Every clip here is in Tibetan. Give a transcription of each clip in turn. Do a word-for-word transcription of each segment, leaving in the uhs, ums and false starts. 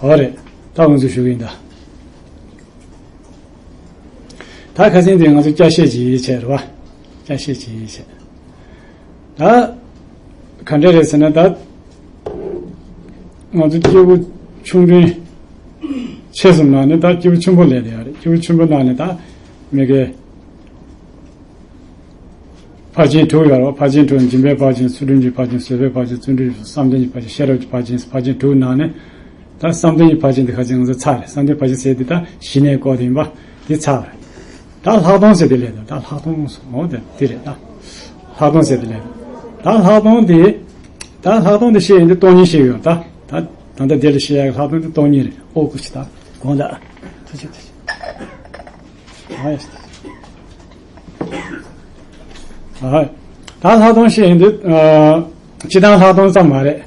ཨོ་རེད། ད་ང་ཚོ་ཞུ་གི་ཡིན་ད། ད་ཁ་སང་དེ་ང་ཚོ་སྐྱ་བཤད་ཅིག་བྱས་རེད་བ། སྐྱ་བཤད་ཅིག་བྱས། ད་ག་འདྲ་རེད་ཟེར་ན། ད་ང་ཚོ་སྐྱེས་བུ་ཆུང་འབྲིང་ཆེ་གསུམ་ནང་ནས་ད་སྐྱེས་བུ་ཆེན་པོ་ལས་དེ་ཡ་རེད། སྐྱེས་བུ་ཆེན་པོ་ནང་ནས་ད་མི་དགེ་ཕར་ཕྱིན་དྲུག་ཡོད་རེད་བ། ཕར་ཕྱིན་དྲུག་སྦྱིན་པའི་ཕར་ཕྱིན། ཚུལ་ཁྲིམས་ཀྱི་ཕར་ཕྱིན། བཟོད་པའི་ཕར་ཕྱིན། བརྩོན་འགྲུས་ཀྱི། བསམ་གཏན་གྱི་ཕར་ཕྱིན། ཤེས་རབ་ཀྱི་ཕར་ཕྱིན། ཕར་ཕྱིན་དྲུག་ནང་ནས་ད་བསམ་གཏན་གྱི་ཕར་ཕྱིན་དེ་ཁ་ཅིག་ང་ཚོ་ཚར་རེད། བསམ་གཏན་ཕར་ཕྱིན་ཟེར་དེ་ད་ཞི་གནས་སྐོར་དེ་ཡིན་པ་དེ་ཚར་རེད། ད་ལྷག་མཐོང་ཟེར་དེ་ལས་དང་། ད་ལྷག་མཐོང་སོང་དེ་དེ་རེད། ད་ལྷག་མཐོང་ཟེར་དེ་ལས་དང་། ད་ལྷག་མཐོང་དེ། ད་ལྷག་མཐོང་དེ་བཤད་ཡོང་དུས་སྟོང་ཉིད་བཤད་ཡོད། ད་ད་ད་ལྟ་དེ་ལ་བཤད་ཡག་ལྷག་མཐོང་དེ་སྟོང་ཉིད་རེད། ཨོ་ཀུ་ཆི་ད་དགོངས་དག་ཐུགས་རྗེ་ཆེ། ཨ། ད་ལྷག་མཐོང་བཤད་ཡོང་དུས། ཨ། སྤྱིར་བཏང་ལྷག་མཐོང་ཙམ་མ་རེད།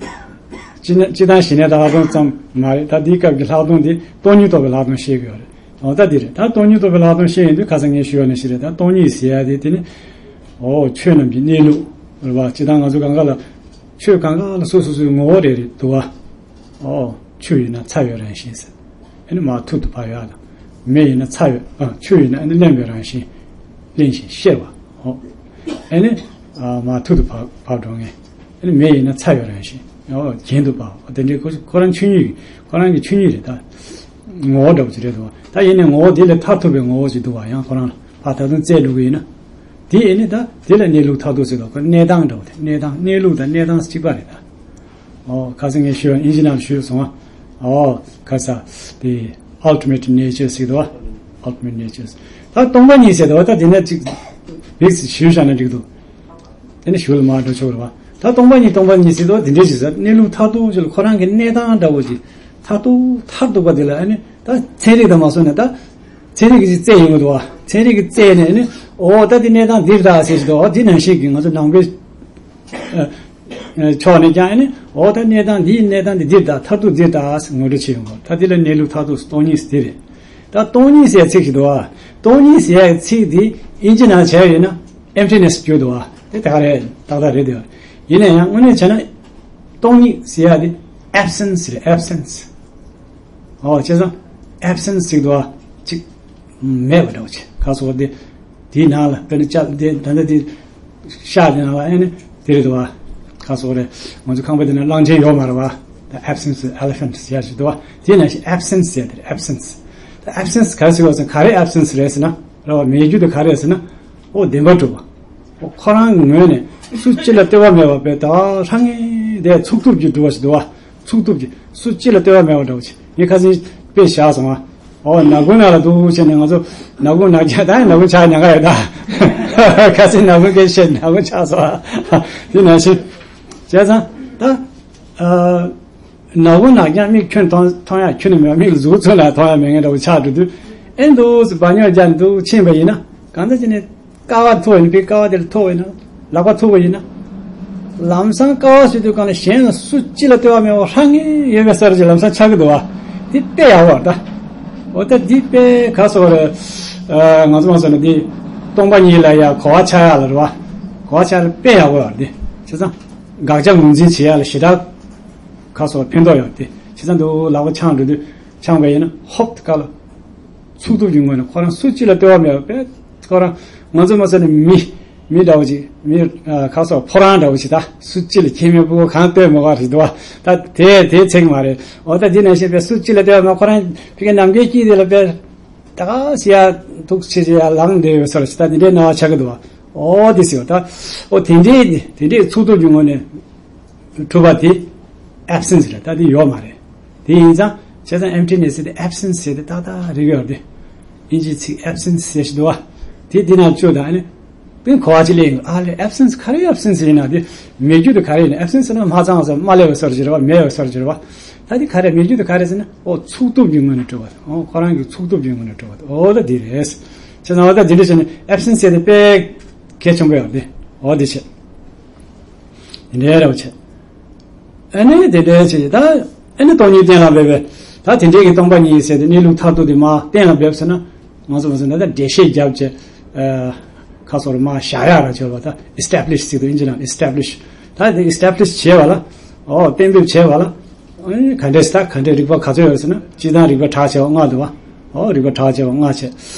སྤྱིར་སྤྱིར་བཏང་ཞི་གནས་དང་ལྷག་མཐོང་ཙམ་མ་རེད། ད་འདིའི་སྐབས་ཀྱི་ལྷག་མཐོང་འདི་སྟོང་ཉིད་རྟོགས་པའི་ལྷག་མཐོང་བཤད་ཀྱི་ཡོད་རེད། འོ་ད་འདི་རེད། ད་སྟོང་ཉིད་རྟོགས་པའི་ལྷག་མཐོང་བཤད་ཡོང་དུས་ཁ་སང་ངས་ཞུས་པ་ནང་བཞིན་རེད། ད་སྟོང་ཉིད་ཟེར་ཡ་དེ་དེ་ནི། འོ་ཆོས་རྣམས་ཀྱི་གནས་ལུགས་རེད་བ། སྤྱིར་བཏང་ང་ཚོ་གང་ག་ལ། ཆོས་གང་ག་ལ་སོ་སོ་སོའི་ངོ་བོ་རེ་རེ་འདུག་བ། ཨོ། ཆུ་ཡིན་ན་ཚ་བའི་རང་བཞིན་ཟེར། ཨ་ནི་མར་ཐུར་དུ་བབས་ཡག་དང་། མེ་ཡིན་ན་ཚ་བའི། ཨ། ཆུ་ཡིན་ན་ཨ་ནི་བརླན་པའི་རང་བཞིན། བརླན་ཞིང་གཤེར་བ། ཨོ། ཨ་ནི། ཨ། མར་ཐུར་དུ་བབས་བབས་འགྲོ་མཁན། ཨ་ནི་མེ་ཡིན་ན་ཚ་བའི་རང་བཞིན། ཨོ། གྱེན་དུ་འབབ། ཨོ། དེ་འདྲའི་ཁོ་ཁོ་རང་ཆོས་ཉིད་ཀྱི། ཁོ་རང་གི་ཆོས་ཉིད་རེད་ད། ངོ་བོ་འདྲ་བོ་ཅིག་རེད་འདུག་བ། ད་ཡིན་ནའི་ངོ་བོ་དེ་ལས་མཐར་ཐུག་པའི་ངོ་བོ་ཅིག་འདུག་བ། ཡང་ཁོ་རང་ལ་ཕར་ད་དུང་བཙལ་འགྲོ་གི་ཡིན་ན། དེ་ཨ་ནི་ད་དེ་ལ་གནས་ལུགས་མཐར་ཐུག་ཟེར་དོ། ཁོ་གནས་སྟངས་འདྲ་བོ་དེ། གནས་སྟངས། གནས་ལུགས་དང་གནས་སྟངས་གཅིག་པ་རེད་ད། ཨོ། ཁ་སང་ངས་ཞུས་པ། ཨིན་ཇི་ནང་ལ་ཞུས་སོང་བ། ཨོ། ཁ་ས་དེ་Ultimate Nature ཟེར་འདུག་བ། Ultimate Nature། ད་སྟོང་པ་ཉིད་ཟེར་དུས་ད་དེ་ནས་ཅིག་བིགས་ཞུས་བཞག་ན་འགྲིག་འདུག་དེ་ནས་ཞུ་ལ་མར་འགྲོ་ཆོག་རེད་བ། ད་སྟོང་པ་ཉིད། སྟོང་པ་ཉིད་ཟེར་དུས་དེ་འདྲའི་ཞིག་ཟེར། གནས་ལུགས་མཐར་ཐུག་ཅིག་ལ་ཁོ་རང་གི་གནས་སྟངས་འདྲ་བོ་ཅིག་མཐར་ཐུག་མཐར་ཐུག་པ་དེ་ལ་ཨ་ནི་ད་ཚན་རིག་དང་མ་སོང་ན། ད་ཚན་རིག་གིས་ཅིག་བཙལ་ཡོང་གི་འདུག་བ། ཚན་རིག་གིས་བཙལ་ནས་ཨ་ནི། ཨོ་ད་དེ་གནས་སྟངས་འདིར་ད་ཟེར་ཞིག་འདུག་བ། དེ་ནང་བཞིན་གྱི་ང་ཚོ་ནང་པའི། ཨ། ཨ། ཕྱོགས་ནས་ཀྱང་ཨ་ནི། ཨོ་ད་གནས་སྟངས་འདིའི་གནས་སྟངས་འདི་འདིར་ད། མཐར་ཐུག་འདིར་ད་ཟེར་ངོ་སྤྲོད་བྱེད་ཡོང་གི། ད་དེ་ལ་གནས་ལུགས་མཐར་ཐུག་སྟོང་ཉིད་ཟེར་དེ་རེད། ད་སྟོང་ཉིད་ཟེར་ཡག་ཚིག་ཞིག་འདུག་བ། སྟོང་ཉིད་ཟེར་ཡག་ཚིག་འདི་ཨིན་ཇི་ནང་བྱས་ཡོད་ན་emptiness བརྗོད་འདུག་བ། དེ་ད་ག་རེད། ཏག་ཏག་རེད་དེ། ཡིན་ན་ཡང་དངོས་གནས་བྱས་ན་སྟོང་ཉིད་ཟེར་ཡག་དེ་absence རེད། Absence། ཨོ། བྱས་ཙང་absence ཟེར་འདུག་བ། ཅིག་མེད་པ་འདྲ་བོ་ཅིག་ཁ་སོགས་དེ། དེའི་ནང་ལ་དཔེར་ན་ལྕགས་དེ་ད་ལྟ་དེ་ཤ་དེ་ནང་ལ་ཨ་ནི་དེ་རེད་འདུག་བ། ཁ་སོགས་རེད། ང་ཚོ་ཁང་པ་དེ་ནང་གླང་ཆེན་ཡོད་མ་རེད་བ། ད་absence of elephant ཟེར་ཡག་ཅིག་འདུག་བ། དེ་ནང་བཞིན་absence ཟེར་དེ་རེད། Absence། ད་absence ག་རེ་ཟེར་བ་ཟེར། ག་རེ་absence རེད་ཟེར་ན་རེད་བ། མེད་རྒྱུ་དེ་ག་རེ་ཟེར་ན། ཨོ་བདེན་པར་གྲུབ་པ། ཨོ་ཁོ་རང་གི་ངོས་ནས་སུ་གཅིག་ལ་ལྟོས་པ་མེད་པ་དཔེ་ད་རང་ངེས་དེ་ཚུགས་ཐུབ་ཀྱི་གྲུབ་པ་ཞིག་འདུག་བ། ཚུགས་ཐུབ་ཀྱི། སུ་གཅིག་ལ་ལྟོས་པ་མེད་པ་འདྲ་བོ་ཅིག་ངས་ཁ་སང་དཔེ་བཞག་སོང་བ། ཨོ་ནག་ཁུང་ནང་ལ་འདུག་བྱས་ནས་ང་ཚོ་ནག་ཁུང་ནག་རྐྱང་། ད་ནག་ཁུང་ཆགས་ཉག་ག་རེད་ད། ཁ་སང་ནག་ཁུང་སྐད་བཤད། ནག་ཁུང་ཆགས་སོང་བ། དེ་ནང་བཞིན་བྱས་ཙང་ད། ཨ། ནག་ཁུང་ནག་རྐྱང་མིག་ཁྱོན་མཐོང་མཐོང་ཡག་ཁྱོན་ནས་མེད་པ། མིག་ལ་གཟུགས་ཚོན་ལ་མཐོང་ཡག་མེད་མཁན་འདྲ་བོ་ཆགས་འགྲོ་དུས། ཨེ་འདུག་སེ་བ་ཉོ་རྒྱག་འདུག་ཕྱིན་པ་ཡིན་ན། གང་ལྟར་བྱས་ནས་ཀ་བ་ཐུག་པ་ཡིན་ན། དཔེ་ཀ་བ་དེ་ལ་ཐུག་པ་ཡིན་ན། ལག་པ་ཐུག་པ་ཡིན་ན། ལམ་སང་ཀ་བ་ཟེར་དུས་སྒང་ལ་གཞན་ལ་སུ་གཅིག་ལ་ལྟོས་པ་མེད་པ་རང་ངེས་ཡོད་པའི་ས་རུ་ཅིག་ལམ་སང་ཆགས་ཀྱི་འདུག་བ། འདི་དཔེ་ཡག་པོ་རེད་ད། འོ་ད་འདི་དཔེ་ག་སོགས་རེད། ཨ། ང་ཚོ་མ་སོང་ན་འདི་སྟོང་པ་ཉིད་ལ་ཡ་གོ་བ་ཆགས་ཡག་ལ་རེད་བ། གོ་བ་ཆགས་ཡག་ལ་དཔེ་ཡག་པོ་ཡོད་རེད་འདི། བྱས་ཙང་དགག་བྱ་ངོས་འཛིན་བྱེད་ཡག་ལ་ཞེ་དྲག་ག་སོགས་ཕན་ཐོགས་ཡོད་དེ། བྱས་ཙང་འདུག་ལག་པ་འཆང་འགྲོ་དུས། འཆང་བ་ཡིན་ན་ཧོབ་ཏེ་ཀ་ལ། ཚུགས་ཐུབ་ཀྱི་ངོས་ནས་ཁོ་རང་སུ་གཅིག་ལ་ལྟོས་པ་མེད་པ་དཔེ། ཁོ་རང་ང་ཚོ་མ་ཟེར་ན་མི་མི་འདྲ་བོ་ཅིག་མི། ཨ། ཁ་སོགས་ཕོ་བྲང་འདྲ་བོ་ཅིག་ད་སུ་གཅིག་ལ་ཁྱད་མེད་པོ་གང་ལྟོས་མེད་པ་རེད་འདུག་བ། ད་དེ་དེ་ཚིག་མ་རེད། འོ་ད་འདི་ནང་བཞིན་དཔེ་སུ་གཅིག་ལ་ལྟོས་པ་མེད། ཁོ་རང་ཕ་གི་ནམ་མཁའི་དཀྱིལ་དེ་ལ་དཔེ་ད་ག་སེ་ཡ་ཐུག་ཆེ་ཆེ་ཡ་ལངས་བསྡད་ཡོད་ས་རེད་ད། འདི་འདྲའི་སྣང་བ་ཆགས་ཀྱི་འདུག་བ། འོ་དེ་ཟེར་བ་ད། འོ་དེ་འདྲའི་དེ་འདྲའི་ཚུགས་ཐུབ་ཀྱི་ངོས་ནས། གྲུབ་པ་དེ་absence རེད། ད་དེ་ཡོད་མ་རེད། དེ་ཡིན་ཙང་བྱས་ཙང་emptiness དེ་absence ཟེར་དེ་ཏག་ཏག་རིག་ཡོད་རེད། དབྱིན་ཇིའི་ཚིག་absence ཟེར་ཞིག་འདུག་བ། དེ་འདི་ན་བཅུག་དང་ཨ་ནི། དེ་གོ་བ་ཅིག་སླེབས་ཡོང་། ཨ་ལས་absence ག་རེ་absence ཡིན་ན། དེ་མེད་རྒྱུ་དེ་ག་རེ་ཡིན་ན། absence ཟེར་ན་མ་ཚང་བ་ཟེར། མ་སླེབས་པའི་ས་རུ་ཅིག་རེད་བ། མེད་པའི་ས་རུ་ཅིག་རེད་བ། ད་དེ་ག་རེ་མེད་རྒྱུ་དེ་ག་རེ་ཟེར་ན། ཨོ་ཚུགས་ཐུབ་ཀྱི་ངོས་ནས་གྲུབ་པ། ཨོ་ཁོ་རང་གི་ཚུགས་ཐུབ་ཀྱི་ངོས་ནས་གྲུབ་པ། ཨོ་ད་འདི་རེད། བྱས་ཙང་ཨོ་ད་འདི་འདྲ་བྱས་ནས་absence ཟེར་དེ་དཔེ་གལ་ཆེན་པོ་ཡོད་རེད། ཨོ་འདི་བྱས། དེ་འདྲའི་རེ་བ་བྱེད། ཨ་ནི་དེ་འདྲའི་བྱེད་ད། ཨ་ནི་སྟོང་ཉིད་གཏན་ལ་འབེབས་པས། ད་དེ་འདྲའི་གི་སྟོང་པ་ཉིད་ཟེར་དེ་གནས་ལུགས་མཐར་ཐུག་དེ་མར་གཏན་ལ་འབེབས་ཟེར་ན། ང་ཚོ་མ་ཟེར་ན་ད་འགྲེལ་བཤད་རྒྱབ་བྱས། ཨ། ཁ་སོགས་རེ་མར་བཞག་ཡག་ར་བྱས་པ། ད་establish ཟེར་དུས་དབྱིན་ཇི་ནང་establish། ད་དེ་establish བྱས་པ་ལ། ཨོ་གཏན་འབེབས་བྱས་པ་ལ། ཨ་ནི་ག་འདྲས་ད་ག་འདྲས་རིགས་པ་ག་ཚོད་ཡོད་ཟེར་ན། སྤྱིར་བཏང་རིགས་པ་གྲགས་ཆེ་བ་ལྔ་འདུག་བ། ཨོ་རིགས་པ་གྲགས་ཆེ་བ་ལྔ་བྱས།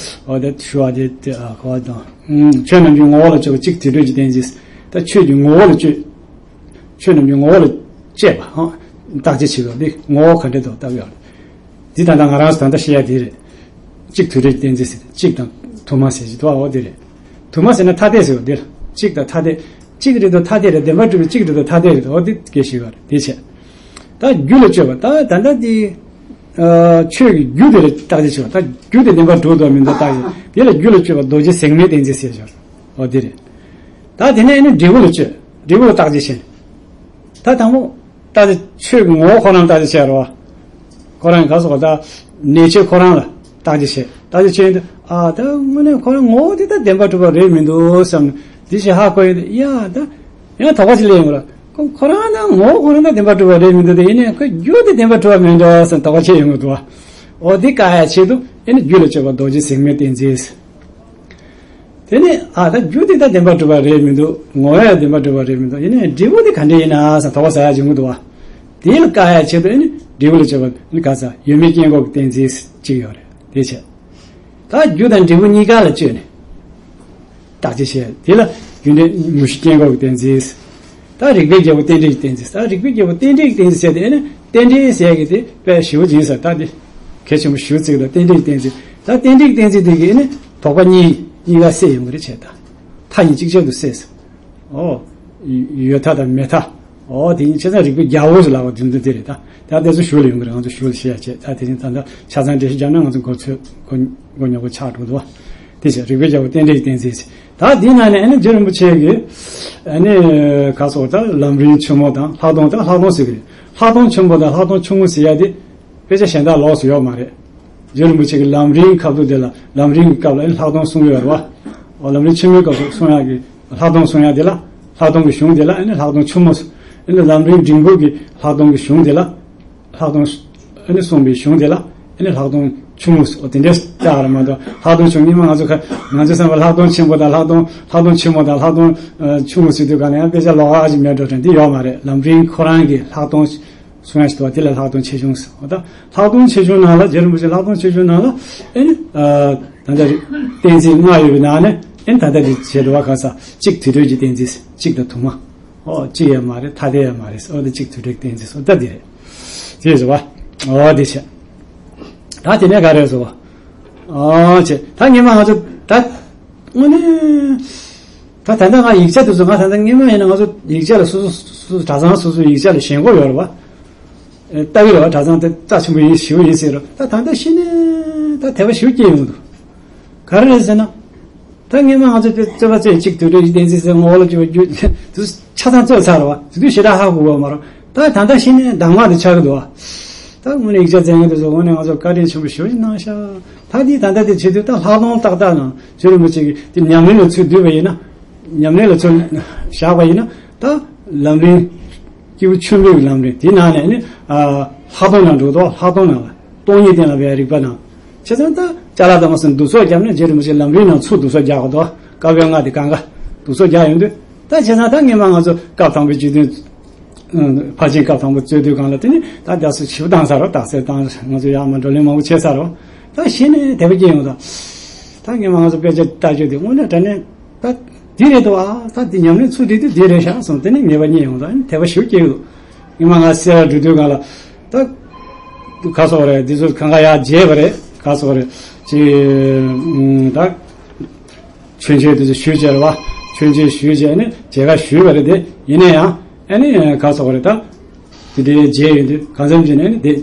ཨོ་དེ་ཞུ་བ་དེ་དེ་ཨ་གོ་བ་དང་། ཨུམ། ཆོས་རྣམས་ཀྱི་ངོ་བོ་ལ་དཔྱོད་པ་གཅིག་དུད་འགྲོའི་གཏན་ཚིགས། ད་ཆོས་ཀྱི་ངོ་བོ་ལ་དཔྱོད། ཆོས་རྣམས་ཀྱི་ངོ་བོ་ལ་དཔྱད་པ་ཧང་། བརྟག་དཔྱད་བྱེད་པ་འདི་ངོ་བོ་ག་འདྲས་འདུག་བལྟ་གི་ཡོད་རེད། འདི་ད་ལྟ་ང་རང་ཚོ་ད་ལྟ་བཤད་ཡ་དེ་རེད། གཅིག་དུད་འགྲོའི་གཏན་ཚིགས་ཟེར། གཅིག་དང་དུ་མ་ཟེར་གྱི་འདུག་བ། འོ་དེ་རེད། དུ་མ་ཟེར་ན་ཐ་དད་ཟེར་བ་འདི་ལ། གཅིག་དང་ཐ་དད། གཅིག་རེད་དོ་ཐ་དད་རེད། བདེན་པར་གྲུབ་པའི་གཅིག་རེད་དོ་ཐ་དད་རེད་དོ། འོ་དེ་སྐད་ཞུས་པ་རེད། དེ་བྱས། ད་རྒྱུ་ལ་དཔྱོད་པ། ད་ད་ལྟ་འདི་ཨ་ཆོས་ཀྱི་རྒྱུ་དེ་ལ་བརྟག་དཔྱད་བྱེད་པ། ད་རྒྱུ་དེ་བདེན་པར་གྲུབ་འདུག་མི་འདུག་བརྟག་དཔྱད། དེ་ལ་རྒྱུ་ལ་དཔྱོད་པ་རྡོ་རྗེ་ཟེགས་མའི་གཏན་ཚིགས་ཟེར་ཞོར། འོ་དེ་རེད། ད་དེ་ནས་ཨ་ནི་འབྲས་བུ་ལ་དཔྱོད། འབྲས་བུ་ལ་བརྟག་དཔྱད་བྱེད། ད་དང་པོ། བརྟག་དཔྱད་ཆོས་ཀྱི་ངོ་བོ་ཁོ་རང་བརྟག་དཔྱད་བྱས་རོ། ཁོ་རང་ག་སོགས་ད་གནས་ཆོས་ཁོ་རང་ལ་བརྟག་དཔྱད་བྱས། བརྟག་དཔྱད་བྱས་ཡོང་དུས་ཨ་ད་དངོས་གནས་ཁོ་རང་ངོ་བོ་དེ་ད་བདེན་པར་གྲུབ་པ་རེད་མི་འདུག་བསམ་ནས་འདི་ཞིག་ཧ་གོ་ཡོང་དུས་ཡ་ད་ཡང་དོགས་པ་ཞིག་སླེབས་ཡོང་གི་ར། ཁོ་ཁོ་རང་ད་ངོ་བོ་ཁོ་རང་ད་བདེན་པར་གྲུབ་པ་རེད་མི་འདུག་དེ་ཡིན་ནའི་ཁོ་རྒྱུ་དེ་བདེན་པར་གྲུབ་པ་མི་འདུག་བསམ་དོགས་པ་སྐྱེ་ཡོང་གི་འདུག་བ། འོ་དེ་བཀག་ཡ་ཆེད་དུ་ཨེ་ནི་རྒྱུ་ལ་དཔྱོད་པ་རྡོ་རྗེ་ཟེགས་མའི་གཏན་ཚིགས། དེ་ནས་ཨ་ད་རྒྱུ་དེ་ད་བདེན་པར་གྲུབ་པ་རེད་མི་འདུག་ངོ་བོ་ཡང་བདེན་པར་གྲུབ་པ་རེད་མི་འདུག་ཡིན་ནའི་འབྲས་བུ་དེ་ག་འདྲ་ཡིན་ན་ཟེར་དོགས་པ་ཟ་ཡ་བྱུང་གི་འདུག་བ། དེ་ལ་བཀག་ཡ་ཆེད་དུ་ཨེ་ནི་འབྲས་བུ་ལ་དཔྱོད་པ་ནི་ག་ས་ཡོད་མེད་སྐྱེ་འགོག་གི་གཏན་ཚིགས་གཅིག་ཡོད་རེད། དེ་བྱས། ད་རྒྱུ་དང་འབྲས་བུ་གཉིས་ཀ་ལ་དཔྱོད་ནས་བརྟག་དཔྱད་བྱས། དེ་ལ་རྒྱུ་འབྲས་དངོས་གཞི་སྐྱེ་འགོག་གི་གཏན་ཚིགས། ད་རིགས་པའི་རྒྱལ་པོ་རྟེན་འབྲེལ་གྱི་གཏན་ཚིགས། ད་རིགས་པའི་རྒྱལ་པོ་རྟེན་འབྲེལ་གྱི་གཏན་ཚིགས་ཟེར་དེ་ཨེ་ནི་རྟེན་འབྲེལ་ཟེར་གི་དེ་དཔེ་ཞེ་པོ་ཅིག་ཡིན་ས། ད་དེ་གལ་ཆེན་པོ་ཞེ་པོ་ཅིག་ལ་རྟེན་འབྲེལ་གྱི་གཏན་ཚིགས། ད་རྟེན་འབྲེལ་གྱི་གཏན་ཚིགས་དེ་གིས་ཨེ་ནི་དོགས་པ་གཉིས་གཉིས་ཀ་སེལ་ཡོང་གི་རེད་བྱས། ད་མཐའ་གཉིས་གཅིག་ཆར་དུ་སེལ་ས། ཨོ། ཡོད་མཐའ་དང་མེད་མཐའ། ཨོ་དེ་ཡིན་ཆ་ཚང་རིགས་པའི་རྒྱལ་པོ་ཞེས་ལབ་པ་དེ་ཚོ་དེ་རེད་ད། ད་དེ་ཚོ་ཞུ་ལ་ཡོང་གི་རེད། ང་ཚོ་ཞུ་ལ་བཤད་ཡ་བྱས། ད་དེ་རིང་ད་ལྟ་ཆ་ཚང་འགྲེལ་བཤད་བརྒྱབ་ན་ང་ཚོ་མགོ་ཚོད་མགོ་མགོ་ཉོག་པོ་ཆགས་འགྲོ་འདུག་བ། དེ་བྱས་རིགས་པའི་རྒྱལ་པོ་རྟེན་འབྲེལ་གྱི་གཏན་ཚིགས། ད་འདི་ནང་ནས་ཨ་ནི་རྗེ་རིན་པོ་ཆེ་གིས་ཨ་ནི་ག་སོགས་ད་ལམ་རིམ་ཆེན་མོ་དང་ལྷག་མཐོང་། ད་ལྷག་མཐོང་ཟེར་གི་རེད། ལྷག་མཐོང་ཆེན་པོ་དང་ལྷག་མཐོང་ཆུང་ངུ་ཟེར་ཡ་དེ་དཔེ་ཆ་གཞན་དག་ལོགས་སུ་ཡོད་མ་རེད། རྗེ་རིན་པོ་ཆེ་གི་ལམ་རིམ་ཁ་ཐུག་དེ་ལ་ལམ་རིམ་གྱི་སྐབས་ལ་ཨ་ནི་ལྷག་མཐོང་གསུང་གི་ཡོད་རེད་བ། འོ་ལམ་རིམ་ཆེན་མོའི་སྐབས་སུ་གསུང་ཡ་གི་ལྷག་མཐོང་གསུང་ཡ་དེ་ལ་ལྷག་མཐོང་གི་གཞུང་དེ་ལ་ཨ་ནི་ལྷག་མཐོང་ཆུང་ངུ་ཟེར། ཨ་ནི་ལམ་རིམ་འབྲིང་པོ་གི་ལྷག་མཐོང་གི་གཞུང་དེ་ལ། ལྷག་མཐོང་། ཨ་ནི་གསུངས་པའི་གཞུང་དེ་ལ་ཨ་ནི་ལྷག་མཐོང་ཆུང་ངུ་ཟེར། འོ་དེ་འདྲའི་རྟགས་རེད་མ་གཏོགས། ལྷག་མཐོང་ཆུང་། སྔོན་མ་ང་ཚོ་ཁ་ང་ཚོའི་བསམ་པར་ལྷག་མཐོང་ཆེན་པོ་དང་ལྷག་མཐོང་ལྷག་མཐོང་ཆེན་མོ་དང་ལྷག་མཐོང་ཨ་ཆུང་ངུ་ཟེར་དུས་ག་ལ་ཡང་དཔེ་ཆ་ལོགས་ཀ་ཅིག་མེད་འགྲོ་དྲན། འདི་ཡོད་མ་རེད། ལམ་རིམ་ཁོ་རང་གི་ལྷག་མཐོང་གསུང་ཡ་ཞིག་འདུག་བ། དེ་ལ་ལྷག་མཐོང་ཆེ་ཆུང་ཟེར། འོ་ད་ལྷག་མཐོང་ཆེ་ཆུང་ནང་ལ་རྗེ་རིན་པོ་ཆེ་ལྷག་མཐོང་ཆེ་ཆུང་ནང་ལ་ཨ་ནི་ཨ་ད་ལྟ་གཏན་ཚིགས་ལྔ་ཡོད་པའི་ནང་ནས་ཨ་ནི་ད་ལྟ་འདི་བྱེད་འགྲོ་བ་ག་ས་གཅིག་དུད་འགྲོའི་གི་གཏན་ཚིགས། གཅིག་དང་དུ་མ། ཨོ་གཅིག་ཡང་མ་རེད། ཐ་དད་ཡང་མ་རེད། ཨོ་དེ་གཅིག་དུད་འགྲོའི་གཏན་ཚིགས་སོ། ད་འདི་རེད། དེ་ཟེར་བ། ཨོ་དེ་བྱས། ད་དེ་ནས་ག་རེ་ཟེར་བ། ཨོ་བྱས། ད་སྔོན་མ་ང་ཚོ་ད་དངོས་གནས་ད་ད་ལྟ་ང་ཡིག་ཆ་དེ་ཚོ་ང་ད་ལྟ་སྔོན་མ་ཡིན་ན་ང་ཚོ་ཡིག་ཆ་ལ་སོ་སོ་སོ་སོ་གྲྭ་ཚང་སོ་སོའི་ཡིག་ཆ་ལ་ཞེན་ཁོག་ཡོད་རེད་བ། ལྟ་གི་རེད་བ། གྲྭ་ཚང་དེ་རྩ་ཆེན་པོ་ཡིན་ཞེ་པོ་ཡིན་ཟེར་རོ། ད་ད་ལྟ་ཤི་ནས་ད་དད་པ་ཞེ་པོ་སྐྱེས་ཡོང་འདུག་ག་རེ་རེད་ཟེར་ན། ད་སྔོན་མ་ང་ཚོ་དཔེ་རྩོད་པ་རྩོད་གཅིག་དུད་འགྲོའི་གཏན་ཚིགས་ཟེར། ངོ་བོ་ལ་སྐྱེ་བ་རྒྱུ་དུ་ཆ་ཚང་རྩོད་ཚར་བ། དེ་དུས་ཞེ་དྲག་ཧ་གོ་བ་མ་རེད། ད་ད་ལྟ་ཤི་ནས་གདམས་ངག་དེ་ཆགས་ཀྱི་འདུག་བ། ད་དངོས་གནས་ཡིག་ཆ་འཛིན་མཁན་དེ་ཚོ་དངོས་གནས་ང་ཚོ་བཀའ་དྲིན་ཆེན་པོ་ཞེ་པོ་ཅིག་གནང་ཤག་ད་འདི་ད་ལྟ་དེ་བྱེད་དུས་ད་ལྷག་མཐོང་ཏག་ཏག་ནང་རྗེ་རིན་པོ་ཆེ་གིས་དེ་ཉམས་ལེན་ལ་ཚུར་བསྡུས་པ་ཡིན་ན། ཉམས་ལེན་ལ་ཚུར་བཞག་པ་ཡིན་ན་ད་ལམ་རིམ། སྐྱེས་བུ་ཆེན་པོའི་ལམ་རིམ་དེའི་ནང་ནས་ནི་ཨ་ལྷག་མཐོང་ནང་འགྲོ་དོ། ལྷག་མཐོང་ནང་ལ་སྟོང་ཉིད་རྟེན་ལ་བའི་རིག་པ་ནང་། བྱས་ཙང་ད་ཅ་ལག་དང་མ་སོན་བསྡུ་གསོག་བརྒྱབ་ན་རྗེ་རིན་པོ་ཆེ་ལམ་རིམ་ནང་ཚུར་བསྡུ་གསོག་རྒྱག་གོ་དོ། བཀའ་པོད་ལྔ་དེ་གང་ག་བསྡུ་གསོག་རྒྱག་ཡོང་དུས་ད་བྱས་ཙང་ད་སྔོན་མ་ང་ཚོ་སྐབས་དང་པོའི་སྤྱི་དོན། ཕར་ཕྱིན་སྐབས་དང་པོ་རྩོད་དུས་གང་ལ་དེ་ནི་ད་རྒྱ་སུ་ཞིབ་བཏང་ས་རོ། རྟགས་གསལ་བཏང་ང་ཚོ་ཡར་མར་བགྲོ་གླེང་མང་པོ་བྱས་ས་རོ། ད་གཞི་ནས་དད་པ་སྐྱེ་ཡོང་ད། ད་སྔོན་མ་ང་ཚོ་དཔེ་ཆ་ལྟ་རྒྱུ་དེ་དངོས་གནས་དྲང་གནས་ད་འདི་རེད་དོ། ཨ་ད་འདི་ཉམས་ལེན་ཚུལ་འདི་དུས་འདི་རེད་ཤག་སོང་། དེ་ནས་ངེས་པ་རྙེད་ཡོང་ད། དད་པ་ཞེ་པོ་སྐྱེ་ཡོང་། སྔོན་མ་ང་སེ་ར་འགྲོ་དུས་གང་ལ་ད་ག་སོགས་རེད། འདི་ཚོ་གང་ག་ཡར་མཇལ་བ་རེད། ག་སོགས་རེད་ཅེས་ད། མཆོད་མཇལ་དེ་ཚོ་ཞུས་བྱས་རེད་བ། མཆོད་མཇལ་ཞུས་བྱས་ནས་མཇལ་ཁ་ཞུས་པ་རེད་དེ། ཡིན་ན་ཡང་ཨ་ནི་ག་སོགས་རེད་ད། དེ་འདྲའི་མཇལ་ཡོང་དུས་གང་འཚམ་བྱས་ནས་ཨ་ནི་དེ།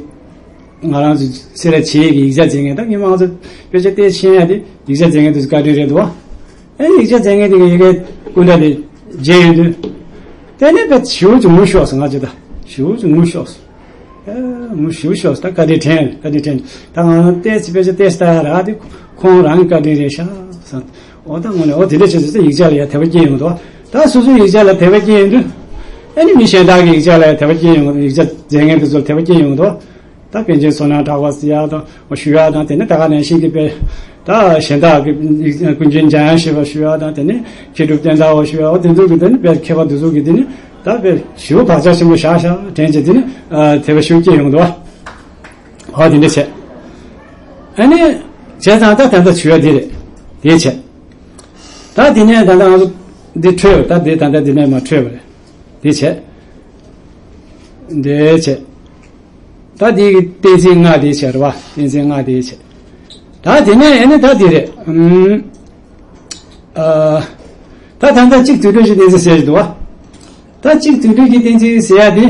ང་རང་ཚོ་སེ་ར་བྱེས་ཀྱི་ཡིག་ཆ་འཛིན་མཁན་ད་སྔོན་མ་ང་ཚོ་དཔེ་ཆ་ལྟས་ཤེས་ཡ་དེ་ཡིག་ཆ་འཛིན་མཁན་དེ་ཚོ་བཀའ་དྲིན་རེད་འདུག་བ། ཨ་ནི་ཡིག་ཆ་འཛིན་མཁན་དེ་གི་ཡི་གེ་སྐུ་འདྲ་དེ་མཇལ་ཡོང་དུས། དེ་ནས་དཔེ་ཞེ་པོ་ཅིག་ངུ་ཤོར་སོང་། ང་ཚོ་ད་ཞེ་པོ་ཅིག་ངུ་ཤོར་སོང་། ཨ་ངུ་ཞེ་པོ་ཤོར་སོང་། ད་བཀའ་དྲིན་དྲན། བཀའ་དྲིན་དྲན། ད་ང་རང་ཏོག་ཙམ་དཔེ་ཆ་ཏོག་ཙམ་ལྟ་ཡ་རག་དེ་ཁོང་རང་གི་བཀའ་དྲིན་རེད་ཤག་བསམ། འོ་ད་དངོས་གནས་འོ་དེ་འདྲ་བྱས་ཙང་ཡིག་ཆ་ལ་ཡ་དད་པ་སྐྱེས་ཡོང་འདུག་ད་སོ་སོའི་ཡིག་ཆ་ལ་དད་པ་སྐྱེས་ཡོང་དུས། ཨ་ནི་མི་གཞན་དག་གི་ཡིག་ཆ་ལ་ཡ་དད་པ་སྐྱེས་ཡོང་། ཡིག་ཆ་འཛིན་མཁན་དེ་ཚོ་ལ་དད་པ་སྐྱེས་ཡོང་འདུག་ད་པཎ་ཆེན་བསོད་ནམས་གྲགས་པ་ཟེར་ཡ་དང་ཞུ་ཡ་དང་། དེ་ནས་ད་ག་ནང་བཞིན་གྱི་དཔེ་ད་གཞན་དག་གི་ཀུན་མཁྱེན་འཇམ་དབྱངས་བཞད་པ་ཞུ་ཡ་དང་། དེ་ནས་མཁས་གྲུབ་བསྟན་དར་བ་ཞུ་ཡ། འོ་དེ་ཚོ་གི་དེ་ནི་དཔེ་མཁས་པ་དེ་ཚོ་གི་དེ་ནི། ད་དཔེ་ཞེ་པོ་བག་ཆགས་ཆེན་པོ་བཞག་བཞག་དྲན་བྱས་དེ་ནི་ཨ་དད་པ་ཤུགས་སྐྱེ་ཡོང་འདུག་བ། ཨོ་དེ་འདྲ་བྱས། ཨ་ནི་བྱས་ཙང་ད་ད་ལྟ་ཞུ་ཡ་དེ་རེད། དེ་བྱས། ད་དེ་ནས་ད་ལྟ་ང་ཚོ་འདི་འཕྲོས་ད་དེ་ད་ལྟ་དེ་ནས་མར་འཕྲོས་པ་རེད། དེ་བྱས། འདི་བྱས། ད་དེའི་གཏན་ཚིགས་ལྔ་དེ་བྱས་རེད་བ། གཏན་ཚིགས་ལྔ་དེ་བྱས། ད་དེ་ནས་ཨ་ནི་ད་དེ་རེད། ཨུམ། ཨ། ད་ད་ལྟ་གཅིག་དུས་གྲོལ་གྱི་གཏན་ཚིགས་ཟེར་གྱི་འདུག་བ། ད་གཅིག་དུས་གྲོལ་གྱི་གཏན་ཚིགས་ཟེར་ཡ་དེ།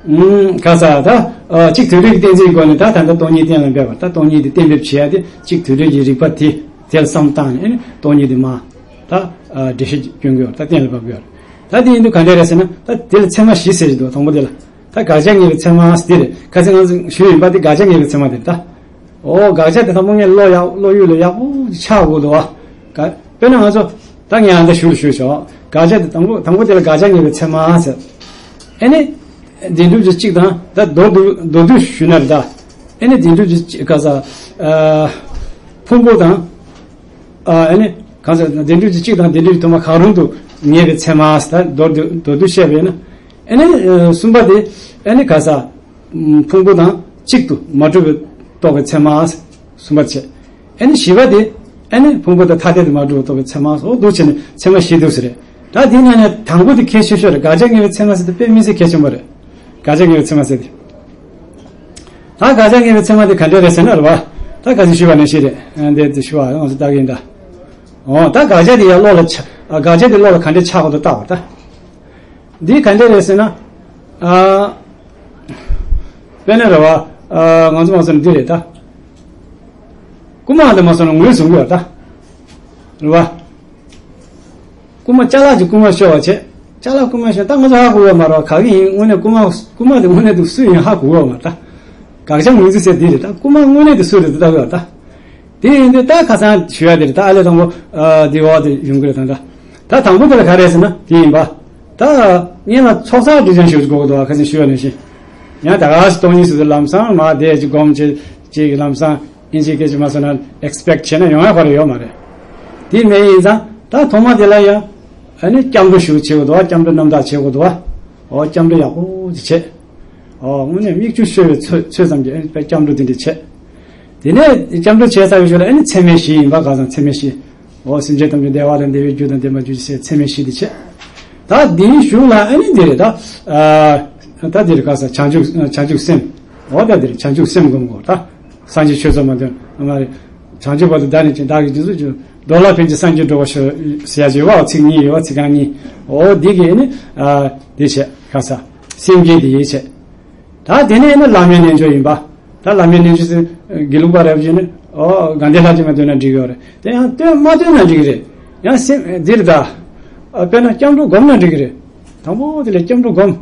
ཨུམ། ག་ས་ད། ཨ། གཅིག་དུས་གྲོལ་གྱི་གཏན་ཚིགས་སྒོ་ནས་ད་ད་ལྟ་སྟོང་ཉིད་གཏན་ལ་འབེབས་པ། ད་སྟོང་ཉིད་དེ་གཏན་འབེབས་བྱེད་ཡ་དེ་གཅིག་དུས་གྲོལ་གྱི་རིགས་པ་དེ་དེ་ལ་བསམ་བཏང་ནས་ཨ་ནི་སྟོང་ཉིད་དེ་མ། ད། ཨ། འགྲེལ་བཤད་སྐྱོན་གྱི་ཡོད་ད་གཏན་ལ་འབེབས་ཀྱི་ཡོད། ད་དེ་ཡིན་དུས་ག་འདྲ་རེད་ཟེར་ན་ད་དེ་ལ་ཚད་མ་བཞི་ཟེར་གྱི་འདུག་དང་པོ་དེ་ལ། ད་དགག་བྱ་ངེས་པའི་ཚད་མ་ཟེར་དེ་རེད། ཁ་སང་ང་ཚོ་ཞུས་ཡིན་པ་དེ་དགག་བྱ་ངེས་པའི་ཚད་མ་དེ་རེད་ད། ཨོ་དགག་བྱ་དེ་དང་པོ་ངས་བློ་ཡག་བློ་ཡུལ་ལ་ཡག་པོ་ཆགས་དགོས་འདུག་བ། དཔེར་ན་ང་ཚོ་ད་ངས་ཨ་འདྲ་ཞུ་ལ་ཞུས་ཆོག་དགག་བྱ་དེ་དང་པོ་དང་པོ་དེ་ལ་དགག་བྱ་ངེས་པའི་ཚད་མ་ཟེར། ཨེ་ནི། བདེན་གྲུབ་ཀྱི་གཅིག་དང་ད་མདོར་བསྡུ་མདོར་བསྡུས་ཞུས་ན་རེད་ད། ཨེ་ནི་བདེན་གྲུབ་ཀྱི་གཅིག་ག་ས། ཨ། ཕུང་པོ་དང་། ཨ་ཨེ་ནི། གང་ཟེར་བདེན་གྲུབ་ཀྱི་གཅིག་དང་བདེན་གྲུབ་ཀྱི་དུ་མ་གང་རུང་དུ་ངེས་པའི་ཚད་མ་ཟེར་ད་མདོར་བསྡུས་མདོར་བསྡུས་བཤད་པས་ན། ཨེ་ནི། གསུམ་པ་དེ། ཨེ་ནི་ག་ས། ཕུང་པོ་དང་གཅིག་ཏུ་མ་གྲུབ་པའི་རྟོགས་པའི་ཚད་མ། གསུམ་པ་བྱས། ཨེ་ནི་བཞི་པ་དེ། ཨེ་ནི་ཕུང་པོ་དང་ཐ་དད་དུ་མ་གྲུབ་པའི་རྟོགས་པའི་ཚད་མ། འོ་འདུག་བྱས་ནས་ཚད་མ་བཞི་འདུག་ཟེར་རེད། ད་དེ་ནས་ནས་དང་པོ་དེ་གལ་ཆེ་ཤོས་རེད། དགག་བྱ་ངེས་པའི་ཚད་མ་ཟེར་དེ་དཔེ་མི་སྲིད་གལ་ཆེན་པོ་རེད། དགག་བྱ་ངེས་པའི་ཚད་མ་ཟེར་དེ། ད་དགག་བྱ་ངེས་པའི་ཚད་མ་དེ་ག་འདྲ་རེད་ཟེར་ན་རེད་བ། ད་ག་ཚོད་ཞུས་པ་ནང་བཞིན་རེད། ཨ་འདི་དེ་ཞུ་བ་ང་ཚོ་ལྟ་གི་ཡིན་ད། འོ་ད་དགག་བྱ་དེ་ཡང་བློ་ལ་ཆ། དགག་བྱ་དེ་བློ་ལ་ག་འདྲ་ཆགས་དགོས་འདུག་ལྟ་བ་ད། འདི་ག་འདྲ་རེད་ཟེར་ན། ཨ། དཔེར་ན་རེད་བ། ཨ་ང་ཚོ་མ་སོང་ན་འདི་རེད་ད། རྐུ་མ་དེ་མ་སོང་ན་ངོས་བཟུང་གི་ཡོད་ད། རེད་བ། རྐུ་མ་ཅ་ལག་ཅིག་རྐུ་མ་ཤོར་བ་བྱས། ཅ་ལག་རྐུ་མ་ཤོར་ད་ང་ཚོ་ཧ་གོ་གི་ཡོད་མ་རེད་བ། ག་གི་ཡིན་དངོས་གནས་རྐུ་མ་རྐུ་མ་དེ་དངོས་གནས་དུ་སུ་ཡིན་ཧ་གོ་གི་ཡོད་མ་རེད་ད། དགག་བྱ་ངོས་འཛིན་ཟེར་འདི་རེད་ད། རྐུ་མ་དངོས་གནས་དུ་སུ་རེད་དུ་ལྟ་གི་ཡོད་ད། དེ་ཡིན་དུས་ད་ཁ་སང་ཞུ་ཡ་དེ་རེད་ད། ཨ་ལས་དང་པོ་ཨ་འདི་འོག་དེ་ཡོང་གི་རེད་ད་ད། ད་དང་པོ་དེ་ལ་ག་རེ་ཟེར་ན་དེ་ཡིན་པ། ད་སྔོན་ལ་ཚོགས་བསགས་སྒྲིབ་སྦྱང་ཞུ་དགོས་འདུག་ཁ་སང་ཞུ་ཡ་ནང་བཞིན། ཡང་ད་ག་སེ་སྟོང་ཉིད་ཟེར་དུས་ལམ་སང་མ་བསྡད་ཅིག་སྒོམ་བྱེད་ཅིག་ལམ་སང་ཨིན་ཅིག་སྐད་ཅིག་མ་སོང་ན་ཨེག་སི་པེག་བྱས་ན་ཡོང་ཡ་ཁོ་རེ་ཡོད་མ་རེད། དེ་མེད་ཡིན་ཙང་ད་ཐོག་མ་དེ་ལ་ཡང་ཨ་ནི་སྐྱབས་འགྲོ་ཞུ་བྱེད་དགོས་འདུག་སྐྱབས་འགྲོ་རྣམ་དག་བྱེད་དགོས་འདུག་བ། འོ་སྐྱབས་འགྲོ་ཡག་པོ་ཅིག་བྱེད། ཨོ་དངོས་གནས་མིག་ཆུ་ཤོར་བའི་ཚོད་ཚོད་ཙམ་གྱིས་ཨེ་སྐྱབས་འགྲོ་འདི་འདྲ་བྱས། དེ་ནས་སྐྱབས་འགྲོ་བྱས་ཚར་བའི་ཞོར་ལ་ཨེ་ནི་ཚད་མེད་བཞི་ཡིན་པ་ག་ཙམ་ཚད་མེད་བཞི། ཨོ་སེམས་ཅན་ཐམས་ཅད་བདེ་བ་དང་བདེ་བའི་རྒྱུ་དང་ལྡན་པར་གྱུར་ཅིག་ཟེར་ཚད་མེད་བཞི་འདི་བྱས། ད་འདིའི་གཞུག་ལ་ཨེ་ནི་འདི་རེད་ད། ཨ་ད་འདི་རེད་ག་ས་བྱང་ཆུབ་བྱང་ཆུབ་སེམས། ཨོ་ད་འདི་རེད་བྱང་ཆུབ་སེམས་སྒོམ་དགོས་ད། སངས་རྒྱས་ཆོས་ཚོགས་མ་འདོན་ཨ་མ་རེད། བྱང་ཆུབ་བར་དུ་བདག་ནི་བྱོན་བདག་གིས་རྗེས་སུ་བྱོན། འགྲོ་ལ་ཕན་ཕྱིར་སངས་རྒྱས་འགྲུབ་པར་ཤོག་ཟེར་ཡ་ཅིག་ཡོད་པ་ཚིག་གཉིས་ཡོད་པ་ཚིག་རྐང་གཉིས། ཨོ་འདི་གིས་ནི་ཨ་འདི་བྱས་ག་ས་སེམས་བསྐྱེད་འདི་ཡིས་བྱས། ད་དེ་ནས་ནི་བླ་མའི་རྣལ་འབྱོར་ཡིན་པ། ད་བླ་མའི་རྣལ་འབྱོར་ཟེར་དགེ་ལུགས་པ་རེད་བ་ཅིག་ནི་ཨོ་དགའ་ལྡན་ལྷ་བཅས་མ་འདོན་ན་འགྲིག་གི་ཡོད་རེད། དེ་ཡང་འདོན་མ་འདོན་ན་འགྲིག་གི་རེད། ཡང་སེམས་འདིར་ད། དཔེར་ན་སྐྱབས་འགྲོ་སྒོམ་ན་འགྲིག་གི་རེད། དང་པོ་དེ་ལས་སྐྱབས་འགྲོ་སྒོམ།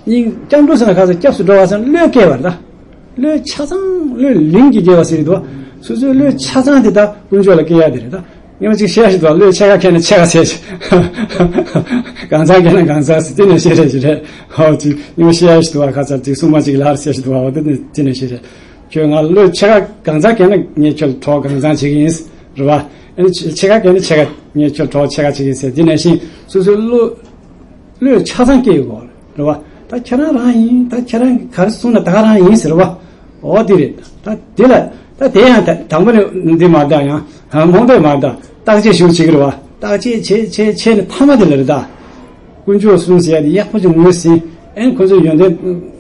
སྙིང་སྐྱབས་འགྲོ་ཟེར་ན་ག་ཚོད་སྐྱབས་སུ་འགྲོ་བ་ཟེར་ན་བློས་བཀལ་བ་རེད་ད། བློས་ཆ་ཚང་བློས་ལིང་གིས་བཀལ་བ་ཟེར་གྱི་འདུག་སོ་སོའི་བློས་ཆ་ཚང་དེ་ད་དཀོན་མཆོག་ལ་བཀལ་ཡ་དེ་རེད་ད། སྔོན་མ་ཅིག་བཤད་ཞིག་འདུག་བློས་ཕྱེད་ཀ་བཀལ་ན་ཕྱེད་ཀ་ཟེར་ཞིག་གང་ཚང་བཀལ་ན་གང་ཚང་ཟེར་དེ་ནས་བཤད་རེད་ཞིག་རེད། ཧོ་ཅིག་སྔོན་མ་བཤད་ཞིག་འདུག་བ་ཁ་ཚར་ཅིག་སྲུང་མ་ཅིག་ལ་ཧར་ཟེར་ཞིག་འདུག་བ་འོ་དེ་ནས་དེ་ནས་བཤད་རེད། ཁྱོད་ང་བློས་ཕྱེད་ཀ་གང་ཚང་བཀལ་ན་ངས་ཁྱོད་ལ་གྲོགས་གང་ཚང་བྱེད་ཀྱི་ཡིན་རེད་བ། ཨ་ནི་ཕྱེད་ཀ་བཀལ་ན་ཕྱེད་ཀ་ངས་ཁྱོད་ལ་གྲོགས་ཕྱེད་ཀ་བྱེད་ཀྱི་ཡིན་ཟེར་དེ་ནས་བཞིན་སོ་སོའི་བློ། བློས་ཆ་ཚང་སྐྱེ་ཡོད་རེད་བ། ད་ཁྱེད་རང་རང་ཡིན། ད་ཁྱེད་རང་གིས་ག་རེ་གསུངས་ན་ད་ག་རང་ཡིན་ཟེར་བ། འོ་དེ་རེད། ད་དེ་ལ་ད་དེ་ཡང་ད་དང་པོ་ནས་འདི་མ་ད་ཡང་ཧ་མོང་དེ་མ་ད་བརྟག་དཔྱད་ཞིག་བྱེད་ཀྱི་རེད་བ། བརྟག་དཔྱད་བྱེད་བྱེད་བྱེད་ནས་མཐའ་མ་དེ་ལ་རེད་ད། དཀོན་མཆོག་གསུམ་ཟེར་ཡ་དེ་ཡག་པོ་ཅིག་ངོས་ཟིན། ཨེ་ཁོ་ཚོའི་ཡོན་ཏན་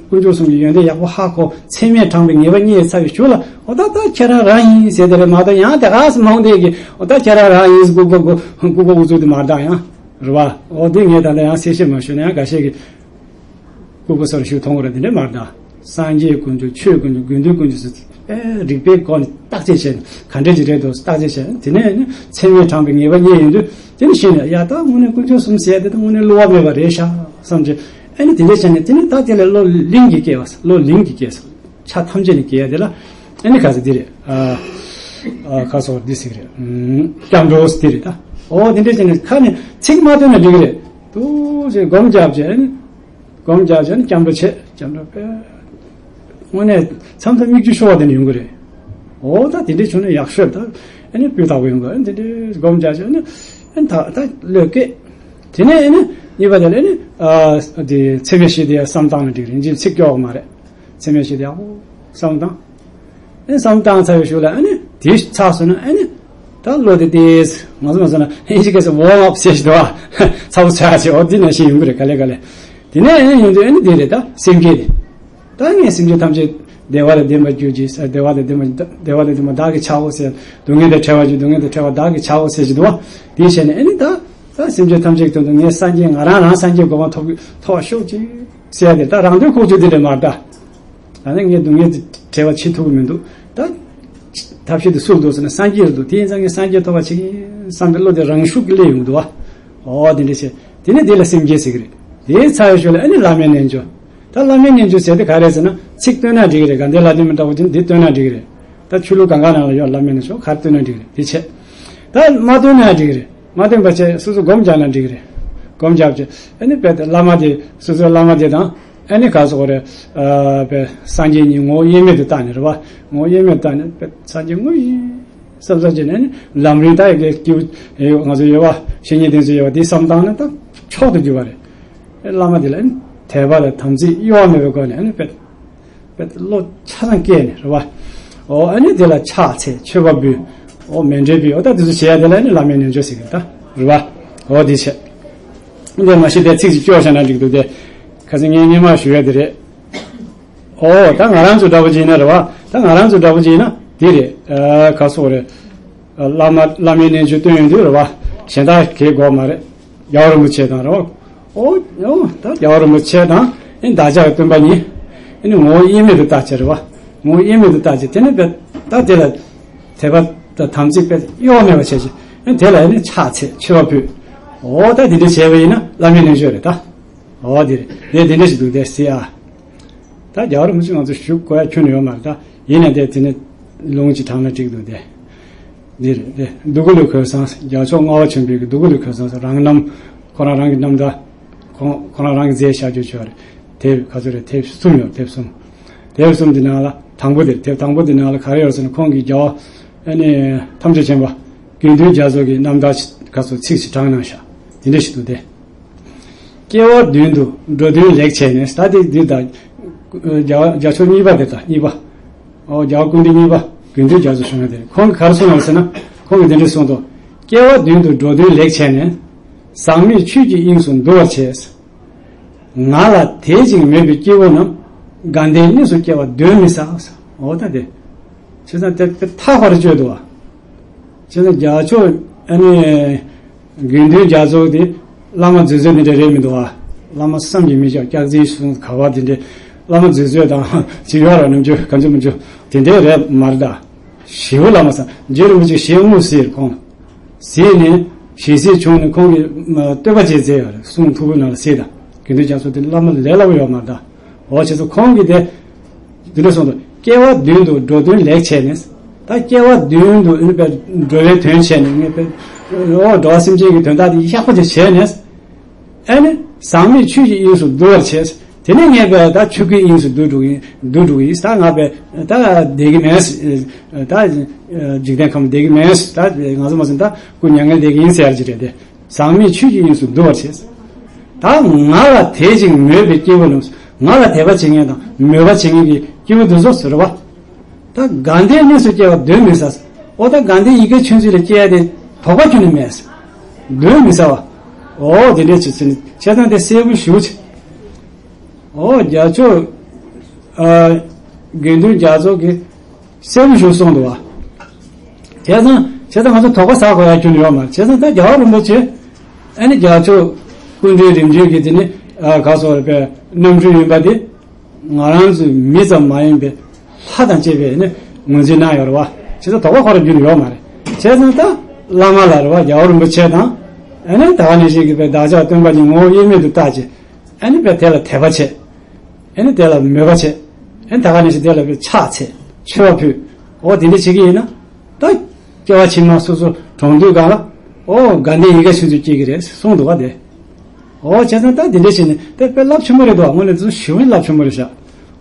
དཀོན་མཆོག་གསུམ་གྱི་ཡོན་ཏན་ཡག་པོ་ཧ་གོ་ཚད་མས་དྲངས་པའི་ངེས་པ་རྙེད་ཚར་བའི་གཞུག་ལ་འོ་ད་ད་ཁྱེད་རང་རང་ཡིན་ཟེར་དེ་རེད་མ་ད་ཡང་དེ་ག་སེ་མོང་དེ་གི་འོ་ད་ཁྱེད་རང་རང་ཡིན་ཟེར་ལྐུགས་པ་ལྐུགས་པ་ཨུ་ཚུགས་དེ་མ་ད་ཡང་། རེད་བ། འོ་དེ་ངས་ད་ལྟ་ཡང་གསལ་བཤད་མ་ཞུས་ན་ཡང་འགའ་ཤས་ཀྱིས་ལྐུགས་པ་སོར་ཞུ་མཐོང་གི་རེད། དེ་འདྲ་མ་རེད་ད། སངས་རྒྱས་དཀོན་མཆོག་ཆོས་དཀོན་མཆོག་དགེ་འདུན་དཀོན་མཆོག་ཟེར་ཨེ་རིགས་པའི་སྐོར་ནས་བརྟག་དཔྱད་བྱས་ནས་ག་འདྲ་ཅིག་རེད་འདུག་བརྟག་དཔྱད་བྱས་དེ་ནས་ནི་ཚད་མས་དྲངས་པའི་ངེས་པ་རྙེད་ཡོང་དུས་དེ་ནི་ཤེས་ནས་ཡ་ད་དངོས་གནས་དཀོན་མཆོག་གསུམ་ཟེར་དེ་ད་དངོས་གནས་བསླུ་བ་མེད་པ་རེད་ཤག་བསམ་བྱས་ཨེ་ནི་དེ་འདྲ་བྱས་ནས་དེ་ནི་ད་དེ་ལས་བློ་ལིང་གིས་སྐྱེ་བ་བློ་ལིང་གིས་སྐྱེ་སོང་། ཆ་ཐམས་ཅད་ནས་སྐྱེ་ཡ་དེ་ལ་ཨ་ནི་ག་ཟེར་འདི་རེད། ཨ་ཨ་ཁ་སོགས་འདི་ཟེར་གི་རེད། ཨུམ། སྐྱབས་འགྲོ་ཟེར་འདི་རེད་ད། ཨོ་དེ་འདྲ་བྱས་ནས་ཁ་ནས་ཚིག་མ་བཏོན་ན་འགྲིག་གི་རེད། ཏུ་ཞེས་སྒོམ་རྒྱབ་བྱས་ཨ་ནི་སྒོམ་རྒྱབ་བྱས་ཨ་ནི་སྐྱབས་འགྲོ་བྱེད་སྐྱབས་འགྲོ་པས། དངོས་གནས་མཚམས་མཚམས་མིག་ཆུ་ཤོར་བ་དེ་འདྲ་ཡོང་གི་རེད། ཨོ་ད་དེ་འདྲ་བྱུང་ན་ཡག་ཤོས་ད་ཨ་ནི་སྤུས་དག་པོ་ཡོང་གི་ཨ་ནི་དེ་འདྲ་སྒོམ་རྒྱབ་བྱས་ཨ་ནི་ཨ་ནི་ད་ད་བློས་སྐྱེས། དེ་ནས་ཨ་ནི། གཉིས་པ་དེ་ལ་ནི་ཨ་དེ་ཚད་མེད་བཞི་དེ་བསམ་བཏང་ན་འགྲིག་རེད། ཡིན་གཅིག་ཚིག་སྐྱོ་བ་མ་རེད། ཚད་མེད་བཞི་དེ་ཨ་བསམ་བཏང་། ཨེ་བསམ་བཏང་ཚར་བའི་གཞུག་ལ་ཨ་ནི་དེ་ཚར་སོང་ན་ཨ་ནི་ད་བློ་དེ་དེས་ང་ཚོ་ང་ཚོ་ན་ཨིན་ཇི་སྐད་ཟེར་ཝོམ་ཨབ་ཟེར་ཞིག་འདུག་བ། ཚ་བོ་ཚ་ཡ་ཆེ་འོ་དེ་ནང་བཞིན་ཡོང་གི་རེད། ག་ལེ་ག་ལེ། དེ་ནས་ཨ་ནི་ཡོང་དུས་ཨ་ནི་དེ་རེད། ད་སེམས་བསྐྱེད་དེ། ད་ངས་སེམས་ཅན་ཐམས་ཅད་བདེ་བ་དང་ལྡན་པར་གྱུར་ཅིག་ཟེར། བདེ་བ་དང་ལྡན་པ་བདེ་བ་དང་ལྡན་པ་བདག་གིས་བྱའོ་ཟེར། སྡུག་བསྔལ་དང་བྲལ་བར་གྱུར། སྡུག་བསྔལ་དང་བྲལ་བ་བདག་གིས་བྱའོ་ཟེར་གྱི་འདུག་བ། དེའི་ཆེད་ནས་ཨ་ནི་ད་ད་སེམས་ཅན་ཐམས་ཅད་ཀྱི་དོན་དུ་ངས་སངས་རྒྱས་ང་རང་རང་སངས་རྒྱས་གོ་འཕང་ཐོབ་ཐོབ་པར་ཤོག་ཅིག་ཟེར་ཡ་དེ་ད་རང་དོན་ཁོག་ཆུད་དེ་འདྲ་མ་རེད་ད། ད་ནི་ངས་སྡུག་བསྔལ་དང་བྲལ་བ་བྱེད་ཐུབ་ཀྱི་མི་འདུག་ད་ཐབས་ཤེས་དེ་སུ་འདུག་ཟེར་ན་སངས་རྒྱས་རེད་འདུག་དེ་ཡིན་ཙང་ངས་སངས་རྒྱས་ཐོབ་པ་བྱེད་ཀྱི་ཡིན་བསམ་པའི་བློ་དེ་རང་ཤུགས་ཀྱིས་སླེབས་ཡོང་གི་འདུག་བ། འོ་དེ་འདྲ་བྱས། དེ་ནས་དེ་ལ་སེམས་བསྐྱེད་ཟེར་གྱི་རེད། དེའི་ཚར་བའི་གཞུག་ལ་ཨ་ནི་བླ་མའི་རྣལ་འབྱོར། ད་བླ་མའི་རྣལ་འབྱོར་ཟེར་དེ་ག་རེ་ཟེར་ན་ཚིག་བཏོན་ན་འགྲིག་གི་རེད། དགའ་ལྡན་ལྷ་ལྡན་མ་འདྲ་བོ་དེ་འདི་བཏོན་ན་འགྲིག་གི་རེད། ད་ཆོས་ལུགས་གང་ག་ནང་ལ་ཡོད། བླ་མའི་རྣལ་འབྱོར་ག་རེ་བཏོན་ན་འགྲིག་གི་རེད། དེ་བྱས། ད་མ་བཏོན་ན་འགྲིག་གི་རེད། མ་བཏོན་པ་བྱས་སོ་སོ་སྒོམ་རྒྱག་ན་འགྲིག་གི་རེད། སྒོམ་རྒྱག་བྱས་ཨ་ནི་དཔེ་དེ་བླ་མ་དེ་སོ་སོའི་བླ་མ་དེ་དང་ཨ་ནི་ག་ཟེར་དགོས་རེད། ཨ་དཔེ་སངས་རྒྱས་གཉིས་ངོ་བོ་དབྱེར་མེད་དུ་བལྟས་ནས་རེད་བ། ངོ་བོ་དབྱེར་མེད་དུ་བལྟས་ནས་དཔེ་སངས་རྒྱས་དངོས་ཡིན་བསམ་བསམ་བྱས་ནས་ཨ་ནི་ལམ་རིམ་ད་ཡི་གེ་སྐྱེས་བུ་ང་ཚོ་ཡོད་བ། བཤེས་གཉེན་དེ་ཚོ་ཡོད་བ། དེ་བསམ་བཏང་ན་ད་མཆོག་ཏུ་གྱུར་པ་རེད། བླ་མ་དེ་ལ་ཨ་ནི་དད་པ་དང་དམ་ཚིག་གཡོ་བ་མེད་པའི་སྒོ་ནས་ཨ་ནི་དཔེ་བློ་ཆ་ཚང་སྐྱེས་ནས་རེད་བ། འོ་ཨ་ནི་དེ་ལ་ཕྱག་འཚལ་མཆོད་པ་འབུལ། འོ་མཎྜལ་འབུལ། འོ་ད་དེ་ཚོ་བྱེད་ཡ་དེ་ལ་ཨ་ནི་བླ་མའི་རྣལ་འབྱོར་ཟེར་གི་རེད་ད་རེད་བ། འོ་དེ་བྱས། འདི་མ་གཞི་དེ་ཚིག་ཅིག་སྐྱོར་བཞག་ན་འགྲིག་འདུག་སྟེ། ཁ་སང་ངས་སྔོན་མ་ཞུ་ཡ་དེ་རེད། འོ་ད་ང་རང་ཚོ་འདྲ་པོ་ཅིག་ཡིན་ན་རེད་བ། ད་ང་རང་ཚོ་འདྲ་པོ་ཅིག་ཡིན་ན་དེ་རེད། ཨ་ག་ཟེར་དགོས་རེད། བླ་མ་བླ་མའི་རྣལ་འབྱོར་སྟོན་ཡོང་དུས་རེད་བ། གཞན་དག་གའི་དགོས་མ་རེད། རྒྱལ་བ་རིན་པོ་ཆེ་དང་རེད་བ། ཨོ་ཨོ་ད་རྒྱལ་བ་རིན་པོ་ཆེ་དང་ཨེ་བདག་ཅག་གི་སྟོན་པ་གཉིས་ཨེ་ནི་ངོ་བོ་དབྱེར་མེད་དུ་བལྟ་བྱས་རེད་བ། ངོ་བོ་དབྱེར་མེད་དུ་བལྟ་བྱས་དེ་ནི་བས་ད་དེ་ལ་དད་པ་དང་དམ་ཚིག་པས་གཡོ་བ་མེད་པ་བྱས་ཤིང་ཨེ་དེ་ལ་ཨེ་ནི་ཕྱག་འཚལ་མཆོད་པ་ཕུལ། ཨོ་ད་དེ་འདྲ་བྱས་པ་ཡིན་ན་བླ་མའི་རྣལ་འབྱོར་རེད་ད། ཨོ་དེ་རེད། དེ་དེ་འདྲ་ཞིག་འདུག་དེ་སི་ཨ། ད་རྒྱལ་བ་རིན་པོ་ཆེ་ང་ཚོ་བཞུགས་དགོས་ཡ་ཁྱོན་ནས་ཡོད་མ་རེད་ད། ཡིན་ནའི་དེ་དེ་ནི་ལུང་གཅིག་དྲངས་ན་འགྲིག་འདུག་དེ། འདི་རེད་དེ། འདུལ་དགུ་ལོ་གོས་བཟང་། རྒྱལ་མཆོག་ལྔ་པ་ཆེན་པོའི་གི་འདུལ་དགུ་ལོ་གོས་བཟང་ཟེར་རང་རྣམ། ཁོ་རང་རང་གི་རྣམ་ཐར། ཁོང་ཁོ་རང་རང་གི་མཛད་བཞག་རྒྱུ་བྱོས་རེད། དེབ་ག་ཚོད་རེད། དེབ་གསུམ་ཡོད། དེབ་གསུམ། དེབ་གསུམ་འདི་ནང་ལ་དང་པོ་དེ་རེད། དེབ་དང་པོ་འདི་ནང་ལ་ག་རེ་ཡོད་ཟེར་ན་ཁོང་གིས་རྒྱལ་བ་ཨ་ནི་ཐམས་ཅད་མཁྱེན་པ་དགེ་འདུན་རྒྱ་མཚོ་གི་རྣམ་ཐར་ག་ཚོད་ཚིག་ཅིག་དྲངས་གནང་བཞག་དེ་འདྲ་ཞིག་འདུག་སྟེ། སྐྱེ་བ་བདུན་དུ་འགྲོ་དོན་ལེགས་བྱས་ནས། ད་དེ་འདི་དང་རྒྱ་རྒྱ་མཚོ་གཉིས་པ་དེ་དང་གཉིས་པ། ཨོ་རྒྱལ་བ་སྐུ་ཕྲེང་གཉིས་པ་དགེ་འདུན་རྒྱ་མཚོ་བྱུང་བ་དེ་ཁོང་གིས་ག་རེ་གསུངས་པ་ཟེར་ན་ཁོང་གིས་འདི་འདྲ་གསུངས་འདུག་སྐྱེ་བ་བདུན་དུ་འགྲོ་དོན་ལེགས་བྱས་ནས། ཟག་མེད་ཆོས་ཀྱི་དབྱིངས་སུ་འདུ་བར་བྱས། ང་ལ་དད་ཅིང་མོས་པའི་སྐྱེ་བོ་རྣམས། དགའ་ལྡན་གནས་སུ་སྐྱེ་བ་གདོན་མི་ཟ། འོ་ད་དེ། བྱས་ཙང་དེ་དེ་ཐག་པར་གཅོད་འདུག་བ། བྱས་ཙང་རྒྱལ་མཆོག་ཨ་ནི། དགེ་འདུན་རྒྱ་མཚོ་དེ་བླ་མ་མཛོད་བཟོས་དེ་འདྲ་རེད་མི་འདུག་ཨ། བླ་མ་བསམ་གྱིས་མི་ཁྱབ། སྐྱག་རྫུན་གསུང་ག་བ་དེ་འདྲ། བླ་མ་མཛོད་བཟོས་དང་བྱི་ཡོ་ར་ནམ་རྒྱུན་ག་ཚོད་མི་རྒྱུ་དེ་འདྲ་རེད་མ་རེད་ད། ཞེའུ་བླ་མ་སངས་རྒྱས་རིན་པོ་ཆེ་ཞལ་དངོས་གཟིགས་ཁོང་། གཟིགས་ནས་ཞལ་གཟིགས་བྱུང་ནས་ཁོང་གིས་བསྟོད་པ་བྱས་མཛད་ཡོད་རེད། གསུང་མཐུ་བོ་ནང་ལ་གཟིགས་དང་དགེ་འདུན་རྒྱ་མཚོ་དེ་བླ་མ་ལས་སླ་པོ་ཡོད་མ་རེད་ད། འོ་བྱས་ཙང་ཁོང་གིས་དེ། འདི་འདྲ་གསུངས་འདུག་སྐྱེ་བ་བདུན་དུ་འགྲོ་དོན་ལེགས་བྱས་ནས། ད་སྐྱེ་བ་བདུན་དུ་ཨ་ནི་པའི་འགྲོ་བའི་དོན་བྱས་ནས་ངས་པའི་འོ་འགྲོ་བ་སེམས་ཅན་གྱི་དོན་དག་དེ་ཡག་པོ་དེ་བྱས་ནས། ཨ་ནི་ཟག་མེད་ཆོས་ཀྱི་དབྱིངས་སུ་འདུ་བར་བྱས། དེ་ནས་ངས་པའི་ད་ཆོས་སྐུའི་དབྱིངས་སུ་འདུ་འགྲོ་གི་འདུ་འགྲོ་གི་ཡིན། ད་ང་པའི་ད་བསྡད་ཀྱི་མེད། ད་འཇིག་རྟེན་ཁམས་བསྡད་ཀྱི་མེད། ད་ང་ཚོ་མ་ཟིན་ད་སྐུ་མྱ་ངན་བསྡད་ཀྱི་ཡིན་ཟེར་གྱི་རེད་དེ། ཟག་མེད་ཆོས་ཀྱི་དབྱིངས་སུ་འདུ་བར་བྱེད། ད་ང་ལ་དད་ཅིང་མོས་པའི་སྐྱེ་བོ་རྣམས། ང་ལ་དད་པ་བྱེད་མཁན་དང་མོས་པ་བྱེད་མཁན་གྱི་སྐྱེ་བོ་འདི་ཚོ་ཟེར་བ། ད་དགའ་ལྡན་གནས་སུ་སྐྱེ་བ་གདོན་མི་ཟ། ཨོ་ད་དགའ་ལྡན་ཡིད་དགའ་ཆོས་འཛིན་ལ་སྐྱེ་ཡ་དེ་དོགས་པ་ཁྱོན་ནས་མེད། གདོན་མི་ཟ་བ། ཨོ་དེ་འདྲས་བྱེད་ཚུལ་ནི་བྱས་ཙང་དེ་གསལ་པོ་ཞུ་ཆེ། ཨོ་རྒྱ་མཚོ། ཨ་དགེ་འདུན་རྒྱ་མཚོ་གིས། གསལ་པོ་ཞིག་གསུངས་འདུག་བ། བྱས་ཙང་བྱས་ཙང་ང་ཚོ་དོགས་པ་ཟ་དགོས་ཡ་ཁྱོན་ནས་ཡོད་མ་རེད། བྱས་ཙང་ད་རྒྱལ་བ་རིན་པོ་ཆེ་ཨ་ནི་རྒྱལ་མཆོག་སྐུ་ཕྲེང་རིམ་བྱོན་གྱི་དེ་ནི་ཨ་ག་སོགས་རེད་པས་རྣམ་སྤྲུལ་ཡིན་པ་དེ་ང་རང་ཚོའི་མི་ཙམ་མ་ཡིན་པའི་ལྷ་དང་བཅས་པས་ནི་ངོས་འཛིན་གནང་ཡོད་རེད་བ། བྱས་ཙང་དོགས་པ་ཁོ་རང་ཁྱོན་ནས་ཡོད་མ་རེད། བྱས་ཙང་ད་བླ་མ་ལ་རེད་བ་རྒྱལ་བ་རིན་པོ་ཆེ་དང་ཨ་ནི་ད་ག་ནང་བཞིན་གྱི་པའི་བདག་ཅག་སྟོན་པ་གཉིས་ངོ་བོ་དབྱེར་མེད་དུ་བལྟ་བྱས། ཨ་ནི་པའི་དེ་ལ་དད་པ་བྱེད། ཨ་ནི་དེ་ལ་མོས་པ་བྱེད། ཨ་ནི་ད་ག་ནང་བཞིན་དེ་ལ་པའི་ཕྱག་འཚལ། མཆོད་པ་ཕུལ། འོ་དེ་འདྲ་བྱེད་ཀྱི་ཡིན་ན། ད་སྐྱེ་བ་ཕྱི་མ་སོ་སོ་གྲོངས་དུས་སྒང་ལ། འོ་དགའ་ལྡན་ཡིད་དགའ་ཆོས་འཛིན་སྐྱེ་གི་རེད་གསུངས་འདུག་ག་དེ། འོ་བྱས་ཙང་ད་དེ་འདྲ་བྱས་ནས་དེ་དཔེ་རླབས་ཆེན་པོ་རེད་འདུག་དངོས་གནས་དེ་ཚོ་ཞེ་པོ་རླབས་ཆེན་པོ་རེད་ཤག་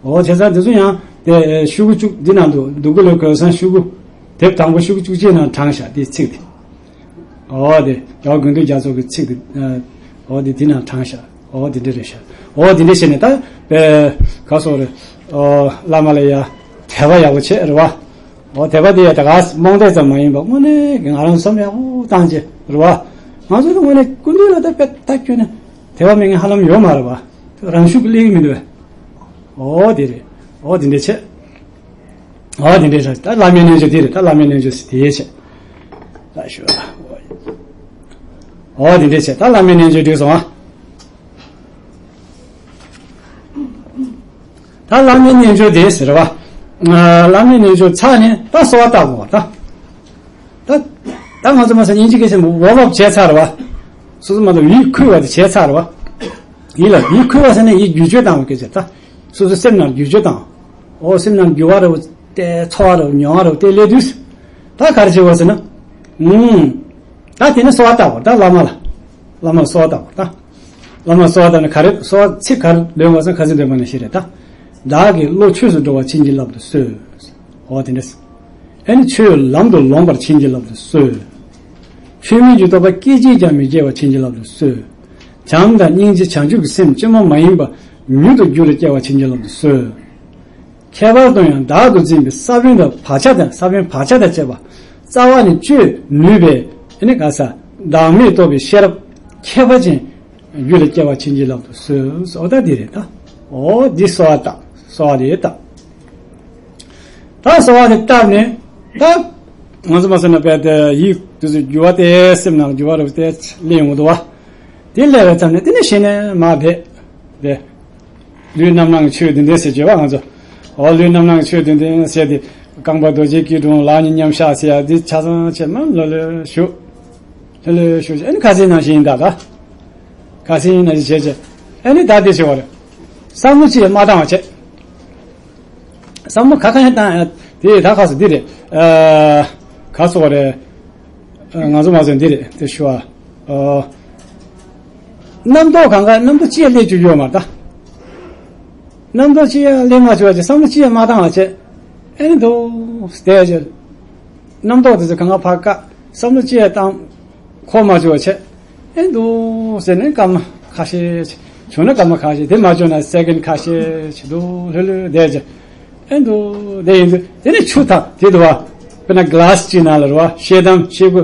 འོ་བྱས་ཙང་དེ་ཚོ་ཡང་དེ་ཤོག་གུ་བཅུ་འདི་ནང་དུ་འདུལ་དགུ་ལོ་གོས་བཟང་ཤོག་གུ། དེབ་དང་པོ་ཤོག་གུ་བཅུ་གཅིག་ནང་དྲངས་ཤག་དེའི་ཚིག་དེ། འོ་དེ་རྒྱལ་བ་དགེ་འདུན་རྒྱ་མཚོ་གི་ཚིག་དེ། ཨ་ འོ་དེ་དེ་ནང་དྲངས་ཤག་འོ་དེ་འདྲ་རེད་ཤག་འོ་དེ་འདྲ་བྱས་ནས་ད་པའི་ག་སོགས་རེད། ཨོ་བླ་མ་ལ་ཡ་དད་པ་ཡག་པོ་བྱེད་རེད་བ། འོ་དད་པ་དེ་ཡ་ད་ག་རྨོངས་དད་ཙམ་མ་ཡིན་པ་དངོས་གནས་ཀྱི་ང་རང་བསམ་ཡག་པོ་བཏང་བྱས་རེད་བ། ང་ཚོ་ད་དངོས་གནས་སྐུ་མདུན་ལ་ད་དཔེ་ལྟ་སྐྱོན་ནས་དད་པ་མེད་མཁན་ཧ་ལམ་ཡོད་མ་རེད་བ། རང་ཤུགས་ཀྱིས་སླེབས་ཀྱི་མི་འདུག་བས། འོ་དེ་རེད། འོ་དེ་འདྲ་བྱེད། འོ་དེ་འདྲ་རེད། ད་བླ་མའི་རྣལ་འབྱོར་དེ་རེད། ད་བླ་མའི་རྣལ་འབྱོར་ཟེར་དེ་བྱས། ད་ཞུ། འོ་དེ་འདྲ་བྱས། ད་བླ་མའི་རྣལ་འབྱོར་འགྲིག་སོང་ཨ། ད་བླ་མའི་རྣལ་འབྱོར་དེ་ཟེར་བ། བླ་མའི་རྣལ་འབྱོར་ཚར་ནས་ད་གསོལ་བ་བཏབ་དགོས་པ་ད། ད་ད་ང་ཚོ་མ་ཟད་སྙིང་རྗེ་སྐད་ཆ་ཝོམ་ཨབ་བྱས་ཚར་བ། སོ་སོ་མ་གཏོགས་ཡིད་འཁུལ་བ་དེ་བྱས་ཚར་བ། ཡིད་ལ་ཡིད་འཁུལ་བ་ཟེར་ན་ཡིད་བསྒྱུར་བཅོས་བཏང་བ་སྐད་ཆ་ད། སོ་སོ་སེམས་ནང་བསྒྱུར་བཅོས་བཏང་། འོ་སེམས་ནང་འགྱུར་བ་རེ་བ་སྟེ་ཚོར་བ་རེ་བ་མྱོང་བ་རེ་བ་སྟེ་སླེབས་དུས། ད་ག་རེ་བྱེད་དགོས་ཟེར་ན། ཨུམ། ད་དེ་ནི་གསོལ་བ་བཏབ་དགོས་ད་བླ་མ་ལ། བླ་མ་ལ་གསོལ་བ་བཏབ་དགོས་ད། བླ་མ་ལ་གསོལ་བ་བཏབ་ནས་ག་རེ་གསོལ་བ་ཚིག་ག་རེ་འདོན་དགོས་ཟེར་ན་ཁ་སང་འདོན་པ་ནང་བཞིན་རེད་ད། བདག་གི་བློ་ཆོས་སུ་འགྲོ་བར་བྱིན་གྱིས་བརླབ་ཏུ་གསོལ། འོ་དེ་འདྲ། ཨེ་ནི་ཆོས་ལམ་དུ་ལོངས་པར་བྱིན་གྱིས་བརླབ་ཏུ་གསོལ། ཆོས་མིན་གྱི་རྟོག་པ་སྐད་ཅིག་ཀྱང་མི་སྐྱེ་བར་བྱིན་གྱིས་བརླབ་ཏུ་གསོལ། བྱམས་དང་སྙིང་རྗེ་བྱང་ཆུབ་ཀྱི་སེམས་བཅོས་མ་མ་ཡིན་པ་མྱུར་དུ་རྒྱུད་ལ་སྐྱེ་བར་བྱིན་གྱིས་བརླབ་ཏུ་གསོལ། ཁྱད་པར་དུ་ཡང་བདག་ཏུ་འཛིན་པའི་ས་བོན་དང་བག་ཆགས་དང་ས་བོན་བག་ཆགས་དང་བཅས་པ་རྩ་བ་ནས་གཅོད་ནུས་པའི་ཨེ་ནི་ག་ས་བདག་མེད་རྟོགས་པའི་ཤེས་རབ་ཁྱད་པར་ཅན་རྒྱུད་ལ་སྐྱེ་བར་བྱིན་གྱིས་བརླབ་ཏུ་གསོལ། འོ་ད་འདི་རེད་ད། འོ་འདི་གསོལ་བ་བཏབ། གསོལ་བ་དེ་བཏབ། ད་གསོལ་བ་དེ་བཏབ་ནས་ད་ང་ཚོ་མ་སོང་ན་བས་དེ་ཡིད་དུ་འགྱུར་བ་དེ་སེམས་ནང་འགྱུར་བ་རུ་དེ་སླེབས་ཡོང་གི་འདུག་བ། དེ་སླེབས་པའི་མཚམས་ནས་དེ་ནས་གཞི་ནས་མ་བས་དེ། ལུས་རྣམ་སྣང་གི་ཆོས་བདུན་ལྡན་ཟེར་བརྗོད་པ་ང་ཚོ། འོ་ལུས་རྣམ་སྣང་གི་ཆོས་བདུན་ལྡན་ཟེར་དེ། རྐང་པ་རྡོ་རྗེའི་སྐྱིལ་ཀྲུང་ལག་གཉིས་མཉམ་བཞག་ཟེར་ཡ་འདི་ཆ་ཚང་བྱས་མ་ལྷོད་ལྷོད་བཞུགས། ལྷོད་ལྷོད་བཞུགས་ཨ་ནི་ཁ་སང་ནང་བཞིན་ཡིན་ད་ད། ཁ་སང་ནང་བཞིན་བྱས་བྱས། ཨ་ནི་ད་འདི་བྱེད་པ་རེད། བསམ་བློ་ཅི་ཡང་མ་བཏང་བ་བྱས། བསམ་བློ་ག་ག་ཡང་བཏང་ཡ་དེ་ད་ཁ་སང་འདི་རེད། ཨ། ག་སོགས་རེད། ང་ཚོ་མ་ཟོན་འདི་རེད་དེ་ཞུ་བ། རྣམ་རྟོག་གང་ག་རྣམ་རྟོག་ཅི་ཡང་སླེབས་བཅུག་ཡོད་མ་རེད་ད། རྣམ་རྟོག་ཅི་ཡང་སླེབས་མ་བཅུག་བ་བྱས་བསམ་བློ་ཅི་ཡང་མ་བཏང་བ་བྱས། ཨེ་འདུག་བསྡད་བྱས། རྣམ་རྟོག་དེ་ཚོ་གང་ག་ཕར་བཀག་བསམ་བློ་ཅི་ཡང་བཏང་། འཁོར་མ་བཅུག་བ་བྱས། ཨེ་འདུག་ཟེར་ནས་སྐར་མ་ཁ་ཤས་བྱུང་ན་སྐར་མ་ཁ་ཤས་དེ་མ་བྱུང་ན་སེ་ཀེན་ཁ་ཤས་བྱས་འདུག་ལྷོད་ལྷོད་བསྡད་བྱས། ཨེ་འདུག་དེ་ཡིན་དུས་དེ་ནས་ཆུ་དང་དེ་འདུག་བ། དཔེར་ན་ག་ལ་སི་གཅིག་ནང་ལ་རེད་བ་ཤེལ་དམ་ཤེལ་སྒོ་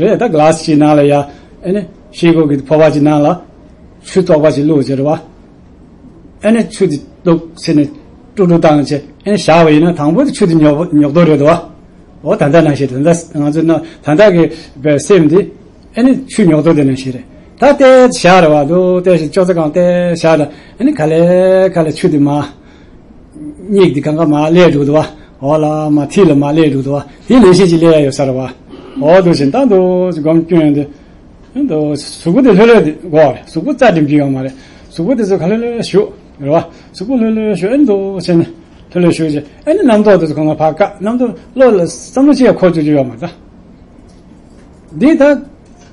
རེད་ད། ག་ལ་སི་གཅིག་ནང་ལ་ཡ་ཨེ་ནི་ཤེལ་སྒོ་གི་ཕོར་པ་གཅིག་ནང་ལ་ཆུ་བཙོག་པ་གཅིག་བླུགས་བྱས་རེད་བ། ཨེ་ནི་ཆུ་དེ་བླུགས་ཟེར་ནས་དཀྲུག་དཀྲུག་བཏང་བྱས་ཨེ་ནི་བཞག་པ་ཡིན་ན་དང་པོ་དེ་ཆུ་དེ་ཉོག་ཉོག་རྡོ་རེད་འདུག་བ། འོ་ད་ལྟ་ནང་བཞིན་ད་ལྟ་ང་ཚོ་ན་ད་ལྟ་གི་སེམས་དེ། ཨེ་ནི་ཆུ་ཉོག་རྡོ་དེ་ནང་བཞིན་རེད། ད་ལྟའི་ཞག་རེད་བ་འདུག་ལྟའི་ཞག་ཅོག་ཙེ་གང་ལྟའི་ཞག་ད་ཨེ་ནི་ག་ལེ་ག་ལེ་ཆུ་དེ་མ། སྙིགས་དེ་གང་ག་མ་སླེབས་འགྲོ་འདུག་བ། འོ་ལ་མ་མཐིལ་ལ་མ་སླེབས་འགྲོ་འདུག་བ། དེ་ནང་བཞིན་ཅིག་སླེབས་ཡ་ཡོད་ས་རེད་བ། འོ་འདུག་བཞིན་ད་འདུག་སྒོམ་སྐྱོན་དེ། ཨེ་འདུག་གཟུགས་པོ་དེ་ལྷོད་ལྷོད་དེ་གོ་རེད། གཟུགས་པོ་རྩ་འགྲིམ་གྱི་ཡོད་མ་རེད། གཟུགས་པོ་དེ་ཚོ་ག་ལེ་ལེ་བཞུགས་རེད་བ། གཟུགས་པོ་ལྷོད་ལྷོད་བཞུགས་ཨེ་འདུག་བྱས་ནས་ལྷོད་ལྷོད་བཞུགས་བྱས་ཨེ་ནི་རྣམ་རྟོག་དེ་ཚོ་གང་ག་ཕར་བཀག་རྣམ་རྟོག་བློ་ལ་བསམ་བློ་ཅིག་ཡང་འཁོར་བཅུག་རྒྱུ་ཡོད་མ་རེད་ད། འདི་ད།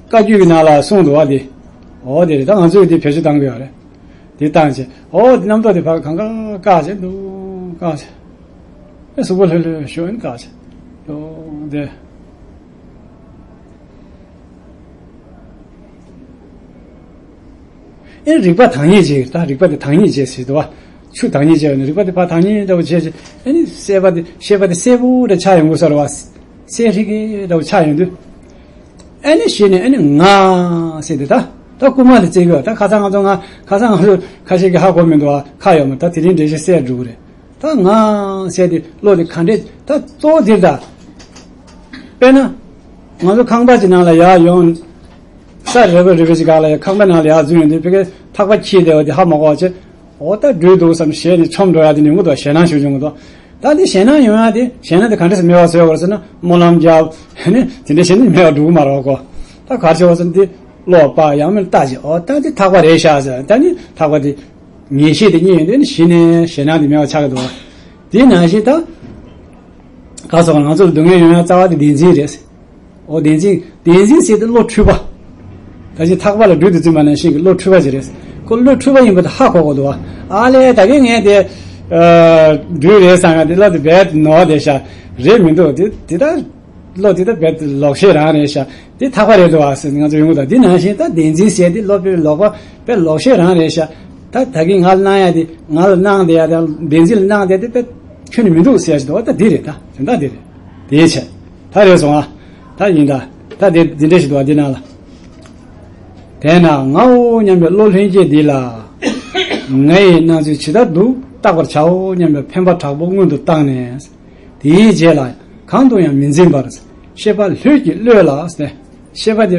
བཀའ་བརྒྱུད་ཀྱི་ནང་ལ་གསུངས་འདུག་བ་འདི། འོ་དེ་རེད་ད་ང་ཚོས་འདི་བེད་སྤྱོད་བཏང་གི་ཡོད་རེད། འདི་བཏང་བྱས་འོ་འདི་རྣམ་རྟོག་དེ་ཕར་གང་ག་བཀག་བྱས་འདུག་བཀག་བྱས། ཨེ་གཟུགས་པོ་ལྷོད་ལྷོད་ཞུ་ཨེ་བཀག་བྱས། འོ་འདི། ཨེ་རིག་པ་དྭངས་སྙིགས་བྱས་ད་རིག་པ་དེ་དྭངས་སྙིགས་བྱས་ཟེར་འདུག་བ། ཆུ་དྭངས་སྙིགས་བྱས་ནས་རིག་པ་དེ་ཕར་དྭངས་སྙིགས་འདྲ་བོ་བྱས་བྱས་ཨེ་ནི་སེམས་པ་དེ་ཤེས་པ་དེ་གསལ་པོ་འདྲ་ཆགས་ཡོང་དགོས་ས་རེད་བ། གསལ་ཧྲིག་གེ་འདྲ་བོ་ཆགས་ཡོང་དུས། ཨེ་ནི་གཞི་ནས་ཨེ་ནི་ང་ཟེར་དེ་ད་ད་རྐུན་མ་དེ་བཙལ་གི་ད་ཁ་སང་ང་ཚོ་ང་ཁ་སང་ང་ཚོ་ཁ་ཤས་ཀྱིས་ཧ་གོ་མི་འདུག་བ་ཁ་ཡོད་མ་ད་དེ་རིང་འགྲེལ་བཤད་གསལ་འགྲོ་གི་རེད། ད་ང་ཟེར་དེ་བློ་དེ་ག་འདྲས་ད་གཙོ་བོ་དེ་ད། དཔེར་ན། ང་ཚོ་ཁང་པ་ཅིག་ནང་ལ་ཡར་ཡོང་། ས་རེ་བ་རེ་བ་ཅིག་སྒང་ལ་ཡ་ཁང་པ་ནང་ལ་ཡར་འཛུལ་ཡོང་དུས་ཕ་གིའི་ཐག་པ་འཁྱེར་བསྡད་པ་དེ་ཧ་མ་གོ་བ་བྱས། འོ་ད་འགྲོས་འདུག་བསམ་ཞེད་ནས་མཆོང་འགྲོ་ཡ་དེ་ཡོང་གི་འདུག་ཞེད་སྣང་ཞིག་ཡོང་གི་འདུག་ད་དེ་ཞེད་སྣང་ཡོང་ཡ་དེ་ཞེད་སྣང་དེ་ག་འདྲས་སེ་མེད་པ་བཟོ་དགོས་ཟེར་ན་སྨོན་ལམ་རྒྱབ། ཨ་ནི་དེ་འདྲས་བྱས་ནས་མེད་པ་འགྲོ་གི་མ་རེད་བ་གོ་ད་ག་རེ་བྱེད་དགོས་ཟེར་ན་དེ་བློ་སྤར་ཡང་མིན་ལྟ་བྱེད་འོ་ད་དེ་ཐག་པ་རེད་ཤག་ཟེར་ད་ནི་ཐག་པ་དེ་ངེས་ཤེས་དེ་རྙེད་ཡོང་དུས་ནི་གཞི་ནས་ཞེད་སྣང་དེ་མེད་པ་ཆགས་ཀྱི་འདུག་དེ་ནང་བཞིན་ད། ག་སོགས་ང་ཚོར་སྡུག་བསྔལ་ཡོང་ཡ་རྩ་བ་དེ་བདེན་འཛིན་རེད། འོ་བདེན་འཛིན་བདེན་འཛིན་ཟེར་དེ་བློ་འཁྲུལ་པ། ད་ཅི་ཐག་པ་ལ་སྦྲུལ་དུ་འཛིན་པ་ནང་བཞིན་གྱི་བློ་འཁྲུལ་པ་ཅིག་རེད། ཁོ་བློ་འཁྲུལ་པ་ཡིན་པ་དེ་ཧ་གོ་གོ་འདུག་བ། ཨ་ལས་ད་གིན་ངས་དེ། སྦྲུལ་རེད་བསམ་ཡ་དེ་བློ་དེ་རྦད་ནོར་བསྡད་ཤག་རེད་མི་འདུག་དེ་དེ་ད། བློ་དེ་ད་རྦད་དེ་ལོག་ཤེས་རང་རེད་ཤག་དེ་ཐག་པ་རེད་འདུག་བ་ཟེར་ང་ཚོ་ཡོང་གི་འདུག་དེ་ནང་བཞིན་ད་བདེན་འཛིན་ཟེར་དེ་བློ་དཔེ་ལོག་པ་དཔེ་ལོག་ཤེས་རང་རེད་ཤག་ད་ད་གིན་ང་ལ་གནང་ཡ་དེ་ང་ལ་གནང་བསྡད་ཡ་དེ་བདེན་འཛིན་ལ་གནང་བསྡད་དེ་དཔེ་ཁྱོན་ནས་མི་འདུག་ཟེར་ཡ་ཞིག་འདུག་ད་དེ་རེད། ད་དོན་དག་དེ་རེད། དེའི་ཕྱིར་ད་རེད་སོང་ཨ། ད་ཡིན་ད། ད་དེ་འདི་འདྲ་ཞིག་འདུག་བ་འདི་ནང་ལ། དེས་ན་ངའོ་སྙམ་པའི་བློ་ལྷན་སྐྱེས་འདི་ལ། ང་ཡི་སྣང་ཚུལ་ཇི་ལྟར་འདུག་བརྟག་པར་བྱའོ་སྙམ་པའི་འཕེན་པ་དྲག་པོ་སྔོན་དུ་བཏང་ནས། དེའི་རྗེས་ལ་གང་དུ་ཡང་མི་འཛིན་པར། ཤེས་པ་ལྷོད་ཀྱིས་གློད་ལ། ཤེས་པ་དེ་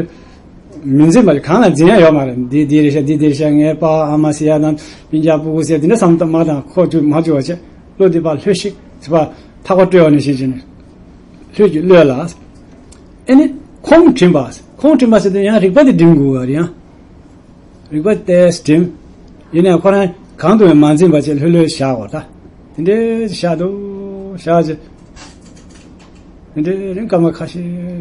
མི་འཛིན་པར་གང་ལ་འཛིན་ཡ་ཡོད་མ་རེད། འདི་འདི་རེད་ཤག་འདི་འདི་རེད་ཤག་ངའི་པ་ཨ་མ་ཟེར་ཡ་དང་སྤུན་ཀྱག་སྤུ་གུ་ཟེར་འདི་འདྲ་བསམ་བློ་མ་བཏང་ཁོག་བཅུག་མ་བཅུག་པ་བྱས་བློ་འདི་པ་ལྷོད་ཤིག་ཟེར་བ་ཐག་པ་སྤྲོད་ཡོང་ནས་ཤེས་བྱས་ནས། ལྷོད་ཀྱིས་གློད་ལ། ཨེ་ནི། ཁོང་དྲན་པ། ཁོང་དྲན་པ་ཟེར་དུས་ཡང་རིག་པ་དེ་འདྲེན་དགོས་པ་རེད་ཡང་། རིག་པ་དེ་འདྲེན། ཡིན་ནའང་ཁོ་རང་གང་དུ་ཡང་མ་འཛིན་པ་བྱས་ལྷོད་ལྷོད་བཞག་པ་ད། དེ་འདྲའི་བཞག་འདུག་བཞག་བྱས། དེ་འདྲའི་རིང་སྐར་མ་ཁ་ཤས་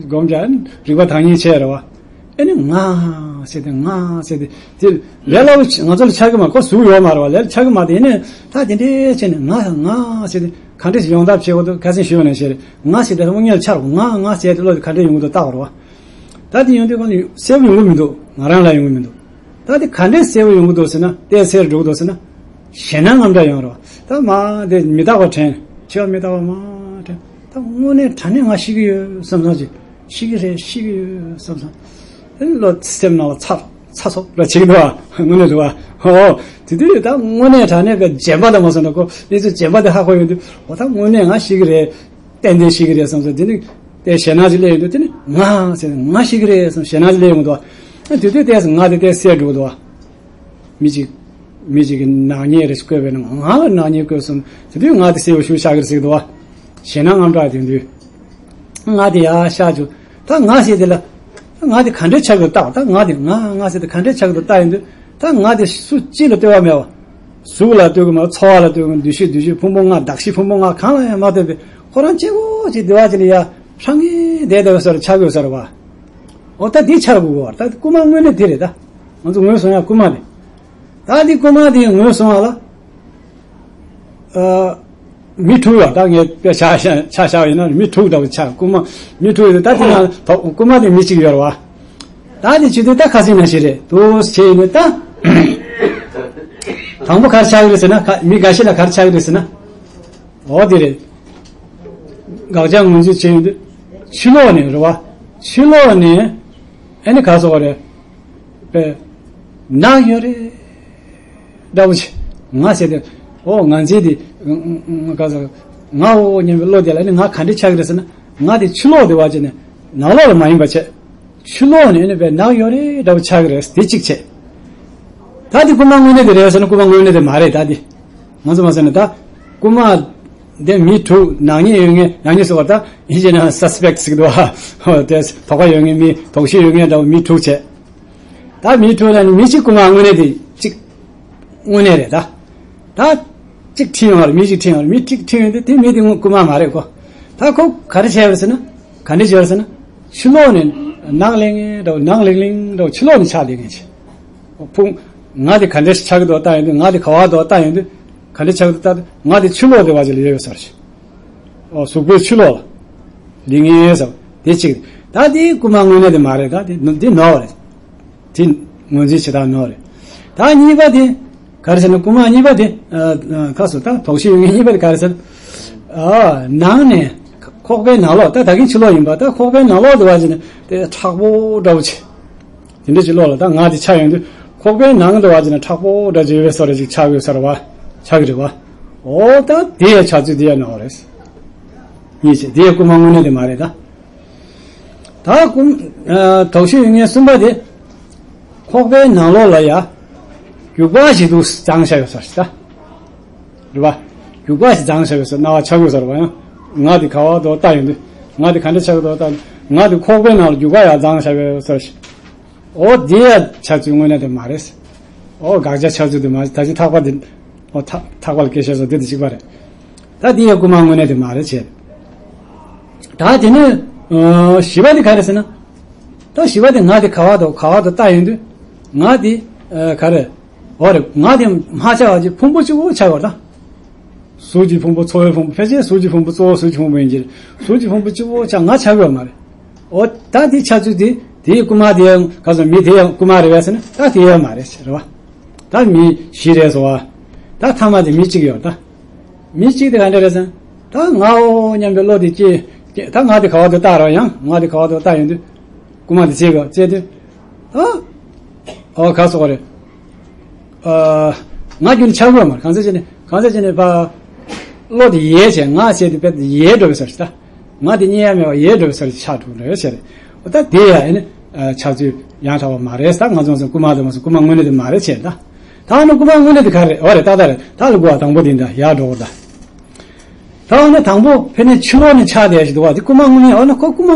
སྒོམ་རྒྱག་རིག་པ་དྭངས་སྙིགས་ཆེ་རེད་བ། ཨེ་ནི་ང་ཟེར་ཏེ་ང་ཟེར་ཏེ་དེ་ལས་སླ་བོ་ང་ཚོ་ལ་ཆགས་ཀྱི་མ་ཁོ་གཟུགས་ཡོད་མ་རེད་བ། ལས་ལ་ཆགས་ཀྱི་མ་དེ་ནས་ད་དེ་འདྲའི་བྱས་ནས་ང་ང་ཟེར་ཏེ་ག་འདྲས་ཡོང་ཐབས་བྱེད་དགོས་འདུག་ཁ་སེང་ཞུས་ནས་ཤེར་ང་ཟེར་ཏེ་དངོས་གཉེར་ཆགས་རོགས་ང་ང་ཟེར་ཏེ་བློ་དེ་ག་འདྲས་ཡོང་གི་འདུག་བལྟ་བར་བ། ད་དེ་ཡོང་དུས་ཁོ་གསལ་པོ་ཡོང་གི་མི་འདུག་ང་རང་ལ་ཡོང་གི་མི་འདུག་ད་དེ་ག་འདྲས་གསལ་པོ་ཡོང་གི་འདུག་ཟེར་ན་ཏོག་ཙམ་འགྲོ་གི་འདུག་ཟེར་ན། ཞེད་སྣང་རྔམ་སྐྲག་ཡོང་རོགས་ད་མ་དེ་མི་རྟག་པ་དྲན་འཆི་བ་མི་རྟག་པ་མ་དྲན། ད་དངོས་གནས་དྲང་གནས་ང་ཤི་གི་ཡོད་བསམ་བསམ་ཅིག་ཤི་གི་རེད་ཤི་གི་ཡོད་བསམ་བསམ། ཨེ་ལོ་སེམས་ནང་ལ་ཚ་ཚ་སོ་ལ་བྱེད་ཀྱི་འདུག་ཨ་དངོས་གནས་འདུག་ཨ། ཨོ། དེ་དུས་ད་དངོས་གནས་དྲང་གནས་ཀྱི་བརྗེད་པ་ལ་མ་སོང་ན་ཁོ་གནས་ཚུལ་བརྗེད་པ་དེ་ཧ་གོ་ཡོང་དུས་འོ་ད་དངོས་གནས་ང་ཤི་གི་རེད། ཏན་ཏན་ཤི་གི་རེད་བསམ་སོང་དེ་ནི་དེ་ཞེད་སྣང་ཅིག་སླེབས་ཡོང་དུས་དེ་ནི་ང་ཟེར་ང་ཤི་གི་རེད་བསམ་ཞེད་སྣང་ཅིག་སླེབས་ཡོང་གི་འདུག་ཨ། དེ་དུས་དེ་ང་དེ་དེ་སད་འགྲོ་གི་འདུག་ཨ། མི་གཅིག་མི་གཅིག་གིས་ནག་ཉེས་རེ་བཀོད་པས་ན་ང་ལ་ནག་ཉེས་བཀོད་སོང་དེ་དུས་ང་དེ་སེའུ་ཤུགས་ཆག་གི་རེད་ཟེར་གི་འདུག་བ། ཞེད་སྣང་དངངས་སྐྲག་དེ་དུས་ང་དེ་ཡར་ཤར་བཅུག་ད་ང་ཟེར་དེ་ལ་ད་ང་དེ་ག་འདྲས་ཆགས་ཀྱི་འདུག་བལྟ་ད་ང་དེ་ང་ང་ཟེར་དེ་ག་འདྲས་ཆགས་ཀྱི་འདུག་བལྟ་ཡོང་དུས་ད་ང་དེ་སུ་གཅིག་ལ་ལྟོས་པ་མེད་བ། གཟུགས་ལ་ལྟོས་ཀྱི་མ་རེད། ཚོར་བ་ལ་ལྟོས་ཀྱི་མ་རེད། འདུ་ཤེས་འདུ་བྱེད་ཕུང་པོ་ལྔ་གདགས་གཞི་ཕུང་པོ་ལྔ་གང་ལ་ཡང་མ་ལྟོས་པའི་ཁོ་རང་གཅིག་པོ་གཅིག་བདེ་བ་ཅིག་ལ་ཡ་ཧྲང་ངེ་བསྡད་བསྡད་པ་སོར་ཆགས་དགོས་སོར་བ། འོ་ད་འདི་ཆགས་དགོས་བ་ད་རྐུ་མ་དངོས་གནས་དེ་རེད་ད། ང་ཚོ་ངོས་བཟུང་ཡ་རྐུ་མ་དེ། ད་འདི་རྐུ་མ་དེ་ངོས་བཟུང་བ་ལ། ཨ། མི་དྲུག་ཡོད་ད་ངས་དཔེ་ཆ་ཆ་བཞག་ཡིན་ན་མི་དྲུག་འདྲ་བོ་ཆགས་རྐུ་མ་མི་དྲུག་ཡོད་ད་དེ་ན་རྐུ་མ་དེ་མི་གཅིག་ཡོད་རེད་བ། ད་དེ་བྱེད་དུས་ད་ཁ་སང་ནང་བཞིན་རེད་འདུག་བྱས་ཡིན་ན་ད། དང་པོ་ག་རེ་ཆགས་ཀྱི་རེད་ཟེར་ན་མི་འགའ་ཤས་ལ་ག་རེ་ཆགས་ཀྱི་རེད་ཟེར་ན། འོ་དེ་རེད། དགག་བྱ་ངོས་འཛིན་བྱས་ཡོང་དུས། ཕྱི་ལོགས་ནས་རེད་བ། ཕྱི་ལོགས་ནས། ཨ་ནི་ག་སོགས་རེད། པས། ནག་ཡོད་རེད། འདྲ་བོ་ཆེ། ང་ཟེར་ཏེ། ཨོ་ང་ཚེ་འདི། ག་སོགས། ང་འོ་སྙམ་པའི་བློ་དེ་ལ་ནི་ང་ག་འདྲ་ཆགས་ཀྱི་རེད་ཟེར་ན། ང་དེ་ཕྱི་ལོགས་དེ་བ་ཅན་ནས། ནང་ལོགས་ལ་མ་ཡིན་པ་བྱས། ཕྱི་ལོགས་ནས་ནི་པའི་ནག་ཡོད་རེད་འདྲ་བོ་ཆགས་ཀྱི་རེད་དེ་གཅིག་བྱས། ད་དེ་རྐུ་མ་དངོས་གནས་དེ་རེད་ཟེར་ན་རྐུ་མ་དངོས་གནས་དེ་མ་རེད་ད་དེ། ང་ཚོ་མ་ཟེར་ན་ད། རྐུ་མ། དེ་མི་དྲུག་ནག་ཉེས་ཡོད་མཁན་ནག་ཉེས་ཟེར་བ་ད་ཡིན་གྱི་ན་སཱ་སི་པེག་ཟེར་གི་འདུག་ཨ། དེ་དོགས་པ་ཡོད་མཁན་མི་དོགས་གཞི་ཡོད་མཁན་འདྲ་བོ་མི་དྲུག་བྱས། ད་མི་དྲུག་ལ་ནི་མི་གཅིག་རྐུ་མ་དངོས་གནས་དེ་གཅིག་དངོས་གནས་རེད་ད། ད། གཅིག་ཁྲིད་ཡོང་བ་རེད་མི་གཅིག་ཁྲིད་ཡོང་བ་རེད་མི་གཅིག་ཁྲིད་ཡོང་དུས་དེ་མི་དེ་དངོས་རྐུ་མ་མ་རེད་གོ། ད་ཁོ་ག་རེ་བྱས་པ་རེད་ཟེར་ན། ག་འདྲས་བྱས་པ་རེད་ཟེར་ན། ཕྱི་ལོགས་ནས་ནག་ལེང་ངེ་འདྲ་བོ་ནག་ལེང་ལེང་འདྲ་བོ་ཕྱི་ལོགས་ནས་ཆགས་བསྡད་མཁན་ཅིག་ཕུང་། ང་དེ་ག་འདྲས་ཆགས་ཀྱི་འདུག་ལྟ་ཡོང་དུས་ང་དེ་ག་བ་འདུག་ལྟ་ཡོང་དུས། ག་འདྲས་ཆགས་ཀྱི་འདུག་ལྟ་དུས་ང་དེ་ཕྱི་ལོགས་དེ་བ་ཅིག་ལ་ཡོད་པའི་སར་ཞིག་ཨོ་གཟུགས་པོའི་ཕྱི་ལོགས་ལ། ལེང་ངེ་ཟེར་བ་དེ་གཅིག་ད་དེ་རྐུ་མ་དངོས་གནས་དེ་མ་རེད་ད་དེ་དེ་ནོར་བ་རེད། དེ་ངོས་འཛིན་བྱེད་སྟངས་ནོར་རེད། ད་གཉིས་པ་དེ། ག་རེ་ཟེར་ན་རྐུ་མ་གཉིས་པ་དེ། ཁ་སོ་ད་དོགས་གཞི་ཡོད་མཁན་གཉིས་པ་དེ་ག་རེ་ཟེར། ཨ་ནང་ནས། ཁོག་པའི་ནང་ལོགས་ད་ད་གིན་ཕྱི་ལོགས་ཡིན་པ་ད་ཁོག་པའི་ནང་ལོགས་དུ་བ་ཅིག་ནས་དེ་མཁྲེགས་པོ་འདྲ་བོ་ཆེ། དེ་འདྲ་ཅིག་ལོགས་ལ་ད་ང་དེ་ཆགས་ཡོང་དུས་ཁོག་པའི་ནང་དུ་བ་ཅིག་ནས་མཁྲེགས་པོ་འདྲ་ཅིག་ཡོད་པའི་བཟོ་འདྲ་ཅིག་ཆགས་ཡོད་ས་རེད་བ། ཆགས་ཀྱི་རེད་བ། ཨོ་ད་དེ་ཡ་ཆགས་ཚུལ་དེ་ཡ་ནོར་རེད། གཉིས་བྱས་དེ་ཡ་རྐུ་མ་དངོས་གནས་དེ་མ་རེད་ད། ད་རྐུ། དོགས་གཞི་ཡོད་མཁན་གསུམ་པ་དེ། ཁོག་པའི་ནང་ལོགས་ལ་ཡ། རྒྱུག་པ་ཞིག་ཏུ་བརྫངས་བཞག་ཡོད་ས་རེད་ད། རེད་བ། རྒྱུག་པ་ཞིག་བརྫངས་བཞག་ཡོད་ས་སྣང་བ་ཆགས་ཡོད་ས་རེད་བ་ཡང་། ང་དེ་ག་བ་དོ་ལྟ་ཡོང་དུས། ང་དེ་ག་འདྲ་ཆགས་ཀྱི་འདུག་ལྟ་ཡོང་དུས། ང་དེ་ཁོག་པའི་ནང་ལ་རྒྱུག་པ་ཡར་བརྫངས་བཞག་ཡོད་ས་རེད། ཨོ་དེ་ཡ་ཆགས་ཚུལ་དངོས་གནས་དེ་མ་རེད། ཨོ་དགག་བྱ་ཆགས་ཚུལ་དེ་མ་རེད་ད་ཅི་ཐག་པ་དེ། ཨོ་ཐག་ཐག་པ་ལ་སྐད་ཆ་བཟོ་དེ་དེ་གཅིག་པ་རེད། ད་དེ་ཡ་རྐུ་མ་དངོས་གནས་དེ་མ་རེད་བྱས། ད་དེ་ནས། བཞི་པ་དེ་ག་རེད་ཟེར་ན། ད་བཞི་པ་དེ་ང་དེ་ག་བ་དོ་ག་བ་དོ་ལྟ་ཡོང་དུས། ང་དེ། ག་རེ། འོ་རེད་ང་དེ་མ་ཆགས་པ་ཅིག་ཕུང་པོ་གཅིག་པོ་ཆགས་པ་དང་། གཟུགས་ཀྱི་ཕུང་པོ་ཚོར་བའི་ཕུང་པོ་ཕལ་ཆེར་གཟུགས་ཀྱི་ཕུང་པོ་གཙོ་བོ་གཟུགས་ཀྱི་ཕུང་པོ་ཡིན་གྱི་རེད། གཟུགས་ཀྱི་ཕུང་པོ་གཅིག་པོ་ཆ་ང་ཆགས་ཀྱི་ཡོད་མ་རེད། འོ་ད་དེ་ཆགས་ཚུལ་དེ་དེའི་རྐུ་མ་དེ་ཡང་ག་ཚོད་མི་དེ་ཡང་རྐུ་མ་རེད་པས་ཟེར་ན་ད་དེ་ཡང་མ་རེད་ཟེར་བ། ད་མི་བཞི་རེད་ཟེར་བ། ད་ཐ་མ་དེ་མི་གཅིག་ཡོད་ད། མི་གཅིག་དེ་ག་འདྲ་རེད་ཟེར་ན། ད་ང་འོ་སྙམ་པའི་བློ་དེ་སྐྱེས། ད་ང་དེ་ག་བ་དུ་བལྟ་རོགས་ཡང་ང་དེ་ག་བ་དུ་བལྟ་ཡོང་དུས། རྐུ་མ་དེ་བྱེད་དགོས་བྱེད་དུས། ཨ། ཨོ་ག་སོགས་རེད། ཨ། ང་རྒྱུན་ཆགས་དགོས་མ་རེད། གང་ཟེར་བྱས་ནས་གང་ཟེར་བྱས་ནས་ཕ། བློ་དེ་ཡལ་བྱས་ང་ཟེར་དུས་དཔེ་དེ་ཡལ་འགྲོ་བའི་ས་རེད་ད། ང་དེ་རྙེད་ཡ་མེད་པ་ཡལ་འགྲོ་བའི་ས་རེད་ཆགས་འགྲོ་རེད་ཟེར། ཨོ་ད་དེ་ཡ་ཨེ་ནི། ཆགས་ཚུལ་ཡང་དག་པ་མ་རེད་ད། ང་ཚོ་ཚོ་རྐུ་མ་དེ་མ་སོང་རྐུ་མ་དངོས་གནས་དེ་མ་རེད་བྱས་ད། ད་ཨ་ནི་རྐུ་མ་དངོས་གནས་དེ་ག་རེད། འོ་རེད་ད་ད་རེད་ད་ལ་རྐུ་བ་དང་པོ་དེ་འདྲ་ཡར་འགྲོ་བ་ད། ད་འོ་ན་དང་པོ་ཕེ་ནས་ཕྱི་ལོགས་ནས་ཆགས་བསྡད་ཞིག་འདུག་བ་དེ་རྐུ་མ་དངོས་གནས་འོ་ན་ཁོ་རྐུ་མ་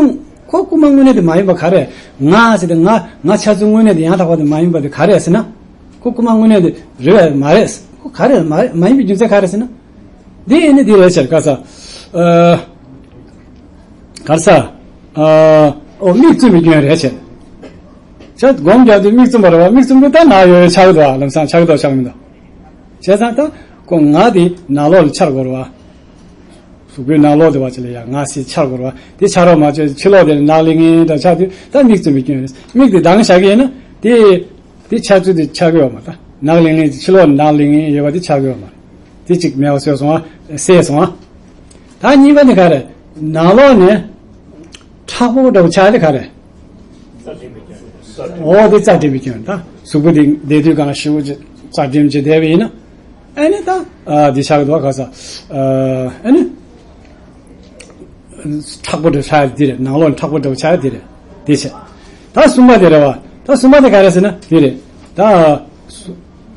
ཁོ་རྐུ་མ་དངོས་གནས་དེ་མ་ཡིན་པ་ག་རེ། ང་ཟེར་ཏེ་ང་ང་ཆགས་ཚུལ་དངོས་གནས་དེ་ཡང་དག་པ་དེ་མ་ཡིན་པ་དེ་ག་རེ་ཟེར་ན། ཁོ་རྐུ་མ་དངོས་གནས་དེ་རེད་པས་མ་རེད། ཁོ་ག་རེ་མ་རེད་མ་ཡིན་པའི་རྒྱུ་མཚན་ག་རེ་ཟེར་ན། འདི་ཡིན་ནི་འདི་རེད་ཟེར་ག་ས། ཨ། ག་ས། ཨ། ཨོ་མིག་བཙུམ་པའི་སྐྱོན་རེད་ཟེར། ཆ་སྒོམ་རྒྱག་དུས་མིག་བཙུམ་པ་རེད་བ། མིག་བཙུམ་དུས་ད་ན་ཡོད་ཆགས་འདུག་ལམ་སང་ཆགས་འདུག་ཆགས་མི་འདུག་བྱས་ཙང་ད་ཁོ་ང་དེ་ནང་ལོགས་ལ་འཆར་དགོས་རེད་བ། གཟུགས་པོའི་ནང་ལོགས་དེ་བ་ཅི་ལ་ཡ་ང་སྲིད་འཆར་དགོས་རེད་བ། དེ་འཆར་རོགས་མ་བྱས་ཕྱི་ལོགས་དེ་ནག་ལིང་ངེ་འདྲ་ཆགས་དུས་ད་མིག་བཙུམ་པའི་སྐྱོན་རེད། མིག་དེ་གདངས་བཞག་གི་ཡིན་ན་དེ་དེ་འཆར་ཚུལ་དེ་ཆགས་ཀྱི་ཡོད་མ་རེད། ནག་ལིང་ལིང་ཕྱི་ལོགས་ནག་ལིང་ངེ་ཡོད་པ་དེ་ཆགས་ཀྱི་ཡོད་མ་རེད། དེ་གཅིག་མེད་པ་བཟོས་སོང་ཨ། བསལ་སོང་ཨ། ད་གཉིས་པ་ནི་ག་རེ། ནང་ལོགས་ནས་མཁྲེགས་པོ་འདྲ་བོ་ཆགས་དེ་ག་རེ། འོ་དེ་རྩ་འགྲིམ་པའི་སྐྱོན་ད། གཟུགས་པོ་དེ་བསྡད་དུས་གང་ཞེ་པོ་ཅིག་རྩ་འགྲིམ་བྱས་བསྡད་པ་ཡིན་ན། ཨ་ནི་ད། ཨ་འདི་ཆགས་འདུག་ག་ས། ཨ་ནི། མཁྲེགས་པོ་འདྲ་ཆགས་དེ་རེད། ནང་ལོགས་མཁྲེགས་པོ་འདྲ་བོ་ཆགས་དེ་རེད། དེ་བྱས། ད་གསུམ་པ་དེ་རེད་བ། ད་གསུམ་པ་དེ་ག་རེ་ཟེར་ན་དེ་རེད། ད།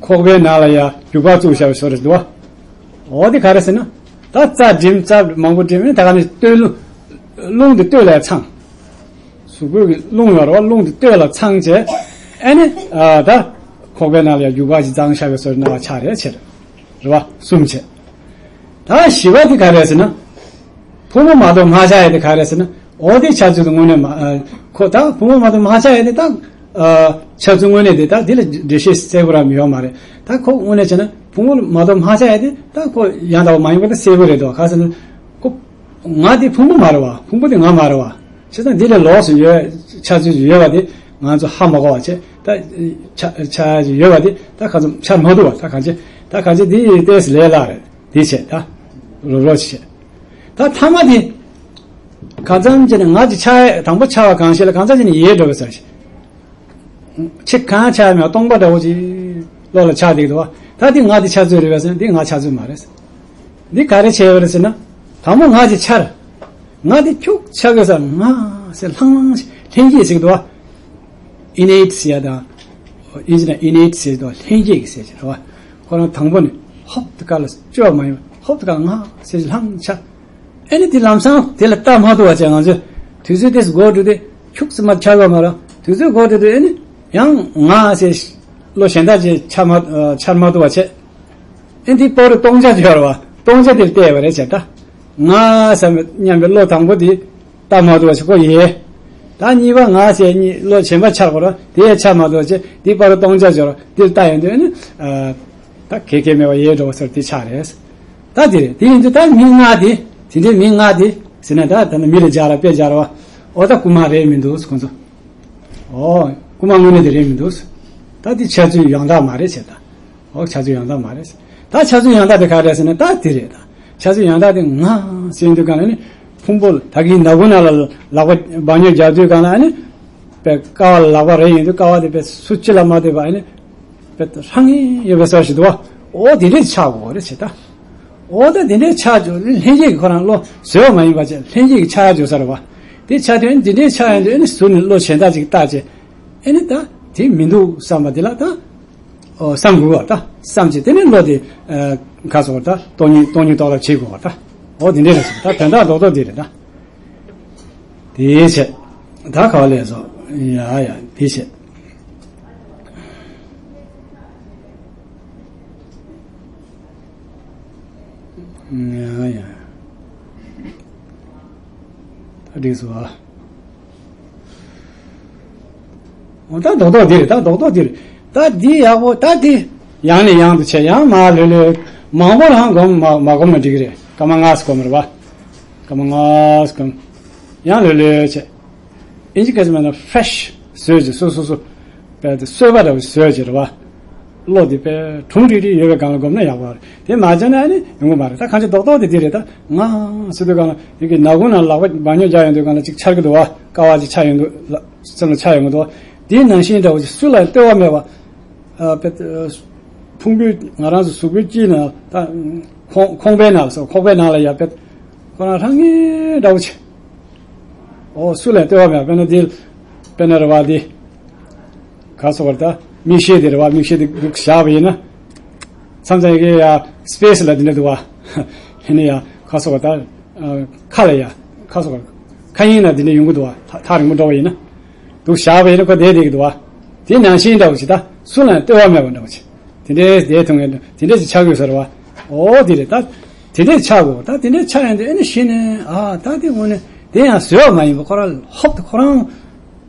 ཁོག་པའི་ནང་ལ་ཡ་རྒྱུག་པ་བཙུགས་བཞག་པའི་བཟོ་རེད་འདུག་བ། འོ་དེ་ག་རེ་ཟེར་ན། ད་རྩ་འགྲིམ་རྩ་མང་པོ་འགྲིམ་ནས་ད་ག་ནས་སྟོད་རླུང་། རླུང་དེ་སྟོད་ལ་ཚང་། གཟུགས་པོའི་རླུང་ཡོད་རེད་བ། རླུང་དེ་སྟོད་ལ་ཚང་བྱས། ཨ་ནི། ཨ་ད། ཁོག་པའི་ནང་ལ་ཡ་རྒྱུག་པ་ཞིག་བརྫངས་བཞག་པའི་བཟོ་རེད་ན་བ་ཆགས་རེད་ཟེར། རེད་བ། གསུམ་བྱས། ད་བཞི་པ་དེ་ག་རེ་ཟེར་ན། ཕུང་པོ་མ་གཏོགས་མ་ཆགས་ཡ་དེ་ག་རེ་ཟེར་ན། འོ་དེ་འཆར་ཚུལ་དེ་དངོས་གནས་མ། ཨ་ཁོ་ད་ཕུང་པོ་མ་གཏོགས་མ་ཆགས་ཡ་དེ་ད། ཨ་འཆར་ཚུལ་དངོས་གནས་དེ་ད་དེ་ལ་འགྲེལ་བཤད་གསལ་པོ་རང་ཡོད་མ་རེད། ད་ཁོ་དངོས་གནས་བྱས་ན་ཕུང་པོ་མ་གཏོགས་མ་ཆགས་ཡ་དེ་ད་ཁོ་ཡང་དག་པ་མ་ཡིན་པ་ད་གསལ་པོ་རེད་དོ། ག་ཟེར་ན། ཁོ། ང་དེ་ཕུང་པོ་མ་རེད་བ། ཕུང་པོ་དེ་ང་མ་རེད་བ། བྱས་ཙང་འདི་ལས་ལོགས་སུ་ཡོད་འཆར་ཚུལ་ཡོད་པ་དེ་ང་ཚོ་ཧ་མ་གོ་བ་བྱས་ད། ཆ་ཆ་ཡོད་པ་དེ་ད་ག་ཚོད་འཆར་མ་ཐུབ་བ། ད་གང་ཅི་ད་གང་ཅི་དེ་ཏོག་ཙམ་ལས་སླ་རེད། དེ་བྱས་ད། རོབ་རོབ་བྱས། ད་ཐ་མ་དེ། གང་འཚམ་བྱས་ནས་ང་ཅི་ཆགས་དང་པོ་ཆགས་པ་གང་ཞིག་ལ་གང་འཚམ་བྱས་ནས་ཡལ་འགྲོ་བའི་ས་ཞིག་ཕྱི་གང་ཆགས་མེད་སྟོང་པ་འདྲ་བོ་ཅིག་བློ་ལ་ཆགས་བསྡད་འདུག་བ། ད་དེ་ང་དེ་འཆར་ཚུལ་རེད་པས་ཟེར་ན་དེ་ང་འཆར་ཚུལ་མ་རེད། འདི་ག་རེ་བྱས་པ་རེད་ཟེར་ན། དང་པོ་ང་ཅི་འཆར། ང་དེ་ཁྱུག་ཆགས་ཀྱི་ས་ང་ཟེར་ལྷང་ལྷང་ཞིག་ལྷན་སྐྱེས་ཟེར་གྱི་འདུག་བ། innate ཟེར་ཡ་དང་། ཨིན་ཇི་ན་innate ཟེར་དང་ལྷན་སྐྱེས་ཀྱི་ཟེར་གྱི་རེད་བ། ཁོ་རང་དང་པོ་ནི་ཧོབ་ཏེ་ག་ལ་སྐྱོ་བ་མ་ཡིན་པ་ཧོབ་ཏེ་ག་ང་ཟེར་ལྷང་ཆ། ཨེ་ནི་དེ་ལམ་སང་དེ་ལ་ལྟ་མ་ཐུབ་པ་བྱས་ང་ཚོས་དུས་ཚོད་དེ་འགོར་འགྲོ་དུས་ཁྱུག་ཙམ་མ་ཆགས་པ་མ་རེད། དུས་ཚོད་འགོར་འགྲོ་དུས་ཨེ་ནི་ཡང་ང་ཟེར་བློ་གཞན་དག་ཅིག་འཆར་མ་འཆར་མ་ཐུབ་པ་བྱས། ཨེ་འདི་པར་སྟོང་ཆ་ཡོད་རེད་བ། སྟོང་ཆ་དེར་བལྟས་པ་རེད་བྱས་ད། ང་བསམ་སྙམ་པའི་བློ་དང་པོ་དེ། ལྟ་མ་ཐུབ་པ་ཞིག་ཁོ་ཡིན། ད་གཉིས་པ་ང་ཟེར་གཉིས་བློ་གཞན་པ་འཆར་དགོས་ར་དེ་ཡང་འཆར་མ་ཐུབ་པ་བྱས་འདི་པར་སྟོང་ཆ་ཡོད་ར་འདིར་ལྟ་ཡོང་དུས་ནི། ད་གལ་གལ་མེད་པ་ཡལ་འགྲོ་བ་ཟེར་དེ་ཆགས་རེད། ད་དེ་རེད། དེ་ཡིན་དུས་ད་མི་ལྔ་དེ་དེ་འདྲའི་མི་ལྔ་དེ་ཟེར་ན་ད་ད་ནི་མི་ལ་སྦྱར་ར་དཔེ་སྦྱར་བ། ཨོ་ད་རྐུ་མ་རེད་མི་འདུག་ཁོང་ཚོ། ཨོ་རྐུ་མ་དངོས་གནས་དེ་རེད་མི་འདུག་ད་དེ་འཆར་ཚུལ་ཡང་དག་མ་རེད་བྱས་ད། ཨོ་འཆར་ཚུལ་ཡང་དག་མ་རེད། ད་འཆར་ཚུལ་ཡང་དག་དེ་ག་རེད་ཟེར་ན་ད་དེ་རེད་ད། འཆར་ཚུལ་ཡང་དག་དེ་ང་ཟེར་དུས་གང་ལ་ནི་ཕུང་པོ་ད་གིན་ནག་ཁུང་ནང་ལ་ལག་པ་འབག་ཉོ་རྒྱག་དུས་གང་ལ་ནི་པའི་ཀ་བ་ལ་ལག་པ་རེ་ཡིན་དུས་ཀ་བ་དེ་པའི་སུ་ཅི་ལ་མ་ལྟོས་པ་ནི་པའི་ཧྲང་ངེ་ཡོད་པའི་ས་ཞིག་འདུག་བ། ཨོ་དེ་འདྲས་ཆགས་དགོས་རེད་ཟེར་ད། ཨོ་ད་དེ་འདྲས་ཆགས་འཇོག་ལྷན་སྐྱེས་ཀྱི་ཁོ་རང་བློ་བཟོས་པ་མ་ཡིན་པ་ཅེ་ལྷན་སྐྱེས་ཀྱི་ཆགས་འཇོག་ས་རེད་བ། དེ་ཆགས་དུས་ཨེ་ནི་དེ་འདྲས་ཆགས་ཡོང་དུས་ཨེ་ནི་ཟུར་ནས་བློ་གཞན་དག་ཅིག་བཏགས་ཅེ། ཨེ་ནི་ད་དེ་མི་འདུག་བསམ་པ་དེ་ལ་ད། ཨོ་བསམ་དགོས་བ་ད་བསམ་བྱས་དེ་ནས་བློ་དེ་ཁ་སོགས་ད་སྟོང་ཉིད་སྟོང་ཉིད་རྟོགས་ལ་བྱེད་དགོས་བ་ད། ཨོ་དེ་འདྲས་རེད་ཟེར་ད་དོན་དག་རྡོག་རྡོག་དེ་རེད་ད། དེའི་ཕྱིར་ད་ག་བ་ལས་སོ། ཡ་ཡ་དེའི་ཕྱིར། ཡ་ཡ་ད་འགྲིག་སོང་ཨ། འོ་ད་རྡོག་རྡོག་འདི་རེད་ད་རྡོག་རྡོག་འདི་རེད། ད་འདི་ཡག་པོ་ད་འདི་ཡང་ནས་ཡང་དུ་བྱས་ཡང་མ་ལྷོད་ལྷོད་ མང་པོ་རང་སྒོམ་མ་མ་སྒོམ་ན་འགྲིག་གི་རེད། སྐར་མ་ལྔ་སྒོམ་རེད་བ། སྐར་མ་ལྔ་སྒོམ། ཡང་ལོས་ལོས་བྱས། ཨིན་ཇི་སྐད་ཆ་མ་ན་ཕེ་རེཤ་བཟོས་ཀྱི་སོ་སོ་སོ། དཔེ་དེ་གསོས་པ་འདྲ་བོ་བཟོས་ཀྱི་རེད་བ། བློ་དེ་དཔེ་གྲུང་རིག་རིག་ཡོད་པའི་སྒང་ལ་སྒོམ་ན་ཡག་པ་རེད། དེ་མ་བྱས་ན་ཨ་ནི་ཡོང་གི་མ་རེད། ད་གང་ཅི་རྡོག་རྡོག་དེ་དེ་རེད། ད་ང་ཟེར་དུས་སྒང་ལ་ཡིན་གྱི་ནག་ཁུང་ནང་ལག་པ་འབག་ཉོ་རྒྱག་ཡོང་དུས་སྒང་ལ་ཅིག་འཆར་གི་འདུག་བ། དཀའ་བ་ཅིག་ཆགས་ཡོང་དུས་ལ་སེམས་ལ་ཆགས་ཡོང་གི་འདུག་བ། དེའི་ནང་བཞིན་འདྲ་བོ་ཅིག་སུ་ལ་ལྟོས་པ་མེད་པ། ཨ་དཔེ་ཕུང་པོའི་ང་རང་ཚོ་གཟུགས་པོའི་དཀྱིལ་ནང་ད་ཁོང་ཁོང་པའི་ནང་ལ་སོ་ཁོག་པའི་ནང་ལ་ཡ་དཔེ་ཁོ་རང་རང་ངེས་འདྲ་བོ་ཆེ། ཨོ་སུ་ལ་ལྟོས་པ་མེད། དཔེར་ན་འདི་དཔེར་ན་རེད་བ། འདི་ག་སོགས་པ་ད་མིག་ཤེལ་དེ་རེད་བ། མིག་ཤེལ་དེ་འདུག་བཞག་པ་ཡིན་ན། མཚམས་མཚམས་ཡ་སི་པེ་སི་ལ་འདི་འདྲ་འདུག་བ། ཧེ་ནི་ཡ་ག་སོགས་པ་ད་ཁ་ལ་ཡ་ག་སོགས་པ་ཁ་ཡིན་ན་འདི་འདྲ་ཡོང་གི་འདུག་བ། ཐག་ཐག་རིང་པོ་འགྲོ་བ་ཡིན་ན། འདུག་བཞག་པ་ཡིན་ན་ཁོ་བསྡད་བསྡད་ཀྱི་འདུག་བ། དེ་ནང་བཞིན་འདྲ་བོ་ཅིག་ད་སུ་ལ་ལྟོས་པ་མེད་པ་འདྲ་བོ་ཅིག་དེ་འདྲའི་བསྡད་ཐུབ་མཁན་དེ་འདྲ་ཅིག་ཆགས་ཡོད་ཟེར་བ། ཨོ་དེ་རེད་ད། དེ་འདྲའི་ཆགས་དགོས། ད་དེ་འདྲའི་ཆགས་ཡོང་དུས་ཨེ་ནི་གཞི་ནས་ཨ་ད་དེ་དངོས་གནས་དེ་ཡང་བཟོས་པ་མ་ཡིན་པ་ཁོ་རང་ཧོབ་ཏེ་ཁོ་རང་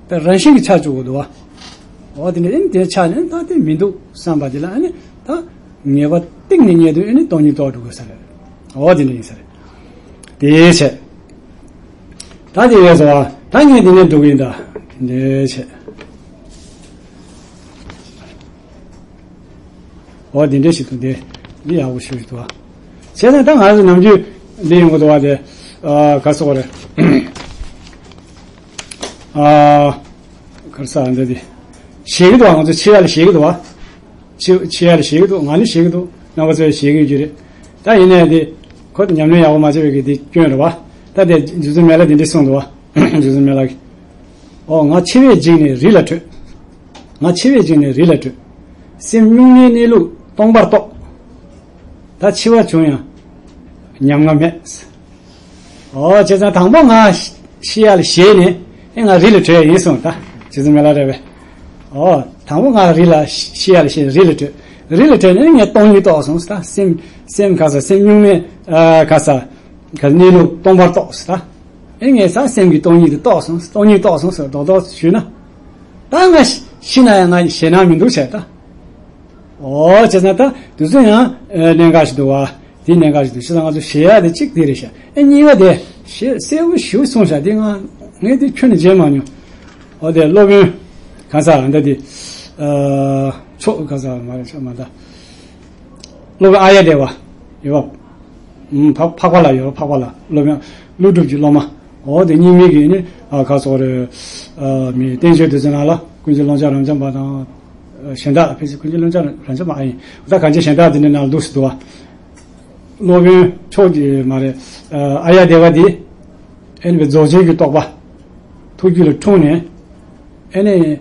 དེ་རང་བཞིན་གྱིས་ཆགས་བཅུག་དགོས་འདུག་བ། ཨོ་དེ་འདྲ་ཨེ་ནི་དེ་ཆགས་ནས་ད་དེ་མི་འདུག་བསམ་པ་དེ་ལ་ཨེ་ནི་ད་ངེས་པ་གཏིང་ནས་རྙེད་དུས་ཨེ་ནི་སྟོང་ཉིད་རྟོགས་འགྲོ་དགོས་ས་རེད། ཨོ་དེ་འདྲ་ཡིན་ས་རེད། དེའི་ཆེད། ད་དེ་ཡོད་ཟེར་བ། ད་ངས་འདི་ནས་འགྲོ་གི་ཡིན་ད། དེ་འདྲའི་ཆེད། འོ་འདི་འདྲའི་ཞིག་ཏུ་འདི་འདི་ཡག་པོ་ཞིག་འདུག་བ། བྱས་ཙང་ད་ང་ཚོ་ནམ་རྒྱུན་འདི་ཡོང་གི་འདུག་བ། དེ་ཨ་ག་སོགས་རེད། ཨ་གར་ས་འདི་དེ་ཞེད་ཀྱི་འདུག་བ། ང་ཚོ་འཆི་བ་ལ་ཞེད་ཀྱི་འདུག་བ། འཆི་འཆི་བ་ལ་ཞེད་ཀྱི་འདུག་ང་ནི་ཞེད་ཀྱི་འདུག་རྣམ་པ་ཚོས་ཞེད་ཀྱི་ཡོད་ཀྱི་རེད། ད་ཡིན་ནའི་དེ་ཁོ་ཉམས་ལེན་ཡག་པོ་མ་བྱས་པའི་གི་དེ་སྐྱོན་རེད་བ། ད་དེ་རྗེ་བཙུན་མི་ལ་དེ་འདྲ་གསུངས་འདུག་བ། རྗེ་བཙུན་མི་ལ་གིས། ཨོ་ང་འཆི་བས་འཇིགས་ནས་རི་ལ་བྲོས། ང་འཆི་བས་འཇིགས་ནས་རི་ལ་བྲོས། སེམས་གཉུག་མའི་གནས་ལུགས་སྟོང་པར་རྟོགས། ད་འཆི་བ་བྱུང་ཡང་ཉམ་ང་མེད། ཨོ་བྱས་ཙང་དང་པོ་ང་ཤི་ཡ་ལ་ཞེད་ནས་ཨེ་ང་རི་ལ་བྲོས་ཡིན་གསུངས། ད་རྗེ་བཙུན་མི་ལ་རེད་པས། ཨོ་དང་པོ་ང་རི་ལ་ཤི་ཡ་ལ་ཞེད་རི་ལ་བྲོས། རི་ལ་བྲོས་ནས་ངས་སྟོང་ཉིད་རྟོགས་སོང་ད། སེམས་སེམས་ག་ས་སེམས་གཉུག་མའི་ཨ་ག་ས་ག་གནས་ལུགས་སྟོང་པར་རྟོགས་ད། ཨེ་ངས་ས་སེམས་ཀྱི་སྟོང་ཉིད་དུ་རྟོགས་སོང་། སྟོང་ཉིད་རྟོགས་སོང་ཟེར་རྡོག་རྡོག་ཞུས་ན། ད་ང་ཤི་ཤི་ན་ཡང་ང་ཞེད་སྣང་མི་འདུག་བྱས་ད། ཨོ་བྱས་ན་ད་དུས་ཚོད་ཡང་ཨ་གནད་འགག་ཞིག་འདུག་བ། དེ་གནད་འགག་ཞིག་འདུག་བྱས་ཙང་ང་ཚོ་ཞེད་ཡག་དེ་གཅིག་དེ་རེད་ཤག་ཨེ་གཉིས་པ་དེ་ཞེད་གསལ་པོ་ཞེ་པོ་གསུངས་ཤག་དེ་ང་ངས་དེ་ཁྱོན་ནས་བརྗེད་མ་མྱོང་། ཨོ་དེ་སློབ་དཔོན་གང་ཟག་འདི་དེ་ཨ་ཕྱོགས་གང་ཟག་མ་རེད་ཤག་མ་ད། སློབ་དཔོན་ཨཱརྱ་དེ་བ་ཡོད་པ། ཨུམ་འཕགས་འཕགས་པ་ལ་ཡོད། འཕགས་པ་ལ་སློབ་དཔོན་ཀླུ་སྒྲུབ་ཀྱི་སློབ་མ། འོ་དེ་རྙིང་མའི་གི་ནི་ཨ་ག་སོགས་རེད། ཨ་མི་བསྟན་བཅོས་དེ་ཚོ་ནང་ལ་ཀུན་མཁྱེན་ཀློང་ཆེན་རབ་འབྱམས་པ་དང་། གཞན་དག་ཕལ་ཆེར་ཀུན་མཁྱེན་ཀློང་ཆེན་རབ་འབྱམས་པ་ཨ་ཡིན། ད་གང་ཅི་གཞན་དག་དེ་འདྲ་ནང་ལ་འདུག་སེ་འདུག་བ། སློབ་དཔོན་མཆོག་གི་མ་རེད། ཨ་ཨཱརྱ་དེ་བ་དེ་ཨེ་ནི་བའི་རྫོགས་ཆེན་གྱི་རྟོགས་པ་ཐུགས་རྒྱུད་ལ་འཁྲུངས་ནས་ཨེ་ནི།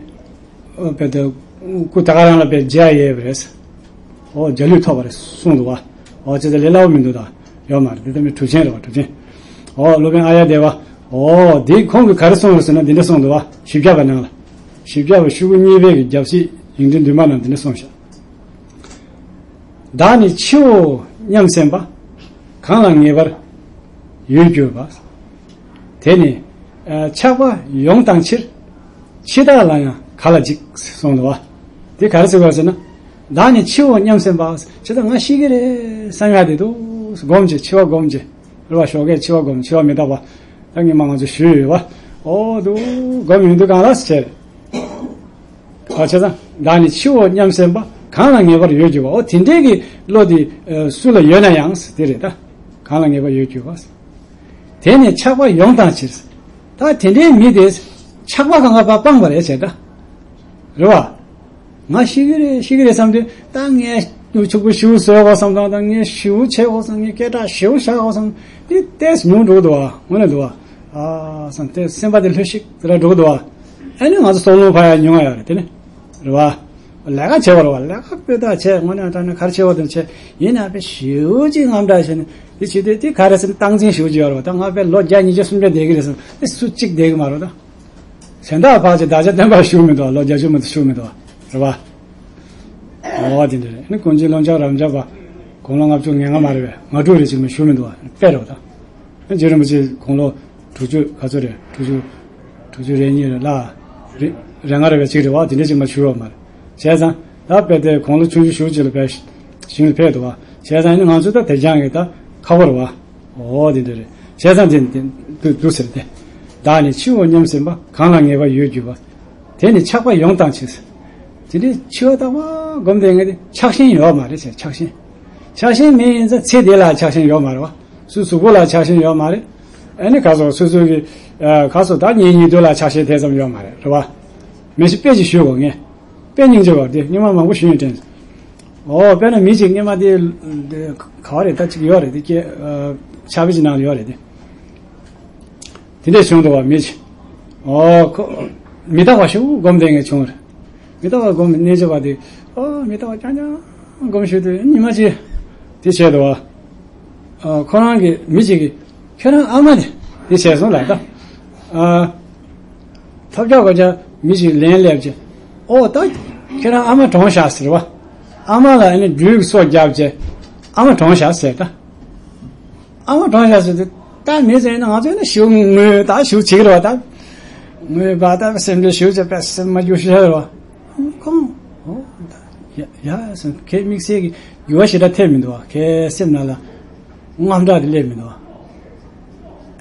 ཨོ་བེ་དེ་སྐུ་ད་ག་རང་ལ་བེ་མཇལ་ཡས་པ་རེད། ཨོ་འཇའ་ལུས་ཐོབ་པ་རེད་གསུངས་འདུག་བ། ཨོ་ཅི་ད་ལས་སླ་བོ་མི་འདུག་ད། ཡོད་མ་རེད། དེ་ལྟ་མི་གྲུབ་ཆེན་རེད་བ། གྲུབ་ཆེན། ཨོ་སློབ་དཔོན་ཨཱརྱ་དེ་བ། ཨོ་དེ་ཁོང་གིས་ག་རེ་གསུངས་རེད་ཟེར་ན་འདི་འདྲ་གསུངས་འདུག་བ། བཞི་བརྒྱ་པ་ནང་ལ། བཞི་བརྒྱ་པ་ཤོག་གུ་གཉིས་པའི་གི་རྒྱབ་གཟིགས་ཡིག་འབྲུ་བདུན་པ་ནང་འདི་འདྲ་གསུངས་ཤག་བདག་ནི་འཆི་བའོ་སྙམ་སེམས་པ། གང་ལ་ངེས་པར་ཡོད་གྱུར་པ། དེ་ནི་ཨ་ཆགས་པ་ཡོངས་བཏང་ཕྱིར། འཆི་བདག་ལ་ཡང་ག་ལ་འཇིགས་གསུངས་འདུག་བ། དེ་ག་རེ་ཟེར་བ་ཟེར་ན། བདག་ནི་འཆི་བའོ་སྙམ་སེམས་པ། ཇི་ལྟར་ང་ཤི་གི་རེད་བསམ་ཡག་དེ་འདུག་སྒོམ་བྱེད། འཆི་བ་སྒོམ་བྱེད། རེད་བ། ཞོགས་ཀས་འཆི་བ་སྒོམ། འཆི་བ་མི་རྟག་པ། ད་ངས་མ་ང་ཚོ་ཞུས་ཡོད་བ། ཨོ་འདུག་སྒོམ་ཡོང་དུས་གང་ལ་ཟེར། ཨ་བྱས་ཙང་བདག་ནི་འཆི་བའོ་སྙམ་སེམས་པ། གང་ལ་ངེས་པར་ཡོད་གྱུར་པ། ཨོ་དེ་འདྲའི་གི་བློ་དེ་ཨ་སུ་ལ་ཡོད་ན་ཡང་དེ་རེད་ད། གང་ལ་ངེས་པར་ཡོད་གྱུར་པ། དེ་ནི་ཆགས་པ་ཡོངས་བཏང་ཕྱིར། ད་དེ་འདྲའི་མི་དེ་ཆགས་པ་གང་ག་པ་སྤངས་པ་རེད་བྱས་ད། རེད་བ། ང་ཤི་གི་རེད་ཤི་གི་རེད་བསམ་དུས་ད་ངས་ཕྱུག་པོ་ཞེ་པོ་བཟོ་དགོས་བསམ་དང་ད་ངས་ཞེ་པོ་བྱེད་དགོས་བསམ། ངས་སྐད་གྲགས་ཞེ་པོ་བཞག་དགོས་བསམ། དེ་ཏོག་ཙམ་ཉུང་འགྲོ་གི་འདུག་བ། དངོས་གནས་འདུག་བ། ཨ་བསམ་དེ་སེམས་པ་དེ་ལྷོད་ཤིག་དེ་འདྲ་འགྲོ་གི་འདུག་བ། ཨ་ནི་ང་ཚོ་སྲོག་རླུང་འཕར་ཡག་ཉུང་བ་ཡོད་རེད་དེ་ནི། རེད་བ། ལས་ཀ་བྱེད་པ་རེད་བ། ལས་ཀ་དཔེ་ད་བྱས་དངོས་གནས་དྲང་གནས་ག་རེ་བྱེད་པ་དེ་བྱས་ཡིན་ན་དཔེ་ཞེ་པོ་ཅིག་དངངས་སྐྲག་བྱས་ནས་དེ་བྱེད་དུས་དེ་ག་རེ་ཟེར་ན་སྟངས་འཛིན་ཞེ་པོ་ཅིག་ཡོད་རེད་བ། ད་ང་དཔེ་ལོ་བརྒྱ་ཉིས་བརྒྱ་སུམ་བརྒྱ་བསྡད་ཀྱི་རེད་བསམ་དེ་སུ་གཅིག་བསྡད་ཀྱི་མ་རེད་ད། གཞན་དག་ཕལ་ཆེར་བདག་ཅག་བསྟན་པ་ཞུ་མི་འདུག་ལོ་བརྒྱད་ཅུ་མ་གཏོགས་ཞུ་མི་འདུག་རེད་བ། ཨོ་དེ་འདྲ་རེད། ནི་ཀུན་མཁྱེན་ཀློང་ཆེན་རབ་འབྱམས་པ་དགུང་ལོ་ལྔ་བཅུ་ང་ལྔ་མ་རེད་པས། ང་དྲུག་རེ་ཅིག་མ་ཞུ་མི་འདུག་བ། དཔེ་རེད་བ་ད། རྗེ་རིན་པོ་ཆེ་དགུང་ལོ་དྲུག་ཅུ་ག་ཚོད་རེད། དྲུག་ཅུ་དྲུག་ཅུ་རེ་གཉིས་རེད་ལ། རེ་རེ་ལྔ་རེད་པས་ཅིག་རེད་བ། དེ་འདྲ་ཅིག་མ་ཞུ་བ་མ་རེད། བྱས་ཙང་ད་དཔེ་དེ་དགུང་ལོ་ཆུང་ཆུང་ཞེ་པོ་ཅིག་ལ་དཔེ་ཞིང་ལ་ཕེབས་འདུག་བ། བྱས་ཙང་ནི་ང་ཚོ་ད་དེ་སྦྱང་གི་ད་ཁག་པོ་རེད་བ། འོ་དེ་འདྲ་རེད། བྱས་ཙང་དེ་དེ་འདུག་འདུག་ཟེར་ཏེ། བདག་ནི་འཆི་བ་སྙམ་སེམས་པ། གང་ལ་ངེས་པར་ཡོད་གྱུར་པ། དེ་ནི་ཆགས་པ་ཡོངས་དང་ཕྱིར། དེ་འདྲའི་འཆི་བ་རྟག་པར་སྒོམ་བསྡད་མཁན་དེ་ཆགས་ཞེན་ཡོད་མ་རེད་ཟེར། ཆགས་ཞེན། ཆགས་ཞེན་མེད་ཡིན་ཙང་ཚེ་འདི་ལ་ཆགས་ཞེན་ཡོད་མ་རེད་བ། སོའི་གཟུགས་པོ་ལ་ཆགས་ཞེན་ཡོད་མ་རེད། ཨ་ནི་ག་སོ་སོ་སོ་གི་ཨ་ག་སོ་ད་ངའི་ཉེ་དུ་ལ་ཆགས་ཞེན་དེ་ཙམ་ཡོད་མ་རེད། རེད་བ། མི་ཞིག་དཔེ་ཅིག་ཞུ་གོ་ངས། དཔེ་སྙིང་རྗེ་བ་དེ་སྔོན་མ་མང་པོ་ཞུས་ཡོད་དྲན། འོ་དཔེར་ན་མི་ཞིག་སྔོན་མ་དེ་དེ་ག་བ་རེད། ད་ཅིག་ཡོད་རེད་དེ་སྐྱེ་ཨ་ཕྱག་དཔེ་ཅིག་ནང་ལ་ཡོད་རེད་དེ། དེ་འདྲས་བྱུང་འདུག་བ། མི་ཞིག་འོ་ཁོ་མི་རྟག་པ་ཞིག་སྒོམ་བསྡད་མཁན་བྱུང་རེད། མི་རྟག་པ་སྒོམ་གནས་བྱ་བ་དེ། ཨོ་མི་རྟག་པ་རྐྱང་རྐྱང་སྒོམ་ཞུས་དུས་ཉི་མ་གཅིག་དེ་བྱས་འདུག་བ། ཨ་ཁོ་རང་གི་མི་གཅིག་གིས་ཁྱོད་རང་ཨ་མ་དེ་དེ་བྱས་སོང་ལ་ད། ཨ་ཐབས་ཆག་གོ་ཆ་མི་གཅིག་ལན་སླེབས་བྱས། ཨོ་ད་ཁྱོད་རང་ཨ་མ་གྲོངས་ཤག་ཟེར་བ། ཨ་མ་ལ་ཨ་ནི་སྦྲུལ་གྱི་སོ་བརྒྱབ་བྱས། ཨ་མ་གྲོངས་ཤག་ཟེར་ད། ཨ་མ་གྲོངས་ཤག་ཟེར་དུས་ད་མི་ཟེར་ན་ང་ཚོས་ནི་ཞུ་ངོས་ད་ཞུ་བྱེད་ཀྱི་རེད་བ་ད། ངོས་པ་ད་སེམས་ཁྲལ་ཞུ་བྱས་པས་སེམས་མ་རྒྱུ་ཤེས་རེད་བ། ཁོང་ཨོ་ད་ཡ་ཡ་སེམས་ཁའི་དམིགས་བསལ་གྱི་འགྱུར་བ་ཞེ་དྲག་ཐེབས་མི་འདུག་བ། ཁའི་སེམས་ནང་ལ་དངངས་སྐྲག་དེ་སླེབས་མི་འདུག་བ།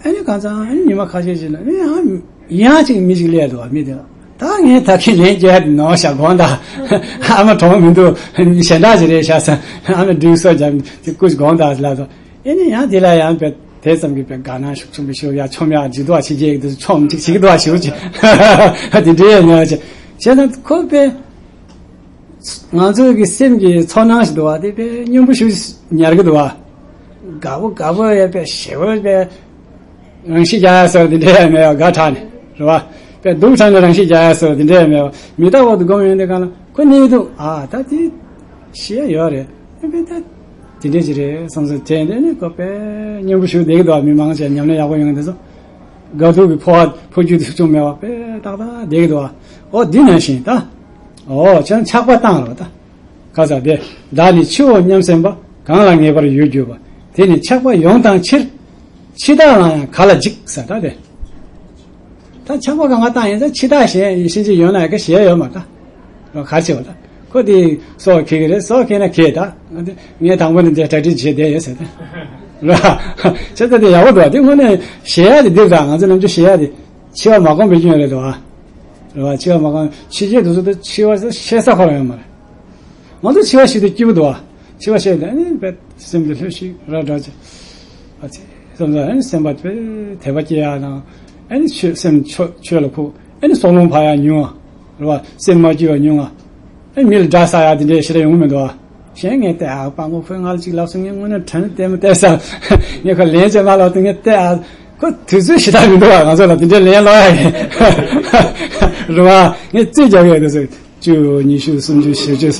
ཨ་ནི་གང་ཚང་ཨ་ནི་ཉི་མ་ཁ་ཤས་ཤིག་ལ་ཨ་ཡང་ཅིག་མི་ཞིག་སླེབས་འདུག་བ། མི་དེ་ལ་ད་ངས་ད་གིན་ལན་རྒྱག་ཡ་དེ་ནོར་ཤག་དགོངས་དག་ཨ་མ་གྲོངས་མི་འདུག་གཞན་དག་ཅིག་རེད་ཤག་ཟེར། ཨ་མ་སྦྲུལ་གྱི་སོ་བརྒྱབ་དེ་སྐུ་དགོངས་དག་ལ་སོ། ཨེ་ནི་ཡང་དེ་ལ་ཡང་པའི་དེ་ཙམ་གྱིས་པའི་དགའ་སྣང་ཤུགས་ཆེན་པོ་ཞིག་ཡ་ཆོམ་ཡག་ཇི་ལྟ་བ་ཞིག་ཅིག་དེ་ཆོམ་ཅིག་ཅིག་ལྟ་བ་ཞིག་ཅིག་དེ་འདྲའི་ཡང་ཉོ་ཅིག་བྱས་ཙང་ཁོ་པའི་ང་ཚོ་གི་སེམས་ཀྱི་ཚོར་སྣང་ཞིག་འདུག་བ། དེ་པའི་སྙོམས་པོ་ཞིག་ཉར་གི་འདུག་བ། དགའ་པོ་དགའ་པོ་ཡ་པའི་ཞེ་པོ་པའི་རང་ཤི་རྒྱག་ཡ་སོགས་དེ་འདྲ་ཡང་མེད་བ། དགའ་དྲགས་ནས་རེད་བ། པའི་སྡུག་དྲགས་ནས་རང་ཤི་རྒྱག་ཡ་སོགས་དེ་འདྲ་ཡང་མེད་བ། མི་རྟག་པ་དུ་སྒོམ་ཡོང་དུས་གང་ལ་ཁོ་གནས་འདུག་ཨ་ད་དེ་ཤི་ཡ་ཡོད་རེད། ཨ་པའི་ད་དེ་འདྲས་ཅིག་རེད་བསམ་སོང་། དེ་འདྲས་ནི་ཁོ་པའི་སྙོམས་པོ་ཞིག་བསྡད་ཀྱི་འདུག་བ། མི་མང་ཆེ་ཉམས་ལེན་ཡག་པོ་ཡོང་གི་འདུག་སོང་། དགའ་སྡུག་གི་འཕོ་བ་འཕོ་རྒྱུ་དེ་ཚུགས་མེད་བ། པའི་ཏག་ཏག་བསྡད་ཀྱི་འདུག་བ། ཨོ་འདི་ནང་བཞིན་ད། ཨོ་ཁྱོད་ཆགས་པ་བཏང་རོགས་ད། ཁ་ས་དེ། བདག་ནི་འཆི་བའོ་སྙམ་སེམས་པ། གང་ལ་ངེས་པར་ཡོད་གྱུར་པ། དེ་ནི་ཆགས་པ་ཡོངས་དང་ཕྱིར། འཆི་བདག་ལ་ཡང་ག་ལ་འཇིགས་ཟེར་ད་དེ། ད་ཆགས་པ་གང་ག་བཏང་ཡིན་ཙང་འཆི་བདག་ཞེས་ཤེས་ཀྱི་ཡོད་ན་ག་ཞེས་ཡོད་མ་ད། ག་རེ་བྱེད་པ་ད། ཁོ་དེ་སྲོག་འཁེལ་གི་རེད། སྲོག་འཁེལ་ན་འཁེལ་ད། ངས་དང་པོ་ནས་འདི་གྲ་སྒྲིག་བྱས་བསྡད་ཡོད་ཟེར་ད། རེད་བ། བྱས་ཙང་དེ་ཡག་པོ་འདུག་བ། དེ་དངོས་གནས་ཞེས་ཡ་དེ་འདི་རེད་ད། ང་ཚོ་ནམ་རྒྱུན་ཞེས་ཡ་དེ། འཆི་བ་མ་གོམས་པའི་སྐྱོན་རེད་དོ། རེད་བ། འཆི་བ་མ་གོམས། འཆི་རྒྱུ་དེ་ཚོ་དེ་འཆི་བ་ཤེས་ས་ཁོ་རང་ཡོད་མ་རེད། ང་ཚོ་འཆི་བ་ཤེས་དུས་སྐྱིད་པོ་འདུག་བ། འཆི་བ་ཤེས་དུས་ཨ་ནི་བས་སེམས་དེ་ལྷོད་ཤིག་ར་འདྲ་ཅིག་ཨ་ཙི། བསམ་ས་ཨ་ནི་སེམས་པ་དེ་དད་པ་སྐྱེ་ཡ་དང་། ཨ་ནི་ཆོས་སེམས་ཆོས་ཆོས་ལ་ཕུག་ཨ་ནི་སྲོག་ལོང་འཕར་ཡ་ཉུང་བ། རེད་བ། སེམས་མ་སྐྱིད་པ་ཉུང་བ། ཨ་ནི་མི་ལ་དགྲ་ཟ་ཡ་དེ་འདྲའི་ཞེ་དྲག་ཡོང་གི་མི་འདུག་བ། གཞན་ངས་བལྟས་ཨ་སྤྲང་པོ་ཁོས་ང་ལ་ཅིག་ལབ་སོང་། ངས་དངོས་གནས་དྲན་བལྟས་མ་བལྟས་ས། ངས་ཁོ་ལན་ཅིག་མ་ལབ་དུས་ངས་བལྟས་ཨ། ཁོ་དུས་ཚོད་ཞེ་དྲག་མི་འདུག་བ། ང་ཚོ་ལ་དེ་འདྲའི་ལན་སློག་ཡ་ཡིན། རེད་བ། ངས་རྩིས་རྒྱག་གི་ཡོད་དུས་ཚོད་བཅུ་ཉི་ཤུ་སུམ་ཅུ་ཞེ་བཅུ།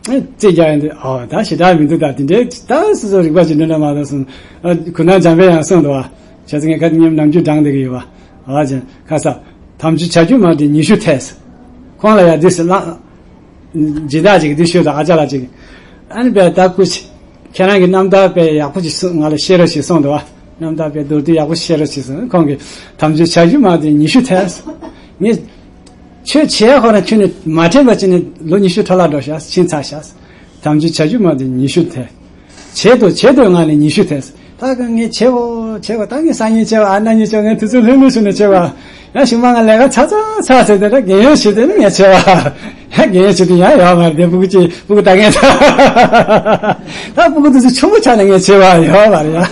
ཨ་རྩིས་རྒྱག་ཡོང་དུས་ཨོ་ད་ཞེ་དྲག་མི་འདུག་ད་དེ་འདྲའི་ད་སོ་སོ་རིག་པ་ཅིག་འདྲ་འདྲ་མ་གཏོགས་སོང་། ཨ་གུ་ན་འཇམ་དཔལ་ཡང་གསུངས་འདུག་བ། བྱས་ཙང་ངས་ཁ་ཉིན་ནམ་རྒྱུན་བགྲང་བསྡད་ཀྱི་ཡོད་བ། ཨ་ཅེ་ཁ་ས། དམ་ཆོས་བྱ་རྒྱུ་མ་དེ་ཉི་ཤུ་ཐལ། ཁོང་ལ་ཡ་དུས་སུ་བླངས། སྦྱིན་བདག་ཅིག་གིས་འདི་ཞུས་དང་ཨ་ཅག་ལགས་ཅིག་ཨ་ནི་བས་ད་སྐུ་མཁྱེན་རང་གི་རྣམ་ཐར་དཔེ་ཡག་པོ་ཅིག་གསུང་ང་ལ་བཤད་རོགས་ཞེས་གསུངས་འདུག་བ། རྣམ་ཐར་དཔེ་མདོར་བསྡུས་ཡག་པོ་བཤད་རོགས་ཞེས་གསུངས། ཁོང་གིས་དམ་ཆོས་བྱ་རྒྱུ་མ་དེ་ཉི་ཤུ་ཐལ། ངས་ཆོས་བྱས་ཁོ་རང་ཁྱོད་ནི་མ་དྲན་པ་ཅིག་ནས་ལོ་ཉི་ཤུ་འཕྲོ་བརླག་འགྲོ་ཤག་ཕྱིན་ཚར་ཤག་དམ་ཆོས་བྱ་རྒྱུ་མ་དེ་ཉི་ཤུ་ཐལ། བྱེད་དོ་བྱེད་དོ་ང་ནི་ཉི་ཤུ་ཐལ། ད་ག་ངས་བྱེད་བོ་བྱེད་བོ་ད་ངས་སང་ཉིན་བྱེད་བོ་ཨ་གནངས་ཉིན་བྱེད་བོ་ངས་དུས་ཚོད་ལྷོད་ལྷོད་བྱུང་ནས་བྱེད་བོ། ཡང་ཞིག་མ་ང་ལས་ཀ་ཚ་ཚ་ཚ་ཟེར་ཏེ་ད་རྒན་ཡོལ་བྱེད་དེ་ནི་ངས་བྱེད་བོ། ཡང་རྒན་ཡོལ་བྱེད་དུས་ཡང་ཡོད་མ་རེད་དེ་སྤུ་གུ་ཅིག་སྤུ་གུ་ད་ངས་ད་སྤུ་གུ་དུས་ཚོད་ཆུང་བོ་ཆགས་ནས་ངས་བྱེད་བོ་ཡོད་མ་རེད་ཡ།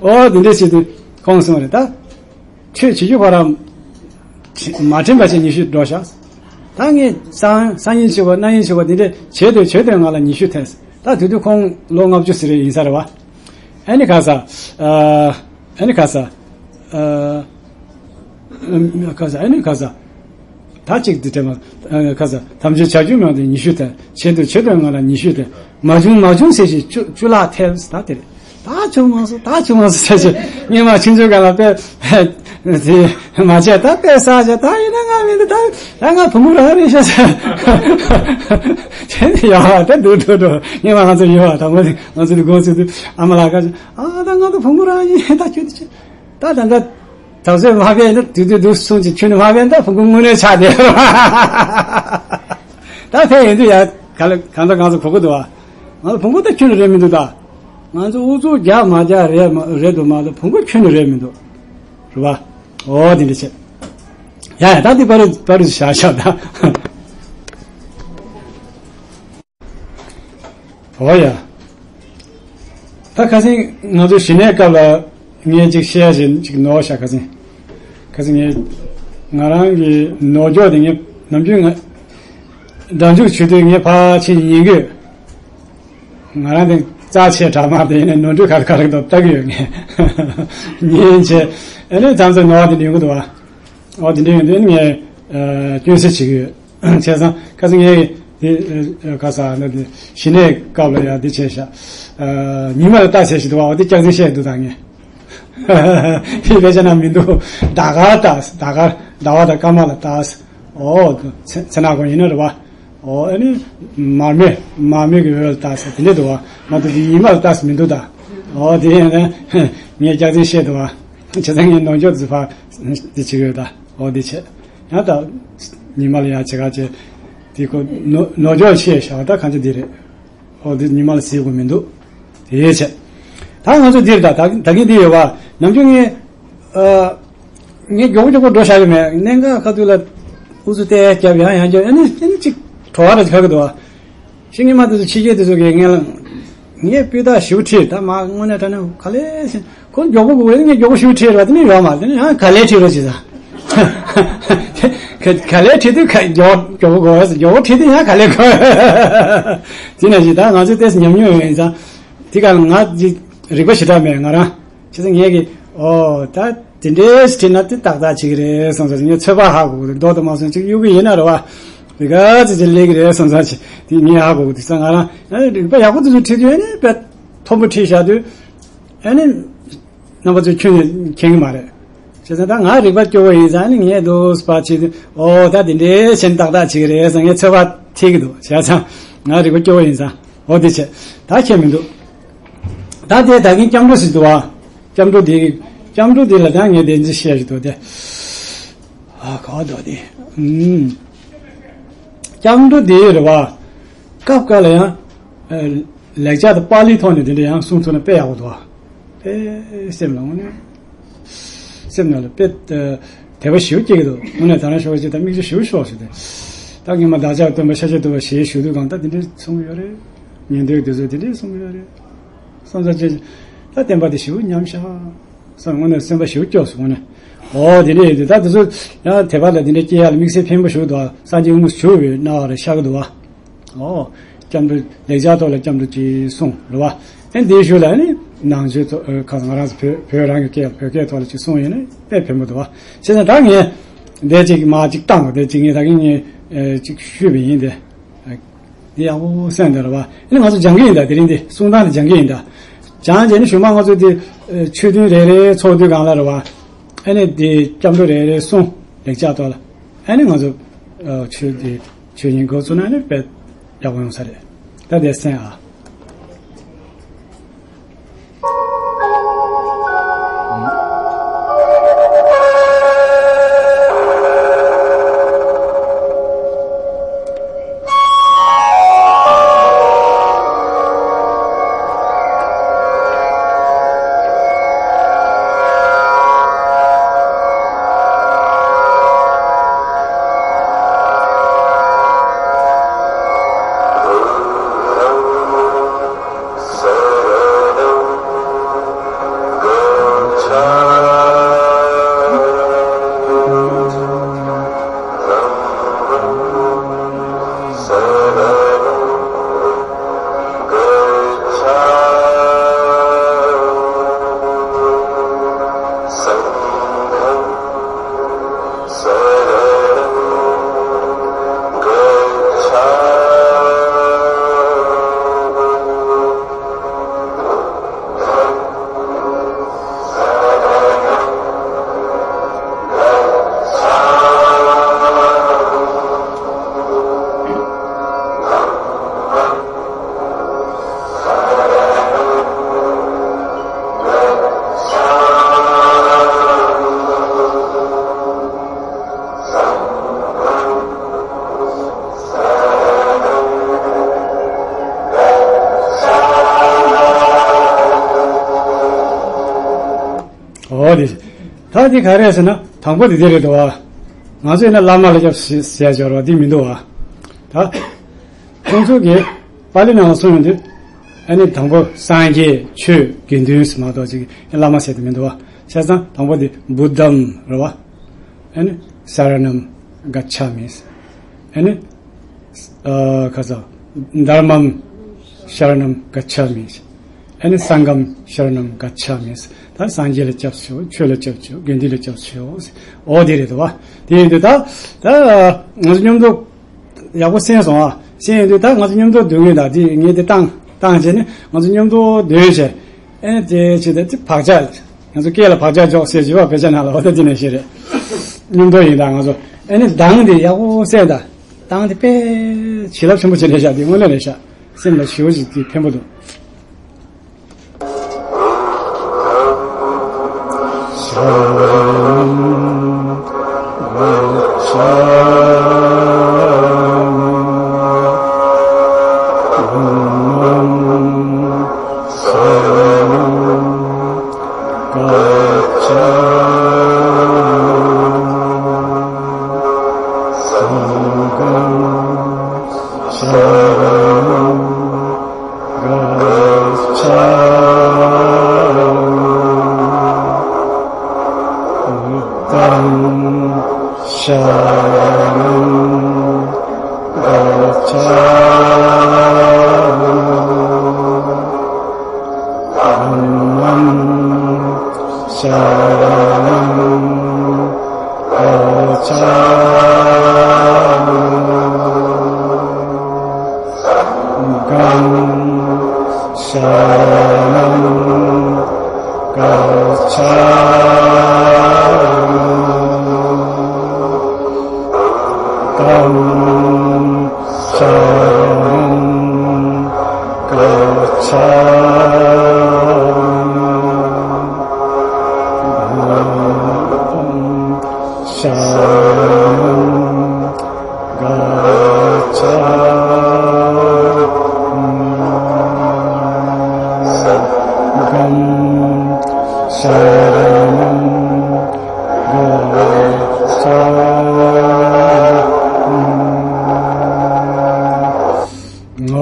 ཨོ་དེ་འདྲས་བྱེད་དུས་ཁོང་གསུངས་རེད་ད། ཆོས་བྱེད་རྒྱུ་ཁོ་རང་མ་དྲན་པ་ཅིག་ཉི་ཤུ་འགྲོ་ཤག་ད་ངས་སང་སང་ཉིན་བྱེད་བོ་གནངས་ཉིན་བྱེད་བོ་དེ་འདྲས་བྱེད་དུས་བྱེད་དུས་ང་ལ་ཉི་ཤུ་ཐལ། ད་དེ་དུས་ཁོང་ལོ་ལྔ་བཅུ་ཟེར་རེ་ཡིན་ས་རེད་བ། ཨ་ནི་ག་ས། ཨ་ནི་ག་ས། ག་ས་ཨ་ནི་ག་ས། ད་ཅིག་འདི་དྲན་མ། ག་ས་དམ་ཆོས་བྱ་རྒྱུ་མང་དུ་ཉི་ཤུ་དང་བྱེད་དུ་བྱེད་དུ་ང་ལ་ཉི་ཤུ་དང་མ་བྱུང་མ་བྱུང་ཟེར་ཞིག་བཅུ་བཅུ་ལྷག་ཐལ་ད་དེ་རེད། ད་བྱུང་མ་སོང་ད་བྱུང་མ་སོང་ཟེར་ཞིག་སྔོན་མ་ཆུང་ཆུང་སྒང་ལ་དཔེ། དེ་མ་བྱས་ད་དཔེ་བསགས་བྱས་ད་ཡིན་ན་ང་མི་འདུག་ད་ད་ང་བུ་མོ་རང་རེད་ཤག་ཟེར། དེ་ནི་ཡོད་ད་འདུག་འདུག་འདུག་སྔོན་མ་ང་ཚོ་ཡོད་ད་ང་ཚོ་ང་ཚོ་འདི་དགོངས་ཚུལ་དུ་ཨ་མ་ལགས་ཀ་ཨ་ད་ང་ཚོ་བུ་མོ་རང་ཡིན་ད་ཁྱོད་དུ་ཆེ། ད་ད་ད་ད་གཟོད་མ་ཕེབས་ན་དུས་དུས་དུས་གསུང་ཅིག་ཁྱོད་ནི་མ་ཕེབས་ན་ད་ཕྲུ་གུ་དངོས་གནས་ཆགས་བསྡད། ད་ཕེབས་ཡོང་དུས་ཡ་ག་ལ་གང་ལྟར་གང་ཚོད་གོ་གི་འདུག་བ། ང་ཚོ་བོང་གུ་ད་ཁྱོན་ནས་རེད་མི་འདུག་ད། ང་ཚོ་ཨུ་ཚུགས་རྒྱག་མ་རྒྱག་རེད་མ་རེད་འདུག་མ་གཏོགས་བོང་གུ་ཁྱོན་ནས་རེད་མི་འདུག་རེད་བ། ཨོ་དེ་འདྲ་བྱས། ཡ་ཡ་ད་འདི་པར་པར་བཞག་བཞག་ད། ཨོ་ཡ། ད་ཁ་སང་ང་ཚོ་གཞི་ནས་སྐབས་ལ་ངས་ཅིག་བཤད་བཞིན་ཅིག་ནོར་ཤག་ཁ་སང་། ཁ་སང་ངས་ང་རང་གི་ནོར་འཇོག་དེ་ངས་ནམ་རྒྱུན་ང་སྒྲ་འཇུག་བྱེད་དུས་ངས་ཕར་ཕྱིན་ཉན་གི་ཡོད། ང་རང་དེ་རྩ་ཆེ་དྲགས་མ་དེ་ཡིན་ནས་ནོར་འཁྲུལ་ག་རེ་ག་རེ་འདུག་ལྟ་གི་ཡོད་ངས། ཉན་བྱས་ཨ་ནི་མཚམས་མཚམས་ནོར་བ་དེ་འདྲ་ཡོང་གི་འདུག་བ། ཨོ་དེ་འདྲ་ཡོང་དུས་ངས་ཨ་སྐྱོན་སེལ་བྱེད་ཀྱི་ཡོད། བྱས་ཙང་ཁ་སང་ངས་དེ་ཨ་ག་ས་ན་དེ་གཞི་ནས་སྐབས་ལ་ཡ་དེ་བྱས་ཤག་ཨ་ཉི་མ་ལ་ལྟ་བྱས་ཤིག་འདུག་བ། ཨོ་དེ་སྐྱག་རྫུན་བཤད་འདུག་ད་ངས། དེ་བས་བྱས་ན་མི་འདུག་ཟླ་སྐར་ལྟ། ཟླ་སྐར་ཟླ་བ་དང་སྐར་མ་ལ་ལྟ། ཨོ་ཚེ་ཚེ་ནག་གོ་ཡིན་ན་རེད་བ། ཨོ་ཨ་ནི་མར་མེ་མར་མེ་གི་འོད་ལ་ལྟ་ས་དེ་འདྲ་འདུག་བ། མ་གཏོགས་དེ་ཉི་མ་ལ་ལྟ་ས་མི་འདུག་ད། ཨོ་དེ་ཡིན་ན་ངས་སྐྱག་རྫུན་བཤད་འདུག་བ། བྱས་ཙང་ངས་ནོར་འཇོག་ཟིན་པ་འདི་བྱེད་ཀྱི་ཡོད་ད། ཨོ་འདི་བྱས། ཡང་ད་ཉི་མ་ལ་ཡང་བྱེད་ག་བྱེད། དེ་ཁོ་ནོར་ནོར་འཇོག་ཆེ་བཞག་ད་གང་ཅི་འདི་རེད། ཨོ་འདི་ཉི་མ་ལ་ཟེར་དགོས་མི་འདུག་དེ་བྱས། ད་ང་ཚོ་འདིར་ད་ད་ད་གིན་འདི་ཡོད་བ། ནམ་རྒྱུན་ངས་ཨ་ངས་མགྱོགས་པོ་མགྱོགས་པོ་འགྲོ་བཞག་གི་མེད། གནད་འགག་ཁ་ཐུག་ལ་ཨུ་ཚུགས་ཏོག་ཙམ་རྒྱབ་ཡང་ཡང་རྒྱབ། ཨ་ནི་ཨ་ནི་ཅིག་བྲོ་བ་ར་ཅིག་ཁ་གི་འདུག་བ། ཤིང་ངེས་མ་དེ་ཚོ་ཕྱི་རྒྱལ་དེ་ཚོ་གིས་ངས་ལ་ངས་སྤུས་དག་ཞེ་པོ་ཁྲིད་ད། མ་དངོས་གནས་དྲང་གནས་ག་ལེར་ཁོ་མགྱོགས་པོ་དགོས་ངས་མགྱོགས་པོ་ཞེ་པོ་ཁྲིད་ར་དེ་ནས་ཡོད་མ་རེད། དེ་ནས་ཡང་ག་ལེར་ཁྲིད་རོགས་བྱེད་ད། ག་ག་ལེར་ཁྲིད་དུས་ག་མགྱོགས་མགྱོགས་པོ་དགོས། མགྱོགས་པོ་ཁྲིད་དུས་ཡང་ག་ལེར་དགོས། དེ་ནས་ཞིག་ད་ང་ཚོས་ཏོག་ཙམ་ཉམས་མྱོང་ཡོད་ཡིན་ཙང་། དེ་ག་ལ་ང་ཅིག་རིག་པ་ཞེ་དྲག་མེད་ང་རང་། བྱས་ཙང་ངས་ཀྱི་ཨོ་ད་དེ་འདྲའི་ཞིག་བྲིས་ན་དེ་ཏག་ཏག་བྱེད་ཀྱི་རེད་བསམ་ས་ཞིག་ངས་ཚོད་དཔག་ཧ་གོ་གི་འདུག་མདོག་དང་མ་སོང་ཅིག་གཡུག་གི་ཡིན་ན་རེད་བ། དེ་ག་ཚོད་ཅིག་སླེབས་ཀྱི་རེད་བསམ་ས་ཞིག་དེ་ངས་ཧ་གོ་གི་འདུག་ས། ང་རང་ཨ་ནི་རིག་པ་ཡག་པོ་དེ་ཚོ་བྲིས་དུས་ཨ་ནི་དཔེ་མཐོན་པོ་བྲིས་བཞག་དུས་ཨ་ནི་རྣམ་པ་ཚོས་ཁྱོན་ནས་མཁྱེན་གི་མ་རེད། བྱས་ཙང་ད་ང་རིག་པ་སྐྱོ་བོ་ཡིན་ཙང་ཨ་ནི་ངས་འདུག་སེ་ཕར་བྲིས་དུས་ཨོ་ད་དེ་འདྲའི་བྱས་ན་ཏག་ཏག་བྱེད་ཀྱི་རེད་བསམ་ངས་ཚོད་དཔག་ཐེག་གི་འདུག་བྱས་ཙང་ང་རིག་པ་སྐྱོ་བོ་ཡིན་ཙང་། འོ་དེ་བྱས། ད་ཁྱད་མི་འདུག་ད་དེ་ད་གིན་སྐྱབས་འགྲོ་ཟེར་འདུག་བ། སྐྱབས་འགྲོ་དེ། སྐྱབས་འགྲོ་དེ་ལ་ད་ངས་བདེན་ཚིག་བཤད་ཞིག་འདུག་སྟེ། ཨ་ག་བ་འདུག་དེ། ཨུམ། སྐྱབས་འགྲོ་དེ་རེད་བ། སྐབས་འགའ་ལ་ཡང་། ལེགས་སྦྱར་དང་པཱ་ལིའི་ཐོག་ནས་དེ་འདྲ་ཡང་གསུང་ཐུབ་ན་དཔེ་ཡག་པོ་འདུག་བ། དཔེ་སེམས་ལ་དངོས་གནས། སེམས་ནང་ལ་དཔེ། དད་པ་ཞེ་པོ་སྐྱེ་གི་འདུག་དངོས་གནས་ད་རང་ཤོག་ཅིག་དང་མིག་ཆུ་ཞེ་པོ་ཤོར་སོང་སྟེ། ད་སྔོན་མ་བདག་ཅག་སྟོན་པ་ཤཱཀྱ་ཐུབ་པ་ཞེས་ཞུ་དུས་གང་ལྟར་དེ་འདྲའི་གསུང་གི་ཡོད་རེད། ཉན་ཐོས་དེ་ཚོས་དེ་འདྲའི་གསུང་གི་ཡོད་རེད། བསམ་ཚར་ཅིག་ད་བསྟན་པ་དེ་ཞེ་པོ་ཉམས་ཤག་བསམ་དངོས་གནས་སེམས་པ་ཞེ་པོ་སྐྱོ་སོང་དངོས་གནས། ཨོ་དེ་འདྲ་ཡོད་དུས་ད་དེ་ཚོ་ཡང་དད་པ་ལ་དེ་འདྲ་སྐྱེ་ཡག་ལ་དམིགས་བསལ་ཕན་པོ་ཞེ་པོ་འདུག་སངས་རྒྱས་དབུ་མ་ཞུ་བའི་སྣང་བ་རེ་ཤར་གི་འདུག་བ། ཨོ། སྐྱབས་འགྲོ་ལེགས་སྦྱར་ཐོག་ལ་སྐྱབས་འགྲོ་ཅིག་གསུངས་རེད་བ། ཨེ་འདིའི་ཤུལ་ལ་ནི་ནང་ཆོས་ཐོག་ཨ་ཁ་ང་རང་ཚོ་བོད་བོད་རང་གི་སྐད་བོད་སྐད་ཐོག་ལ་ཅིག་གསུངས་ཡོད་ན་དཔེ་ཕན་པོ་འདུག་བ། བྱས་ཙང་ད་ངས་འདི་ཅིག་མ་ཅིག་བཏང་བ་དེ་ཅིག་ངས་ད་གིན་ངས་ཨ་ཅིག་ཞུས་པ་ཡིན་ཏེ། འདི་ཡག་པོ་གསན་འདུག་རེད་བ། ཨ་ནི་ང་ཚོ་སྦྱང་གི་ཡིན་ད་དེ་རིང་འདི་གསུང་སྟངས་དེ་སྦྱང་གི་ཡིན་ད། སྦྱངས་རྗེས་ནི་གཞུག་མ་ང་ཚོ་འདི་ཨ་ཆོས་ཐུན་རེ་རེ་ཚོགས་དུས་གང་ལ་རེད་བ། ཨ་ནི་འདི་སྐྱབས་འགྲོ་རེ་རེ་གསུང་ལེགས་སྦྱར་ཐོག་ལ། ཨ་ནི་ང་ཚོ་ཨ་ཆོས་འདི་ཆོས་ཉན་འགོ་ཚུགས་ན་ནི་དཔེ་ཡག་པོ་ཡོང་ས་རེད། ད་དེ་གསན་ཨ། འོ་དེ། ད་དེ་ག་རེ་ཟེར་ན་དང་པོ་དེ་དེ་རེད་འདུག་བ། ང་ཚོས་ན་བླ་མ་ལ་སྐྱབས་ཟེར་ཟེར་ཡ་ཅིག་ཡོད་རེད་བ། དེ་མི་འདུག་བ། ད། ཁོང་ཚོ་གིས་པཱ་ལི་ནང་ལ་གསུངས་ཡོང་དུས། ཨ་ནི་དང་པོ་སངས་རྒྱས་ཆོས་དགེ་འདུན་ཟེར་མ་གཏོགས་ཅིག་བླ་མ་ཟེར་དེ་མི་འདུག་བ། བྱས་ཙང་དང་པོ་དེ་བུདྡྷམ་རེད་བ། ཨ་ནི་སར་ཎམ་ག་ཆ་མི། ཨ་ནི། ཨ། ཁ་ས། དྷརྨམ་ཤ་ར་ཎམ་ག་ཆ་མི། ཨ་ནི་སངྒྷམ་ཤ་ར་ཎམ་ག་ཆ་མི། ད་སངས་རྒྱས་ལ་སྐྱབས་སུ་མཆིའོ། ཆོས་ལ་སྐྱབས་སུ་མཆིའོ། དགེ་འདུན་ལ་སྐྱབས་སུ་མཆིའོ། འོ་དེ་རེད་དོ་བ། དེ་ཡིན་དུས་ད། ད་ང་ཚོ་མཉམ་དུ་ཡག་པོ་གསན་སོང་ཨ། གསན་ཡོང་དུས་ད་ང་ཚོ་མཉམ་དུ་སྡོད་མཁན་ད་དེ་ངས་དེ་བཏང་བཏང་བྱས་ནས་ང་ཚོ་མཉམ་དུ་སྡོད་བྱས། ཨེ་ནི་དེ་བྱས་ད་དེ་བག་ཆགས། ང་ཚོ་སྐད་ལ་བག་ཆགས་འཇོག་ཟེར་བྱས་པ་བོད་ཆ་ནང་ལ་འོ་ད་དེ་ནས་ཤེས་རེད། མཉམ་དུ་ཡིན་ད་ང་ཚོ། ཨེ་ནི་གདངས་དེ་ཡག་པོ་གསན་ད། གདངས་དེ་དཔེ་བྱིན་རླབས་ཆེན་པོ་ཅིག་སླེབས་ཤག་དེ་དངོས་གནས་རེད་ཤག་སེམས་ལ་ཞེ་པོ་ཅིག་དེ་ཕན་པོ་འདུག་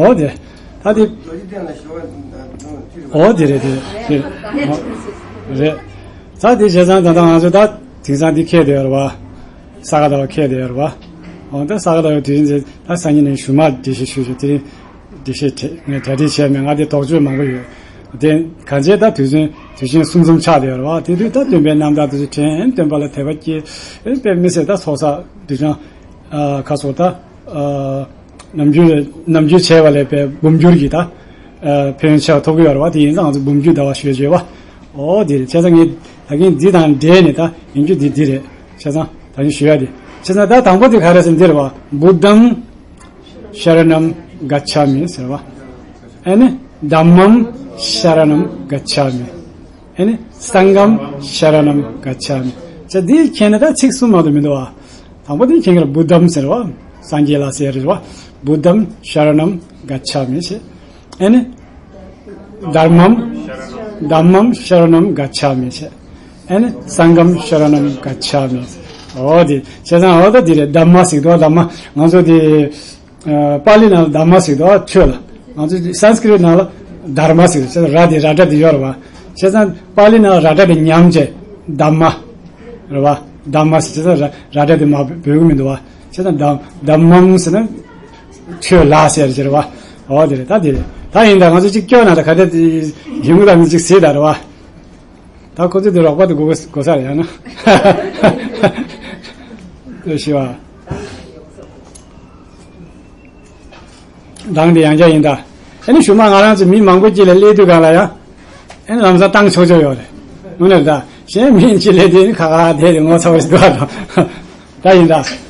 འོ་དེ། ད་དེ། འོ་དེ་རེད་དེ་རེད། རེད། ད་དེ་བྱས་ཙང་ད་ལྟ་ང་ཚོ་ད་དེང་སང་འདི་ཁེལ་བསྡད་ཡོད་རེད་བ། ས་ག་ཟླ་བ་ཁེལ་བསྡད་ཡོད་རེད་བ། འོ་ད་ས་ག་ཟླ་བའི་དུས་ཡུན་ཚེ་ད་སང་ཉིན་ནས་གཞུག་མ་འགྲེལ་བཤད་ཞུས་ཞུས་དེ་རིང་འགྲེལ་བཤད་ངས་གྲ་སྒྲིག་བྱས་མེད། ང་དེ་དོགས་གཅོད་མང་པོ་ཡོད། དེ་གང་བྱས་ད་དུས་ཚོད་དུས་ཆེན་གསུམ་གསུམ་ཆགས་བསྡད་ཡོད་རེད་བ། དེ་དུས་ད་སྟོན་པའི་རྣམ་ཐར་དེ་ཚོ་དྲན། སྟོན་པ་ལ་དད་པ་སྐྱེ། དཔེ་མི་སྲིད་ད་ཚོགས་བསགས་དུས་ཆེན་ཁ་སོ་ད། ནམ་རྒྱུན་ནམ་རྒྱུན་བྱས་པ་ལས་དཔེ་འབུམ་འགྱུར་གྱིས་ད། ཕན་ཡོན་ཆེ་བ་ཐོབ་ཀྱི་ཡོད་རེད་བ། དེ་ཡིན་ཙང་ང་ཚོ་འབུམ་འགྱུར་ཟླ་བ་ཞུ་ཡ་བརྗོད་པ། འོ་དེ་རེད། བྱས་ཙང་ངས་ད་གིན་འདི་དང་འབྲེལ་ནས་ད་ཡིན་རྒྱུ་འདི་འདི་རེད། བྱས་ཙང་ད་གིན་ཞུ་ཡ་དེ། བྱས་ཙང་ད་དང་པོ་དེ་ག་རེ་ཟེར་འདི་རེད་བ། བུདྡྷམ་ཤ་ར་ཎམ་ག་ཆ་མི་ཟེར་བ། ཨ་ནི་དྷརྨམ་ཤ་ར་ཎམ་ག་ཆ་མི། ཨ་ནི་སངྒྷམ་ཤ་ར་ཎམ་ག་ཆ་མི། བྱས་འདི་མཁྱེན་ན་ད་ཚིག་གསུམ་མ་གཏོགས་མི་འདུག་བ། དང་པོ་དེ་མཁྱེན་གྱི་རེད། བུདྡྷམ་ཟེར་བ། སངས་རྒྱས་ལ་ཟེར་རེད་བ། བུདྡྷམ་ཤ་ར་ཎམ་ག་ཆ་མི་ཞེས། ཨ་ནི། དྷརྨམ། དྷརྨམ་ཤ་ར་ཎམ་ག་ཆ་མི་ཞེས། ཨ་ནི་སངྒྷམ་ཤ་ར་ཎམ་ག་ཆ་མི། འོ་དེ་བྱས་ཙང་འོ་ད་དེ་རེད། དྷར་མ་ཟེར་དུས་དྷར་མ་ང་ཚོ་དེ། པཱ་ལི་ནང་ལ་དྷརྨ་ཟེར་འདུག་ཆོས་ལ། ང་ཚོ་སཾ་སྐྲྀཏ་ནང་ལ་དྷརྨ་ཟེར་འདུག་ར་དེ་ར་སྒྲ་དེ་ཡོད་རེད་བ། བྱས་ཙང་པཱ་ལི་ནང་ལ་ར་སྒྲ་དེ་ཉམས་བྱས་དྷརྨ་རེད་བ། དྷརྨ་ཟེར་བྱས་ཙང་ར་ར་སྒྲ་དེ་མར་འབོད་ཀྱི་མི་འདུག་བ། བྱས་ཙང་དྷརྨམ་ཟེར་ན་ཆོས་ལ་ཟེར་གྱི་རེད་བ། འོ་དེ་རེད། ད་དེ་རེད། ད་ཡིན་ད་ང་ཚོ་གཅིག་སྐྱོར་ན་ད་ག་དེ་ཡིན་གྱི་ད་མི་གཅིག་ཟེར་ད་རེད་བ། ད་ཁོ་ཚོས་དེ་རོགས་པ་དེ་དགོས་དགོས་ས་རེད་ཡང་ན། ལྟོས་ཤིག་བ། གདངས་དེ་ཡང་བསྐྱར་ཡིན་ད། ཨ་ནི་གཞུག་མ་ང་རང་ཚོ་མི་མང་པོ་དཀྱིལ་ལ་སླེབས་དུས་གང་ལ་ཡང་། ཨ་ནི་ལམ་སང་བཏང་ཆོག་ཆོག་ཡོད་རེད། དངོས་གནས་རེད་ད། གཞན་མི་གཅིག་སླེབས་དུས་ནི་ཁ་ཁ་བསྡད་དེ་ངོ་ཚ་བ་ཞིག་འདུག་ཨ། ད་ཡིན་ད།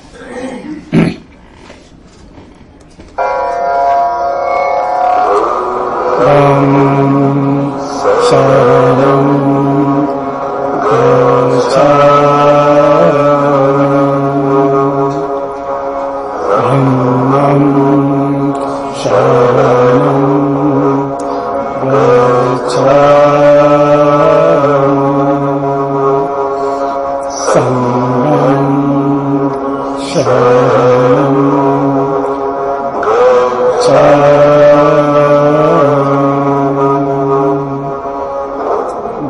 शरणं गच्छामि।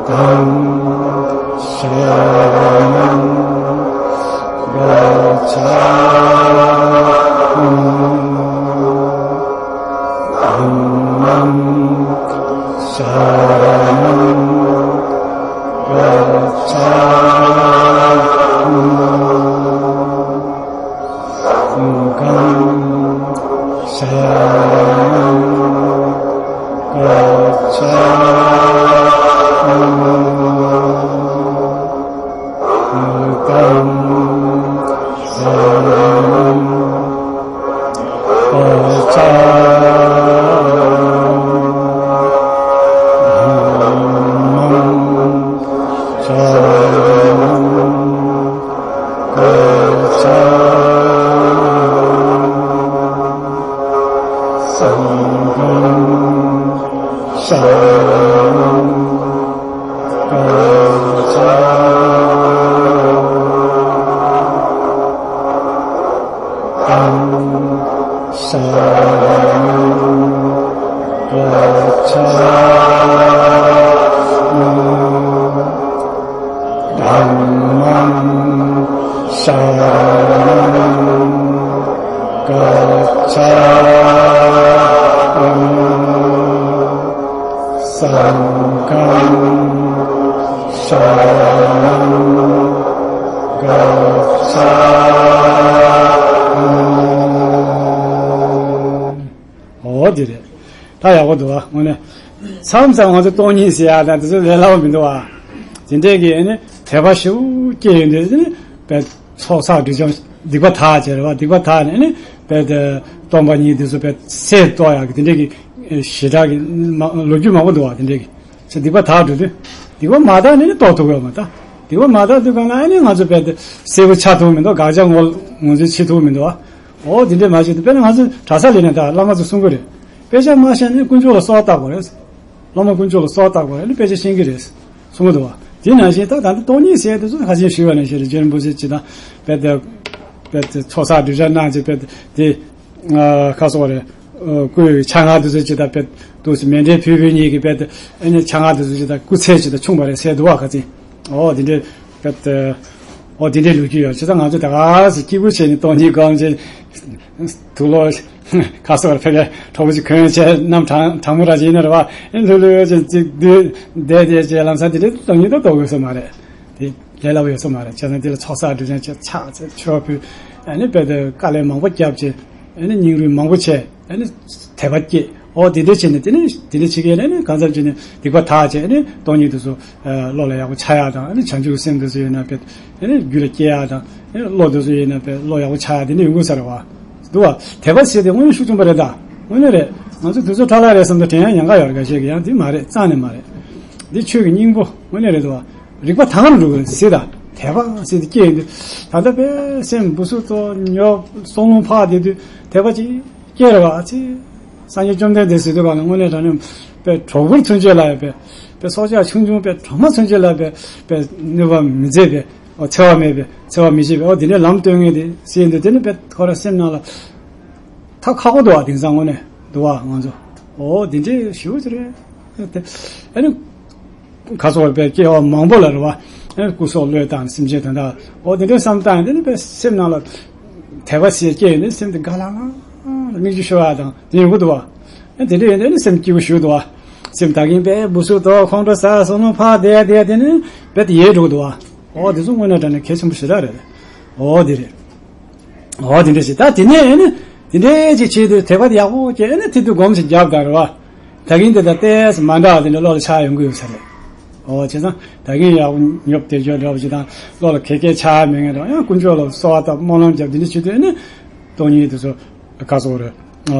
धम्मं शरणं गच्छामि। धम्मं शरणं गच्छामि। संघं शरणं गच्छामि। बुद्धं शरणं गच्छामि। धम्मं शरणं गच्छामि। संघं शरणं गच्छामि। तं शरणं गच्छामि। धम्मं शरणं गच्छामि। संघं शरणं गच्छामि། འོ་དེ་རེད། ད་ཡག་པོ་འདུག་བ། དངོས་གནས། མཚམས་མཚམས་ང་ཚོ་སྟོང་ཉིད་ཟེར་ཡ་དང་དེ་ཚོ་ལས་སླ་བོ་མི་འདུག་བ། དེ་འདྲས་ཀྱི་ཨ་ནི་དད་པ་ཞེ་པོ་སྐྱེ་ཡོང་དུས་ཨ་ནི་བས་ཚོགས་བསགས་སྒྲིབ་སྦྱང་སྡིག་པ་དག་བྱས་རེད་བ། སྡིག་པ་དག་ནས་ཨ་ནི་བས་དེ་སྟོང་པ་ཉིད་དེ་ཚོ་བས་སད་གཏོང་ཡག་གི་དེ་འདྲས་ཀྱི་ཞེ་དྲག་གི་མ་ལོ་རྒྱུས་མང་པོ་འདུག་བ། དེ་འདྲས་ཀྱི་ཚེ་སྡིག་པ་དག་འགྲོ་དུས་སྡིག་པ་མ་དག་ནས་ནི་རྟོགས་ཐུབ་ཡོད་མ་ད། སྡིག་པ་མ་དག་དུས་གང་ལ་ཨ་ནི་ང་ཚོ་བས་དེ་གསལ་པོ་ཆགས་ཐུབ་མི་འདུག་དགག་བྱ་ངོ་ངོས་འཛིན་བྱེད་ཐུབ་མི་འདུག་བ། འོ་དེ་འདྲས་མ་བྱེད་དུ་དཔེར་ན་ང་ཚོ་གྲྭ་ས་ལས་ནས་ད་བླ་མ་ཚོ་གསུང་གི་རེད། དཔེ་ཆ་མ་ཤེས་ན་དཀོན་མཆོག་ལ་གསོལ་བ་བཏབ་དགོས་རེད། བླ་མ་དཀོན་མཆོག་ལ་གསོལ་བ་བཏབ་དགོས་རེད། ཨ་ནི་དཔེ་ཆ་ཤེས་ཀྱི་རེད་གསུང་གི་འདུག་བ། དེ་ནང་བཞིན་ད་ད་ལྟ་སྟོང་ཉིད་ཟེར་དེ་ཚོ་ཁ་ཆེམས་ཞུས་པ་ནང་བཞིན་རེད། རྗེ་རིན་པོ་ཆེ་ཅི་དང་དཔེ་དེ་དཔེ་དེ་ཚོགས་བསགས་སྒྲིབ་སྦྱང་གནང་བྱས་དཔེ་དེ་ཁ་སོགས་རེད། སྐུའི་ཕྱག་སྔགས་དེ་ཚོ་ཅི་དང་དཔེ་དུ་མཎྜལ་ཕུལ་ཕུལ་ཉིད་ཀྱི་དཔེ་དེ་ཨ་ནི་ཕྱག་སྔགས་དེ་ཚོ་ཅི་དང་སྐུ་ཚེ་ཅི་དང་ཕྱུང་བ་རེད་ཟེར་འདུག་བ་ཁ་ཆེམས། འོ་དེ་འདྲས། ཨོ་དེ་འདྲའི་ལོ་རྒྱུས་ཡོད། བྱས་ཙང་ང་ཚོ་ད་ག་སེ་སྐྱིད་པོ་བྱས་ནས་སྟོང་ཉིད་སྒོམ་བྱས། དུག་ལོག་ཁ་སོགས་ཕ་གིའི་གྲོགས་པོ་ཅིག་གོན་བྱས་གནམ་གྲང་གྲང་མོ་ར་ཅིག་ཡིན་ན་རེད་བ། ཨེ་ལྷོད་ལྷོད་ཅིག་ཅིག་བསྡད་བསྡད་བྱས་ལམ་སང་དེ་འདྲའི་སྟོང་ཉིད་ད་ལྟོགས་ཡོད་ས་མ་རེད། དེ་ལས་སླ་པོ་ཡོད་ས་མ་རེད། བྱས་ཙང་དེ་ལ་ཚོགས་བསགས་སྒྲིབ་སྦྱང་བྱས་ཕྱག་འཚལ་མཆོད་ཕུལ། ཨ་ནི་དཔེ་དེ་དཀའ་ལས་མང་པོ་བརྒྱབ་བྱས། ཨ་ནི་སྙིང་རུས་མང་པོ་བྱས། ཨ་ནི་དད་པ་སྐྱེས། འོ་དེ་འདྲ་བྱས་ནས་དེ་ནི་དེ་འདྲ་བྱེད་མཁན་ནི་གང་འཚམ་བྱས་ནས་སྡིག་པ་དག་བྱས་ནས་སྟོང་ཉིད་དུ་སོ་བློ་ལ་ཡག་པོ་འཆར་ཡག་དང་། ཨ་ནི་བྱང་ཆུབ་སེམས་དུ་སོ་ཡོད་ན་དཔེ་ཨ་ནི་རྒྱུད་ལ་སྐྱེ་ཡག་དང་། ཨ་ནི་བློ་དུ་སོ་ཡོད་ན་དཔེ་བློ་ཡག་པོ་འཆར་ཡག་དེ་འདྲ་ཡོང་གི་ས་རེད་བ། འདུག་བ། དད་པ་ཟེར་དེ་དངོས་གནས་ཤུགས་ཆེན་པོ་རེད་ད། དངོས་གནས་རེད། ང་ཚོ་དུས་ཚོད་འཕྲོ་བརླག་རེད་བསམ་དུ་དྲན་ཡག་ཉེན་ཁ་ཡོད་རེད། འགའ་ཤས་ཀྱིས་ཡང་དེ་མ་རེད། རྩ་ནས་མ་རེད། འདི་ཆོས་ཀྱི་སྙིང་པོ་དངོས་གནས་རེད་འདུག་བ། རིག་པ་དྭངས་རུ་འགྲོ་གི་ཟེར་ད། དད་པ་ཟེར་དེ་སྐྱེས་ཡོང་དུས་ད་ལྟ་དཔེ་སེམས་སྦུ་སུབ་ཏོ་ཉོབ་སོང་ལུང་འཕགས་བསྡད་དུས་དད་པ་ཅིག་སྐྱེ་རེ་བ་ཚེ། སངས་རྒྱས་བཅོམ་ལྡན་འདས་ཟེར་དུས་གང་ལ་དངོས་གནས་དྲང་གནས་དཔེ་གྲོག་པོར་མཚོན་བྱེད་ལ་ཡོད་པའི་དཔེ་སྲོག་ཆགས་ཆུང་ཆུང་དཔེ་གྲོག་མ་མཚོན་བྱེད་ལ་ཡོད་པའི་དཔེ་གནོད་པ་མི་མཛད་པའི། འོ་འཚེ་བ་མེད་པའི་འཚེ་བ་མི་བྱེད་པའི། འོ་དེ་འདྲའི་ལམ་སྟོན་མཁན་དེ་ཟེར་འདུག་དེ་ནི་དཔེ་ཁོ་རང་སེམས་ནང་ལ་ད་ཁག་པོ་འདུག་བ། དེང་སང་དངོས་གནས་འདུག་བ་ང་ཚོ། འོ་དེ་འདྲའི་ཞུ་ཅི་རེད་དེ། ཨ་ནི། ཁ་སོགས་པའི་སྐྱེ་བ་མང་པོ་ལ་རེད་བ། ཨེ་སྐུ་སྲོག་བློས་བཏང་སེམས་ཅན་དོན་དག་འོ་དེ་འདྲའི་བསམ་བཏང་ཡང་དེ་ནི་པའི་སེམས་ནང་ལ་དད་པ་ཞེས་སྐྱེ་ཡོང་དུས་སེམས་དེ་དགའ་ལྷང་ལྷང་ལ་མིག་ཆུ་ཤོར་བ་དང་དེ་ཡོང་གི་འདུག་བ། ཨེ་དེ་འདྲ་ཡོང་དུས་ནི་སེམས་སྐྱིད་པོ་ཞིག་འདུག་བ། སེམས་ད་གིན་པའི་སྦུ་སུབ་ཏོ་ཁོང་ཁྲོ་ཟ་སོང་ནོ་ཕ་དེ་དེ་དེ་ནི་པའི་དེ་ཡལ་འགྲོ་གི་འདུག་བ། འོ་དེ་ཚོ་དངོས་གནས་དྲང་གནས་གལ་ཆེན་པོ་ཞེ་དྲག་རེད། འོ་དེ་རེད། འོ་དེ་འདྲ་ཞིག་ད་དེ་ནས་ཨེ་ནི་དེ་འདྲའི་ཅིག་བྱེད་དུས་དད་པ་དེ་ཡག་པོ་སྐྱེ་ཨེ་ནི་དེ་དུས་སྒོམ་ཞིག་རྒྱབ་དང་རེད་བ། ད་གིན་དེ་དང་ཏོག་ཙམ་མ་འདྲ་བ་དེ་འདྲ་བློ་ལ་འཆར་ཡོང་གི་ཡོད་ས་རེད། འོ་བྱས་ཙང་ད་གིན་ཡག་པོ་ཉོབ་དེ་འཇོག་འདྲ་བ་ཞིག་དང་བློ་ལ་གལ་གལ་འཆར་མེད་ངེས་རང་ཡང་དཀོན་མཆོག་ལ་གསོལ་བ་བཏབ་སྨོན་ལམ་རྒྱབ་དེ་འདྲ་བྱེད་དུས་ཨེ་ནི་སྟོང་ཉིད་དེ་ཚོ་ག་སོགས་རེད།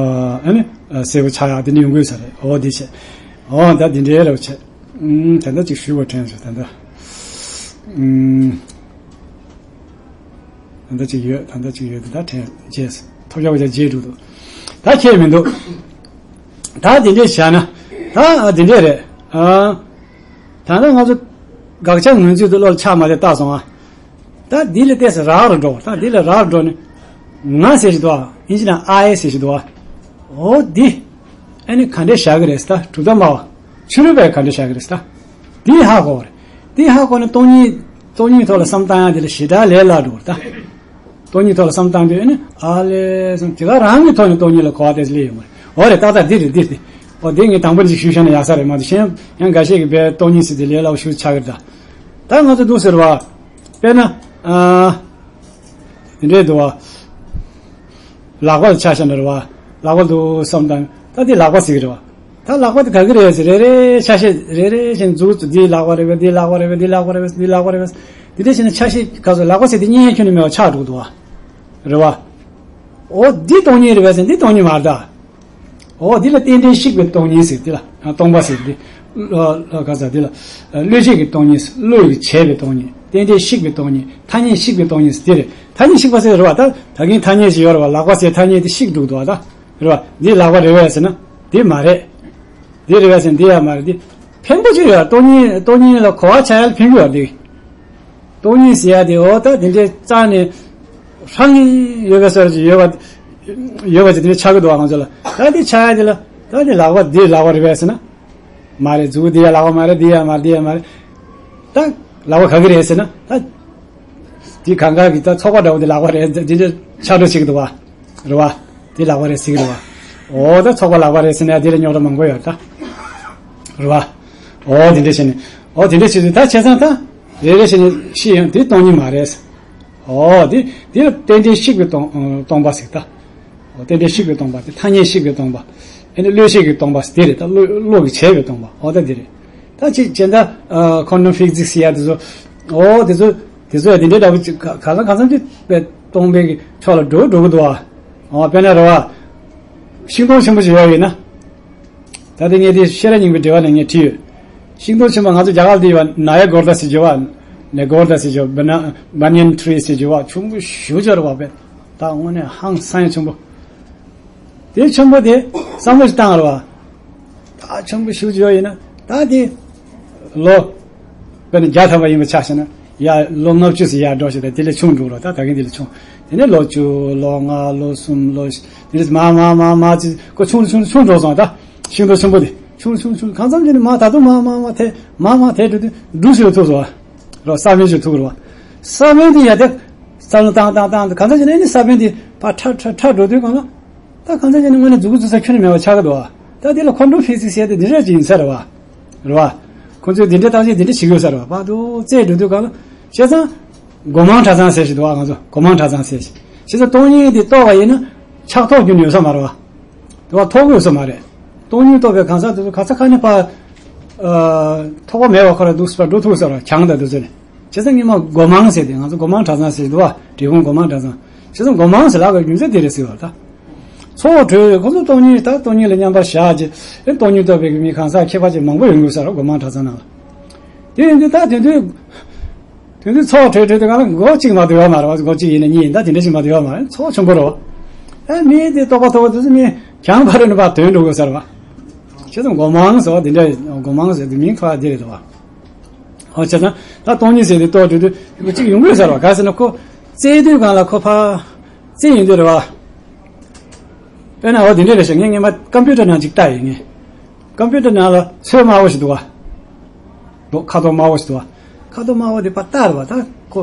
ཨེ་ནི་གསལ་པོ་འཆར་ཡག་དེ་འདྲ་ཡོང་གི་ཡོད་ས་རེད། འོ་དེ་བྱས། འོ་ད་དེ་འདྲའི་རེ་བ་བྱས། ད་ལྟ་ཅིག་ཞུས་པ་དྲན་སོང་ད་ལྟ། ད་ལྟ་ཅིག་ཡོད། ད་ལྟ་ཅིག་ཡོད། ད་དྲན་རྗེས་ཐོབ་རྒྱག་པ་བྱ་རྗེས་འགྲོ་འདུག་ད་ཁྱད་མི་འདུག་ད་དེ་འདྲས་བྱས་ན་ད་དེ་འདྲས་རེད། ད་ལྟ་ང་ཚོ་དགག་བྱ་ངོས་འཛིན་དུ་བློ་ལ་ཆགས་མ་བྱས་བལྟས་སོང་ཨ། ད་འདི་ལས་ཏོག་ཙམ་རགས་རུ་འགྲོ། ད་འདི་ལས་རགས་རུ་འགྲོ་ནས་ ང་ཟེར་ཞིག་འདུག་ཨ། ཨིན་ཇི་ནང་ཨའི་ཟེར་ཞིག་འདུག་ཨ། འོ་འདི། ཨ་ནི་ག་འདྲས་བཞག་གི་རེད་ཟེར་ད། གྲུབ་མཐའ་སྨྲ་བ། ཕྱི་རོལ་པས་ག་འདྲས་བཞག་གི་རེད་ཟེར་ད། འདི་ཧ་གོ་བ་རེད། འདི་ཧ་གོ་ནས་སྟོང་ཉིད། སྟོང་ཉིད་ཐོག་ལ་བསམ་བཏང་ཡག་དེ་ལ་ཞེ་དྲག་ལས་སླ་འགྲོ་བ་རེད་ད། སྟོང་ཉིད་ཐོག་ལ་བསམ་བཏང་དུས་ཨ་ནི་ཨ་ལས་བསམ་དེ་ག་རང་གི་ཐོག་ནས་སྟོང་ཉིད་ལ་གོ་བ་དེ་ཚོ་སླེབས་ཡོང་བ་རེད། འོ་རེད། ཏག་ཏག་འདི་རེད། འདི་རེད། འོ་དེ་ངས་དང་པོ་ཅིག་ཞུས་བཞག་ན་ཡག་ས་རེད་མ་གཏོགས་གཞན་ཡང་འགའ་ཤས་ཀྱིས་བས་སྟོང་ཉིད་ཟེར་དེ་ལས་སླ་བོ་ཞིག་ཆགས་ཀྱི་རེད་ད། ད་ང་ཚོ་འདུག་ཟེར་བ། དཔེར་ན། ཨ། དེ་འདྲས་འདུག་བ། ལག་པ་ལ་ཆ་བཞག་ན་རེད་བ། ལག་པ་འདུག་བསམ་དང་ད་འདི་ལག་པ་ཟེར་གི་རེད་བ། ད་ལག་པ་དེ་ག་གི་རེད་ཟེར་རེ་རེ་ཆ་ཤས་རེ་རེ་བཞིན་འཛུགས་འཛུགས། འདི་ལག་པ་རེད་པས། འདི་ལག་པ་རེད་པས། འདི་ལག་པ་རེད་པས། འདི་ལག་པ་རེད་པས། འདི་འདྲས་བྱས་ནས་ཆ་ཤས་ག་ཚོད་ལག་པ་ཟེར་དེ་གཉིས་ཁྱོན་ནས་མེད་པ་ཆགས་འགྲོ་གི་འདུག་བ། རེད་བ། འོ་འདི་སྟོང་ཉིད་རེད་པས་ཟེར། འདི་སྟོང་ཉིད་མ་རེད་ད། འོ་འདི་ལ་རྟེན་འབྲེལ་བཤིག་པའི་སྟོང་ཉིད་ཟེར་འདི་ལ། སྟོང་པ་ཟེར་འདི། ལ་ལ་ག་ས་འདི་ལ། བློས་བྱས་ཀྱི་སྟོང་ཉིད། བློས་བྱས་པའི་སྟོང་ཉིད། རྟེན་འབྲེལ་བཤིག་པའི་སྟོང་ཉིད། ཐ་སྙད་བཤིག་པའི་སྟོང་ཉིད་ཟེར་འདི་རེད། ཐ་སྙད་བཤིག་པ་ཟེར་རེད་བ། ད་ད་གིན་ཐ་སྙད་ཅིག་ཡོད་རེད་བ། ལག་པ་ཟེར་ཐ་སྙད་དེ་བཤིག་འགྲོ་གི་འདུག་བ་ད། རེད་བ། འདི་ལག་པ་རེད་པས་ཟེར་ན། འདི་མ་རེད། འདི་རེད་པས་ཟེར་ན་འདི་ཡང་མ་རེད། འདི་ཕན་པོ་ཅིག་ཡོད། སྟོང་ཉིད་སྟོང་ཉིད་ལ་གོ་བ་ཆགས་ཡག་ལ་ཕན་གྱི་ཡོད་རེད། སྟོང་ཉིད་ཟེར་ཡག་དེ་འོ་ད་དེ་འདྲའི་རྩ་ནས་ཧྲང་ངེ་ཡོད་པའི་བཟོ་འདྲ་ཅིག་ཡོད་པ། ཡོད་པ་ཅིག་དེ་འདྲ་ཆགས་ཀྱི་འདུག་བ་ང་ཚོ་ལ། ད་དེ་ཆགས་ཡག་དེ་ལ་ད་དེ་ལག་པ་འདི་ལག་པ་རེད་པས་ཟེར་ན། མ་རེད། མཛུབ་གུ་འདི་ཡང་ལག་པ་མ་རེད། འདི་ཡང་མ་རེད། འདི་ཡང་མ་རེད། ད་ལག་པ་ག་གི་རེད་ཟེར་ན་ད། དེ་གང་ག་གི་ད་ཚོགས་པ་འདྲ་བོ་དེ་ལག་པ་རེད། འདི་འདྲ་ཆགས་འགྲོ་ཞིག་འདུག་བ། རེད་བ། དེ་ལག་པ་རེད་ཟེར་གི་རེད་བ། འོ་ད་ཚོགས་པ་ལག་པ་རེད་ཟེར་ན་དེ་ལ་རྙོག་དྲ་མང་པོ་ཡོད་ད། རེད་བ། འོ་དེ་འདྲ་བྱས་ནས། འོ་དེ་འདྲ་བྱས་དུས་ད་བྱས་ཙང་ད། རེ་རེ་བྱས་ནས་ཤི་ཡང་དེ་སྟོང་ཉིད་མ་རེད། འོ་དེ་དེ་ལ་རྟེན་འབྲེལ་བཤིག་པའི་སྟོང་སྟོང་པ་ཟེར་ད། འོ་རྟེན་འབྲེལ་བཤིག་པའི་སྟོང་པ་དེ་ཐ་སྙད་བཤིག་པའི་སྟོང་པ། ཨེ་ནི་བློས་བྱས་ཀྱི་སྟོང་པ་ཟེར་དེ་རེད་ད། བློ་བློ་གིས་བྱས་པའི་སྟོང་པ། འོ་ད་དེ་རེད། ད་ཅིག་ཅན་ད། ཁོན་ཌམ་ཕི་ཟིག་སི་ཟེར་ཡག་དེ་ཚོ། འོ་དེ་ཚོ་དེ་ཚོ་ཡང་དེ་འདྲའི་འདྲ་བོ་ཅིག་ག་གང་ལ་གང་འཚམ་ཅིག་པའི་སྟོང་པའི་གི་ཕྱོགས་ལ་འགྲོ་འགྲོ་གི་འདུག་བ། འོ་དཔེར་ན་རེད་བ། ཤིང་སྡོང་ཆེན་པོ་ཞིག་ཡོད་ཡིན་ན། ད་དེ་ངས་དེ་ཤེས་རབ་སྙིང་པོའི་འགྲེལ་པ་ནས་ངས་བྲིས་ཡོད། ཤིང་སྡོང་ཆེན་པོ་ང་ཚོ་རྒྱ་གར་དེ་ཡོད་པ་ན་ཡ་གོར་ད་ཟེར་གྱི་ཡོད་པ། ནེ་གོར་ད་ཟེར་གྱི་ཡོད། བ་ན་བ་ནི་ཡན་ཊི་རི་ཟེར་གྱི་ཡོད་པ། ཆུང་ཀུ་ཞེ་པོ་ཅིག་རེད་བ། དཔེ་ད་དངོས་གནས་ཧང་སང་ཡ་ཆེན་པོ། དེ་ཆེན་པོ་དེ་བསམ་བློ་ཞིག་བཏང་རེད་བ། ད་ཆེན་པོ་ཞེ་པོ་ཅིག་ཡོད་ཡིན་ན་ད་དེ་ལོ་དཔེར་ན་བརྒྱ་ཐམ་པ་ཡིན་པ་ཆ་བཞག་ན། ཡ་ལོ་ལྔ་བཅུ་ཙམ་ཡར་འགྲོ་བྱས། ད་དེ་ལས་ཆུང་འགྲོ་རོགས། ད་ད་གིན་དེ་ལས་ཆུང་། དེ་ནས་ལོ་བཅུ། ལོ་ལྔ། ལོ་གསུམ། ལོ་བཞི། དེ་ནས་མར་མར་མར་མར་ཅིག་ཁོ་ཆུང་ཆུང་ཆུང་འགྲོ་སོང་། ད་ཤིང་སྡོང་ཆེན་པོ་དེ་ཆུང་ཆུང་ཆུང་གང་འཚམ་ཅིག་ནས་མར་ད་དུང་མར་མར་མར་ཐལ། མར་མར་ཐལ་འགྲོ་དུས་འབྲུ་ཞིག་ལ་ཐུག་སོང་བ། རོ་ས་བོན་ཞིག་ཐུག་རོ། ས་བོན་དེ་ཡ་དེ་ས་ལ་བཏང་བཏང་བཏང་། གང་འཚམ་ཅིག་ནས་ནི་ས་བོན་དེ་ཕར་ཁྲ་ཁྲ་ཁྲ་འགྲོ་དུས་གང་ལ། ད་གང་འཚམ་ཅིག་ནས་དངོས་གནས་མཛུབ་གུ་འཛུགས་ས་ཁྱོན་ནས་མེད་པ་ཆགས་ཀྱི་འདུག་བ། ད་དེ་ལ་ཁོན་ཌམ་ཕི་ཟིག་སི་ཟེར་ཡག་དེ་འདི་འདྲ་ཅིག་ཡིན་ས་རེད་བ། རེད་བ། ཁོ་ཚོས་འདི་འདྲའི་བརྟག་དཔྱད་འདི་འདྲ་བྱེད་དགོས་ས་རེད་བ། བར་དུ་རྩེད་འགྲོ་དུས་གང་ལ། བྱས་ཙང་། སྒོ་མང་གྲྭ་ཚང་ཟེར་ཞིག་འདུག་བ། ང་ཚོ་སྒོ་མང་གྲྭ་ཚང་ཟེར་ཞིག་བྱས་ཙང་སྟོང་ཉིད་འདི་རྟོགས་པ་ཡིན་ན་ཆགས་ཐོགས་རྒྱུ་ནི་ཡོད་ས་མ་རེད་བ། དེ་བ་ཐོགས་ཀྱི་ཡོད་ས་མ་རེད། སྟོང་ཉིད་རྟོགས་པའི་གང་ཟག་དེ་ཚོ་ག་ས་ག་ནས་ཕར། ཨ། ཐོགས་པ་མེད་པ་ཁོ་རང་འདུག་སེ་ཕར་འགྲོ་ཐུབ་ས་རེད་བ། གྱང་དང་དེ་ཚོ་ནས། བྱས་ཙང་སྔོན་མ་སྒོ་མང་ཟེར་ཏེ། ང་ཚོ་སྒོ་མང་གྲྭ་ཚང་ཟེར་འདུག་བ། འབྲས་སྤུངས་སྒོ་མང་གྲྭ་ཚང་། བྱས་ཙང་སྒོ་མང་ཟེར་ལབ་པའི་རྒྱུ་མཚན་དེ་རེད་ཟེར་བ་ད། ཚོགས་གྲོལ་ཁོ་ཚོ་སྟོང་ཉིད་ད་སྟོང་ཉིད་ལ་མཉམ་པར་བཞག་ཅེས། ཨེ་སྟོང་ཉིད་རྟོགས་པའི་མི་གང་ཟག་མཁས་པ་ཅིག་མང་པོ་ཡོང་གི་ཡོད་ས་རེད། སྒོ་མང་གྲྭ་ཚང་ནང་ལ། དེ་ཡིན་དུས་ད་དེ་དུས། དེ་དུས་ཚོགས་གྲོལ་གྲོལ་དུས་གང་ལ་སྒོ་གཅིག་མ་གཏོགས་ཡོད་མ་རེད་བ། སྒོ་གཅིག་ཡིན་ན་གཉིས་ཡིན། ད་དེ་འདྲ་ཞིག་མ་གཏོགས་ཡོད་མ་རེད། ཚོགས་ཆེན་པོ་རེད་བ། ཨེ་མི་དེ་རྟོགས་པ་ཐོབ་པ་དེ་ཚོ་མི་གྱང་ཕ་རོལ་ནས་ཕར་ཐོན་འགྲོ་དགོས་ས་རེད་བ། བྱས་ཙང་སྒོ་མང་ཟེར་བ་དེ་འདྲ། སྒོ་མང་ཟེར་དུས་མིང་ཐོགས་དེ་རེད་བ། ཨོ་བྱས་ཙང་ད་སྟོང་ཉིད་ཟེར་དེ་རྟོགས་འགྲོ་དུས་གཅིག་ཡོང་གི་ཡོད་ས་རེད་བ། ག་ཟེར་ན་ཁོ་རྩེད་དུས་གང་ལ་ཁོ་ཕར་རྩེད་ཡོང་དུས་རེད་བ། དཔེར་ན་འོ་དེ་འདྲ་རེད་ཤག་ངས་སྔོན་མ་ཀམ་པུ་ཊར་ནང་ཅིག་བལྟས་ཡིན། ངས་ཀམ་པུ་ཊར་ནང་ལ་ཚོས་དམར་པོ་ཞིག་འདུག་བ། ཁ་དོག་དམར་པོ་ཞིག་འདུག་བ། ཁ་དོག་དམར་པོ་དེ་ཕར་བལྟས་རེད་བ། ད་ཁོ་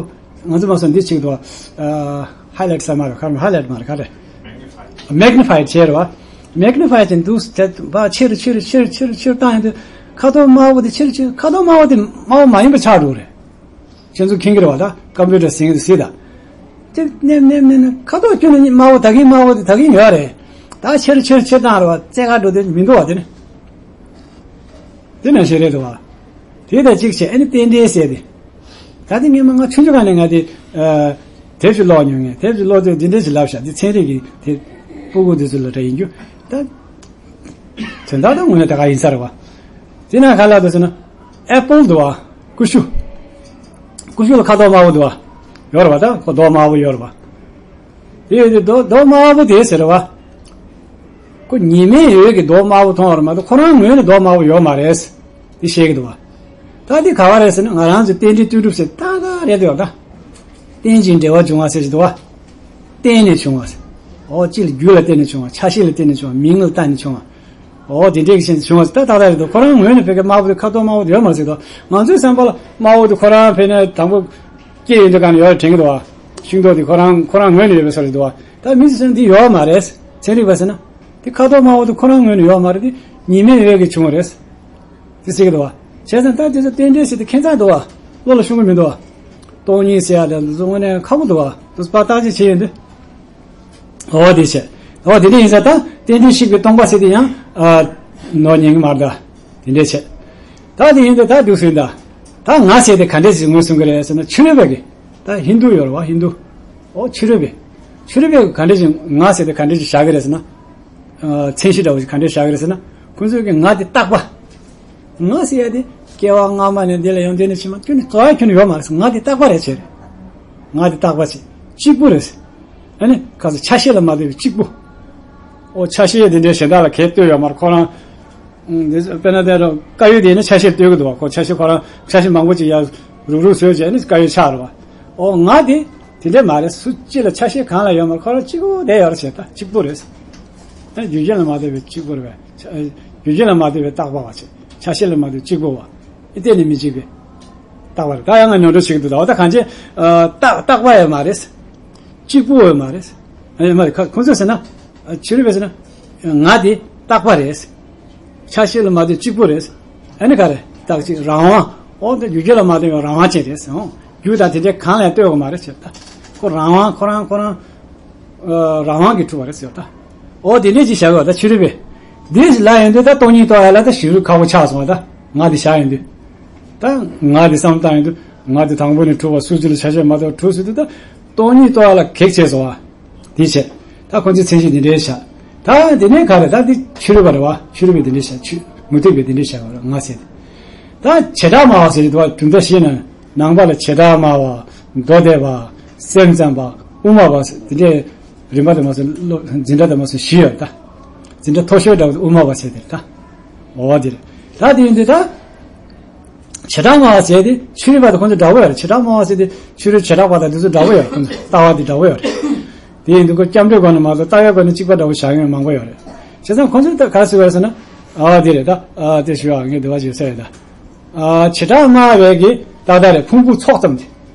ང་ཚོ་མ་སོང་འདི་ཅིག་འདུག་བ། ཧའི་ལའིཊ་ཟེར་མ་རེད། ཁ་ཧའི་ལའིཊ་མ་རེད། ག་རེད། མེག་ནི་ཕའི་བྱས་རེད་བ། མེག་ནི་ཕའི་བྱས་འདུག་ཟེར་བ། ཆེ་རུ་ཆེ་རུ་ཆེ་རུ་ཆེ་རུ་ཆེ་རུ་བཏང་ཡོང་དུས་ཁ་དོག་དམར་པོ་དེ་ཆེ་རུ་ཆེ་རུ། ཁ་དོག་དམར་པོ་དེ་དམར་པོ་མ་ཡིན་པ་ཆགས་འགྲོ་རེད། ཁྱེད་ཚོ་མཁྱེན་གྱི་རེད་བ། ད་ཀམ་པུ་ཊར་ཟིན་གྱི་གཟིགས་དང་། དེ་ནེམ་ནེམ་ནེམ་ནེམ་ཁ་དོག་ཁྱོན་ནས་དམར་པོ་ད་གིན་དམར་པོ་དེ་ད་གིན་ཡོད་རེད། ད་ཆེར་ཆེར་ཆེར་བཏང་རེད་བ། རྩེ་ག་འགྲོ་དེ་མི་འདུག་བ། དེ་ནི་དེ་ནང་བཞིན་རེད་འདུག་བ། དེ་དང་གཅིག་བྱས་ཨ་ནི་རྟེན་འབྲེལ་ཟེར་ཏེ། ད་དེ་སྔོན་མ་ང་ཆུང་ཆུང་སྒང་ནས་ང་དེ་དེབ་ཅིག་ཀློག་མྱོང་། ངས་དེབ་ཅིག་ཀློག་དུས་འདི་འདྲ་ཞིག་ལབ་ཤག་འདི་ཚན་རིག་གི་དེ་སྤུ་གུ་འདི་ཚོ་ལ་འདྲ་ཡིན་རྒྱུ་ད། དོན་དག་ད་དངོས་གནས་དེ་ག་ཡིན་ས་རེད་བ། དེ་ན་ག་ལ་འདུག་ཟེར་ན། ཨེ་པལ་འདུག་བ། ཀུ་ཤུ། ཀུ་ཤུ་ལ་ཁ་དོག་དམར་པོ་འདུག་བ། ཡོད་རེད་བ། ད་ཁོ་མདོག་དམར་པོ་ཡོད་རེད་བ། དེ་ཡོད་དུས་མདོག་མདོག་དམར་པོ་དེ་ཟེར་བ། ཁོ་ཉི་མའི་འོད་ཀྱིས་མདོག་དམར་པོ་མཐོང་བ་རེད་མ་གཏོགས་ཁོ་རང་ངོས་ནས་མདོག་དམར་པོ་ཡོད་མ་རེད། དེ་བཤད་ཀྱི་འདུག་བ། ད་དེ་ག་བ་རེད་ཟེར་ན་ང་རང་ཚོའི་རྟེན་འབྲེལ་ལྟོས་གྲུབ་ཟེར་ཏག་ཏག་རེད་འདུག་ད། རྟེན་ཅིང་འབྲེལ་བར་འབྱུང་བ་ཟེར་གྱི་འདུག་བ། བརྟེན་ནས་བྱུང་བ། འོ་གཅིག་ལ་རྒྱུ་ལ་བརྟེན་ནས་བྱུང་བ། ཆ་ཤས་ལ་བརྟེན་ནས་བྱུང་བ། མིང་ལ་བརྟེན་ནས་བྱུང་བ། འོ་དེ་འདྲའི་ཞིག་བྱུང་བ་ད་ཏག་ཏག་རེད་འདུག་ཁོ་རང་ངོས་ནས་བོད་ཀྱི་དམར་པོ་དེ་ཁ་དོག་དམར་པོ་དེ་ཡོད་མ་རེད་ཟེར་འདུག་ང་ཚོའི་བསམ་པ་ལ་དམར་པོ་དེ་ཁོ་རང་ཕེབས་ནས་དང་པོ་སྐྱེས་ཡོང་དུས་གང་ནས་ཡོད་རེད་དྲན་གྱི་འདུག་བ། ཤིང་ཏོག་དེ་ཁོ་རང་ཁོ་རང་ངོས་ནས་ཡོད་པའི་བཟོ་རེད་འདུག་བ། ད་མི་ཚོས་འདི་ཡོད་མ་རེད། ཚན་རིག་པ་ཟེར་ན། དེ་ཁ་དོག་དམར་པོ་དེ་ཁོ་རང་ངོས་ནས་ཡོད་མ་རེད། དེ་ཉི་མའི་འོད་ཀྱིས་བྱུང་བ་རེད། དེ་ཟེར་གྱི་འདུག་བ། བྱས་ཙང་ད་དེ་ཚོ་རྟེན་འབྲེལ་ཟེར་དེ་ཁྱད་མཚར་འདུག་བ། བློ་ལ་ཤོང་གི་མི་འདུག་བ། སྟོང་ཉིད་ཟེར་ཡ་དེ་ཚོ་དངོས་གནས་ཁག་པོ་འདུག་བ། དེ་ཚོ་ཕར་བརྟག་དཔྱད་བྱེད་ཡོང་དུས། འོ་དེ་བྱས། འོ་དེ་འདྲ་ཡིན་ཙང་ད་རྟེན་འབྲེལ་གཅིག་པའི་སྟོང་པ་ཟེར་དེ་ཡང་། ཨ། ནོར་ཉན་གྱི་མ་རེད་ད། དེ་འདྲ་བྱས། ད་དེ་ཡིན་དུས་ད་འདུག་ཟེར་ད། ད་ང་ཟེར་དེ་ག་འདྲ་ཞིག་ངོས་བཟུང་གི་རེད་ཟེར་ན་ཕྱི་རོལ་པ་གི། ད་ཧིན་རྡུ་ཡོད་རེད་བ་ཧིན་རྡུ། འོ་ཕྱི་རོལ་པས། ཕྱི་རོལ་པས་ག་འདྲ་ཞིག་ང་ཟེར་དེ་ག་འདྲ་ཞིག་བཞག་གི་རེད་ཟེར་ན། ཨ། མཚན་གཞི་འདྲ་བོ་ཞིག་ག་འདྲ་བཞག་གི་རེད་ཟེར་ན། ཁོང་ཚོས་ཀྱི་ང་དེ་རྟག་པ། ང་ཟེར་ཡ་དེ་སྐྱེ་བ་སྔ་མ་ནས་འདི་ལ་ཡོང་དུས་ནས་ཕྱི་མ་ཁྱོན་ནས་ག་ཡ་ཁྱོན་ནས་ཡོད་མ་རེད། ང་དེ་རྟག་པ་རེད་ཟེར། ང་དེ་རྟག་པ་ཟེར། གཅིག་པུ་རེད་ཟེར། ཨ་ནི་ཁ་སང་ཆ་ཤས་ལ་མ་ལྟོས་པའི་གཅིག་པུ། ཨོ་ཆ་ཤས་དེ་འདྲའི་གཞན་དག་ལ་གས་ལྟོས་ཡོད་མ་རེད་ཁོ་རང་། ཨང་། འདི་དཔེར་ན་དེ་རུ་དཀར་ཡོལ་དེ་ནི་ཆ་ཤས་ལྟོས་ཀྱི་འདུག་བ། ཁོ་ཆ་ཤས་ཁོ་རང་ཆ་ཤས་མང་པོ་ཅིག་ཡར་རུག་རུག་བཟོས་བྱས་ནི་དཀར་ཡོལ་ཆགས་རེད་བ། ཨོ་ང་དེ་དེ་འདྲས་མ་རེད། སུ་གཅིག་ལ་ཆ་ཤས་གང་ལ་ཡོད་མ་རེད། ཁོ་རང་གཅིག་པོ་བསྡད་ཡོད་རེད་ཟེར། ད་གཅིག་པོ་རེད། ཨ་རྒྱུ་རྐྱེན་ལ་མ་ལྟོས་པའི་གཅིག་པོ་རེད་པས། རྒྱུ་རྐྱེན་ལ་མ་ལྟོས་པའི་རྟག་པ་བ་ཆེ། ཆ་ཤས་ལ་མ་ལྟོས་གཅིག་པོ་བ། ཨི་གཏན་ནས་མི་གཅིག་པའི་རྟག་པ་རེད། ད་ཡང་ང་ནོར་འགྲོ་བྱེད་ཀྱི་འདུག་ད་འོ་ད་གང་ཅི། ཨ་རྟག་རྟག་པ་ཡང་མ་རེད། གཅིག་པུ་ཡང་མ་རེད། ཨ་ཡང་མ་རེད། ཁ་ཁོང་ཚོས་ཟེར་ན། ཨ་ཕྱི་རོལ་པས་ཟེར་ན། ང་དེ་རྟག་པ་རེད། ཆ་ཤས་ལ་མ་ལྟོས་གཅིག་པུ་རེད། ཨ་ནི་ག་རེ་རྟག་གཅིག་རང་དབང་། འོ་དེ་རྒྱུ་རྐྱེན་ལ་མ་ལྟོས་པའི་རང་དབང་ཅན་རེད་ཟེར། འོ་རྒྱུ་དང་དེ་འདྲའི་གང་ལ་ཡང་ལྟོས་དགོས་མ་རེད་ཟེར་ད། ཁོ་རང་དབང་ཁོ་རང་ཁོ་རང་། ཨ་རང་དབང་གིས་གྲུབ་པ་རེད་ཟེར་ད། འོ་དེ་འདྲས་ཅིག་བྱ་དགོས་ད་ཕྱི་རོལ་པས། འདི་ལ་ཡོང་དུས་ད་སྟོང་ཉིད་རྟོགས་ཡ་ལ་ད་ཞེ་པོ་ཁག་པོ་ཆགས་སོང་བ་ད། ང་དེ་བཞག་ཡོང་དུས། ད་ང་དེ་བསམ་བཏང་ཡོང་དུས་ང་དེ་དང་པོ་ནས་གྲུབ་པ་སུ་གཅིག་ལ་ཆ་ཤས་མ་གཏོགས་གྲུབ་ཟེར་དུས་ད། སྟོང་ཉིད་རྟོགས་ཡ་ལ་གེགས་བྱས་སོང་བ། དེ་བྱས། ད་ཁོ་ཚོའི་མཚན་གཞི་འདི་འདྲའི་བཞག་ད་དེ་ནས་ག་རེ་ད་འདི་ཕྱི་རོལ་པ་རེད་བ། ཕྱི་རོལ་པས་འདི་འདྲའི་བཞག་ཆུ་མུ་སྟེགས་པས་འདི་འདྲའི་བཞག་པ་རེད་ང་ཟེར་ཏེ། ད་བྱེ་བྲག་སྨྲ་བ་ཟེར་དུས་བ་གྲུབ་མཐའ་བཞི་ན་ནང་པ་ལ་བྱེ་བྲག་སྨྲ་བ། མདོ་སྡེ་པ། སེམས་ཙམ་པ། དབུ་མ་པ་ཟེར་འདི་འདྲའི་རིམ་པ་དེ་མ་ཟེར་སློབ་འཛིན་གྲྭ་དེ་མ་ཟེར་བཞི་ཡོད་ད། འཛིན་གྲྭ་མཐོ་ཤོས་འདྲ་བོ་དབུ་མ་པ་ཟེར་དེ་རེད་ད། འོ་དེ་རེད། ད་དེ་ཡིན་དུས་ད། བྱེ་བྲག་སྨྲ་བ་ཟེར་དེ་ཕྱི་རོལ་པ་དང་ཁོང་ཚོ་འདྲ་བོ་ཡོད་རེད། བྱེ་བྲག་སྨྲ་བ་ཟེར་དེ་ཕྱི་རོལ་བྱེ་བྲག་པ་དང་དེ་ཚོ་འདྲ་བོ་ཡོད་རེད། ཁོང་ཚོ་ལྟ་བ་དེ་འདྲ་བོ་ཡོད་རེད། དེ་ཡིན་དུས་ཁོ་སྐྱབས་འགྲོའི་སྒོ་ནས་མ་གཏོགས་ལྟ་བའི་སྒོ་ནས་གཅིག་པ་འདྲ་བོ་བཞག་མཁན་མང་པོ་ཡོད་རེད། བྱས་ཙང་ཁོང་ཚོས་ད་ག་རེ་ཟེར་བ་རེད་ཟེར་ན། ཨ་དེ་རེད་ད། ཨ་དེ་ཞུ་ཨ་ངས་འདི་བ་ཞིག་ཟེར་ཡོད་ད། ཨ་བྱེ་བྲག་སྨྲ་བའི་གི་ཏག་ཏག་རེད། ཕུང་པོ་ཚོགས་ཙམ་དེ།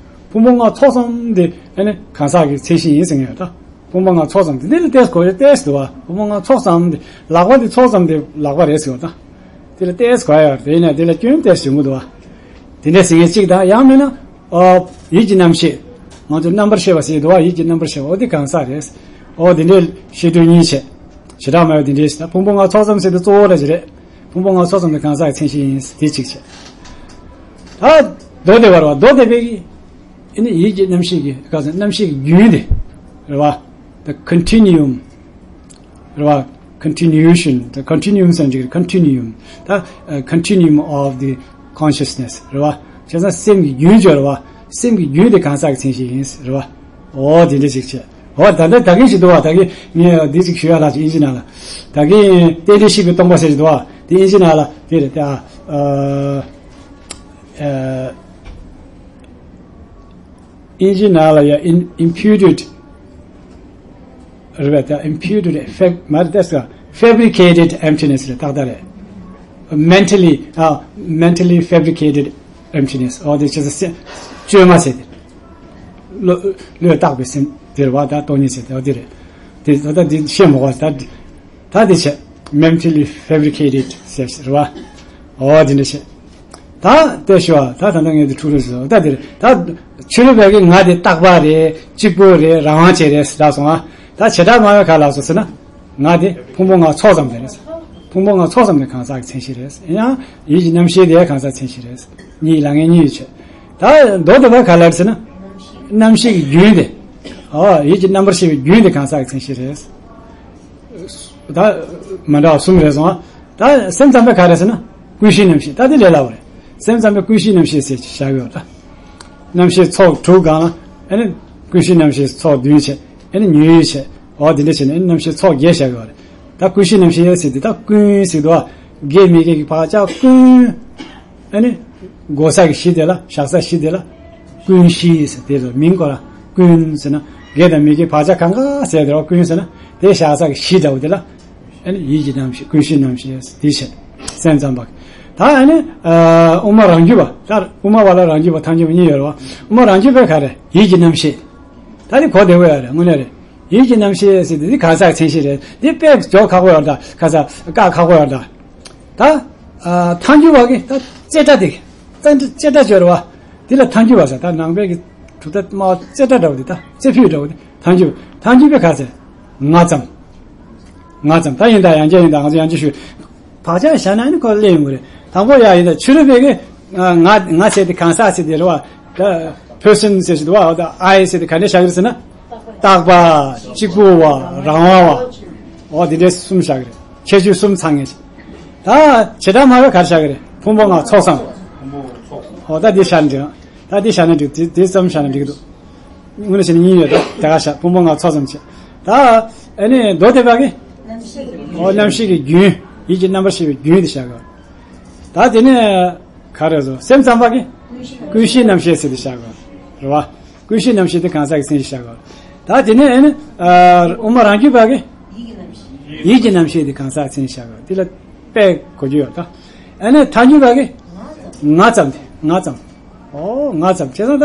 ཕུང་པོ་ལྔ་ཚོགས་ཙམ་དེ་ཨ་ནི་གང་ཟག་གི་མཚན་གཞི་ཡིན་ཟེར་མཁན་ཡོད་ད། ཕུང་པོ་ལྔ་ཚོགས་ཙམ་དེ་འདི་ལ་ཏོག་ཙམ་གོ་རེ་ཏོག་ཙམ་འདུག་བ། ཕུང་པོ་ལྔ་ཚོགས་ཙམ་དེ་ལག་པ་དེ་ཚོགས་ཙམ་དེ་ལག་པ་རེད་ཟེར་བ་དང་། དེ་ལ་ཏོག་ཙམ་གོ་ཡ་ཡོད་རེད། ཡིན་ན་དེ་ལ་སྐྱོན་ཏོག་ཙམ་བྱུང་གི་འདུག་བ། དེ་འདྲ་ཟེར་མཁན་གཅིག་དང་ཡང་མིན་ན། ཨོ། ཡིད་ཀྱི་རྣམ་ཤེས། ང་ཚོ་རྣམ་པར་ཤེས་པ་ཟེར་གྱི་འདུག་བ། ཡིད་ཀྱི་རྣམ་པར་ཤེས་པ་འོ་དེ་གང་ཟག་རེད། ཨོ་དེ་འདྲའི་ཤེས་འདོད་གཉིས་བྱས། བྱེ་བྲག་སྨྲ་བའི་དེ་འདྲའི་ཕུང་པོ་ལྔ་ཚོགས་ཙམ་ཟེར་དུས་གཙོ་བོ་ར་ཅི་རེད། ཕུང་པོ་ལྔ་ཚོགས་ཙམ་དེ་གང་ཟག་གི་མཚན་གཞི་ཡིན་དེ་གཅིག་བྱས། ད་མདོ་སྡེ་པ་རེད་བ། མདོ་སྡེ་པའི་གི། ཨ་ནི་ཡིད་ཀྱི་རྣམ་ཤེས་ཀྱི་ག་ཚོད་རྣམ་ཤེས་ཀྱི་རྒྱུན་དེ་རེད་བ། The continuum རེད་བ། Continuation, the continuum ཟེར་གྱི་རེད། Continuum ད། ཨ། Continuum of the consciousness རེད་བ། བྱས་ཙང་སེམས་ཀྱི་རྒྱུན་ཅིག་རེད་བ། སེམས་ཀྱི་རྒྱུན་དེ་གང་ཟག་གི་མཚན་གཞི་ཡིན་རེད་བ། འོ་དེ་འདྲ་ཞིག་བྱས། འོ་ད་ལྟ་ད་གིན་ཞིག་འདུག་བ། ད་གིན་ངས་འདི་ཞིག་ཞུ་ཡ་ལ་ཅིག་དབྱིན་ཇི་ནང་ལ། ད་གིན་རྟེན་འབྲེལ་གཅིག་པའི་སྟོང་པ་ཟེར་ཞིག་འདུག་བ། དེ་དབྱིན་ཇི་ནང་ལ་དེ་རེད་ད། ཨ། ཨ། དབྱིན་ཇི་ནང་ལ་ཡ་in- imputed རེད་པས། ད་imputed fab- མ་རེད་ད། fabricated emptiness རེད། ཏག་ཏག་རེད། mentally ཨ། mentally fabricated emptiness འོ་དེ་ཅི་ཟེར་སེམས་བཅོས་མ་ཟེར་དེ། བློ་བློས་བཏགས་པའི་སེམས་དེ་རེད་བ། ད་སྟོང་ཉིད་ཟེར་དེ་འོ་དེ་རེད། དེ་ད་ད་དེ་བཤད་མི་དགོས་ད། ད་དེ་བྱས། mentally fabricated ཟེར་རེད་བ། འོ་དེ་འདྲ་བྱས། ད་ལྟོས་ཤོག་ད་ད་ལྟ་ངས་དེ་འཁྲུག་རོགས་ཟེར། ད་དེ་རེད། ད་ཕྱི་རོལ་པས་ཀྱི་ང་དེ་རྟག་པ་རེད། གཅིག་པུ་རེད། རང་དབང་ཅན་རེད་ཟེར་སོང་ཨ། ད་བྱེ་བྲག་སྨྲ་བས་ག་ལབ་སོང་ཟེར་ན། ང་དེ་ཕུང་པོ་ལྔ་ཚོགས་ཙམ་དེ་རེད། ཕུང་པོ་ལྔ་ཚོགས་ཙམ་དེ་གང་ཟག་གི་མཚན་གཞི་རེད། ཡང་ཡིད་ཀྱི་རྣམ་ཤེས་དེ་གང་ཟག་མཚན་གཞི་རེད། གཉིས་ལ་ངས་གཉིས་ཡོད་བྱས། ད་མདོ་སྡེ་པས་ག་ལབ་ཟེར་ན། རྣམ་ཤེས་ཀྱི་རྒྱུན་དེ། ཨོ་ཡིད་ཀྱི་རྣམ་པར་ཤེས་པའི་རྒྱུན་དེ་གང་ཟག་གི་མཚན་གཞི་རེད། ད་མི་འདྲ་བ་གསུམ་རེད་སོང་ཨ། ད་སེམས་ཙམ་པས་ག་རེ་ཟེར་ན། ཀུན་གཞིའི་རྣམ་ཤེས་ད་དེ་ལས་སླ་བོ་རེད། སེམས་ཙམ་པས་ཀུན་གཞིའི་རྣམ་ཤེས་ཟེར་བཞག་ཡོད་ད། རྣམ་ཤེས་ཚོགས་དྲུག་སྒང་ལ་ཨ་ནི་ཀུན་གཞིའི་རྣམ་ཤེས་ཚོགས་བདུན་བྱས། ཨ་ནི་ཉོན་ཡིད་བྱས། འོ་དེ་འདྲ་བྱས་ནས་ཨ་ནི་རྣམ་ཤེས་ཚོགས་བརྒྱད་བཞག་ཡོད་རེད། ད་ཀུན་གཞིའི་རྣམ་ཤེས་ཟེར་དེ་ད་ཀུན་ཟེར་དུས་ཨ། དགེ་མི་དགེ་གི་བག་ཆགས་ཀུན། ཨ་ནི། གོ་ས་གི་གཞི་དེ་ལ་བཞག་ས་གཞི་དེ་ལ། ཀུན་གཞི་ཟེར་དེ་རེད། མིང་ཁོ་རང་ཀུན་ཟེར་ན། དགེ་དང་མི་དགེ་བག་ཆགས་གང་ག་ཟེར་དེ་རོ་ཀུན་ཟེར་ན་དེ་བཞག་ས་གི་གཞི་འདྲ་བོ་དེ་ལ། ཨ་ནི་ཡིད་ཀྱི་རྣམ་ཤེས་ཀུན་གཞིའི་རྣམ་ཤེས་དེ་བྱས། སེམས་ཙམ་པ། ད་ཨ་ནི་དབུ་མ་རང་རྒྱུད་པ། ད་དབུ་མ་པ་ལ་རང་རྒྱུད་པ་ཐལ་འགྱུར་བ་གཉིས་ཡོད་རེད་བ། དབུ་མ་རང་རྒྱུད་པའི་ག་རེ་ཡིད་ཀྱི་རྣམ་ཤེས། ད་དེ་གོ་བདེ་བོ་ཡོད་རེད་དངོས་གནས་རེད། ཡིད་ཀྱི་རྣམ་ཤེས་ཟེར་དེ་དེ་གང་ཟག་མཚན་གཞི་རེད། དེ་དཔེ་འཇོག་ཁག་པོ་ཡོད་ད་ག་ས་བཀག་ཁག་པོ་ཡོད་ད། ད་ཐལ་འགྱུར་བ་གི་ད་རྩེ་གྲ་དེ། རྩེ་གྲ་ཅོ་རེད་བ། དེ་ལ་ཐལ་འགྱུར་བ་ཟེར། ད་ནང་པའི་གི་གྲུབ་མཐའ་སྨྲ་བ་རྩེ་གྲ་འདྲ་བོ་དེ་ད་རྩེ་ཕུད་འདྲ་བོ་དེ་ཐལ་འགྱུར། ཐལ་འགྱུར་བའི་ག་ཟེར། ང་ཙམ། ང་ཙམ་ད་ཡིན་ད་ཡང་བསྐྱར་ཡིན་ད་ང་ཚོ་ཡང་བསྐྱར་ཞུ། བག་ཆགས་བཞག་ན་ནི་ཁོ་ལས་ཡོང་གི་རེད། དང་པོ་ཡ་ཡིན་ད་ཕྱི་རོལ་པའི་གི་ང་ང་ཟེར་དེ་གང་ཟག་ཟེར་དེ་རེད་བ། ད་person ཟེར་ཞིག་འདུག་བ། ད་I ཟེར་དེ་ག་འདྲ་བཞག་གི་རེད་ཟེར་ན། རྟག་པ། གཅིག་པུ་བ། རང་དབང་བ། འོ་དེ་འདྲའི་གསུམ་བཞག་གི་རེད། ཁྱད་ཆོས་གསུམ་ཚང་ངེས་ཤིག་ད་བྱེ་བྲག་སྨྲ་བས་ག་རེ་བཞག་གི་རེད། ཕུང་པོ་ལྔ་ཚོགས་ཙམ། འོ་ད་འདི་བཞག་ན་འགྲིག་ད་འདི་བཞག་ན་འགྲིག་དེ་དེ་ཙམ་བཞག་ན་འགྲིག་འདུག་དངོས་གནས་བྱས་ན་གཉིས་ཡོད་དོ། དེ་ག་བཞག་ཕུང་པོ་ལྔ་ཚོགས་ཙམ་བྱས། ད་ཨ་ནི་མདོ་སྡེ་པ་གི། འོ་རྣམ་ཤེས་ཀྱི་རྒྱུན། ཡིད་ཀྱི་རྣམ་པར་ཤེས་པའི་རྒྱུན་དེ་བཞག་གི་རེད། ད་དེ་ནས་ག་རེ་ཟེར། སེམས་ཙམ་པ་གི། ཀུན་གཞིའི་རྣམ་ཤེས་ཟེར་དེ་བཞག་གི་རེད་བ། ཀུན་གཞིའི་རྣམ་ཤེས་དེ་གང་ཟག་གི་མཚན་གཞི་བཞག་གི་རེད། ད་དེ་ནས་ཨ་ནི་དབུ་མ་རང་རྒྱུད་པ་གི། ཡིད་ཀྱི་རྣམ་ཤེས་དེ་གང་ཟག་མཚན་གཞི་བཞག་གི་རེད། དེ་ལ་དཔེ་གོ་རྒྱུ་ཡོད་ད། ཨ་ནི་ཐལ་འགྱུར་བ་གི། ང་ཙམ་དེ་ང་ཙམ། ཨོ་ང་ཙམ་བྱས་ཙང་ད་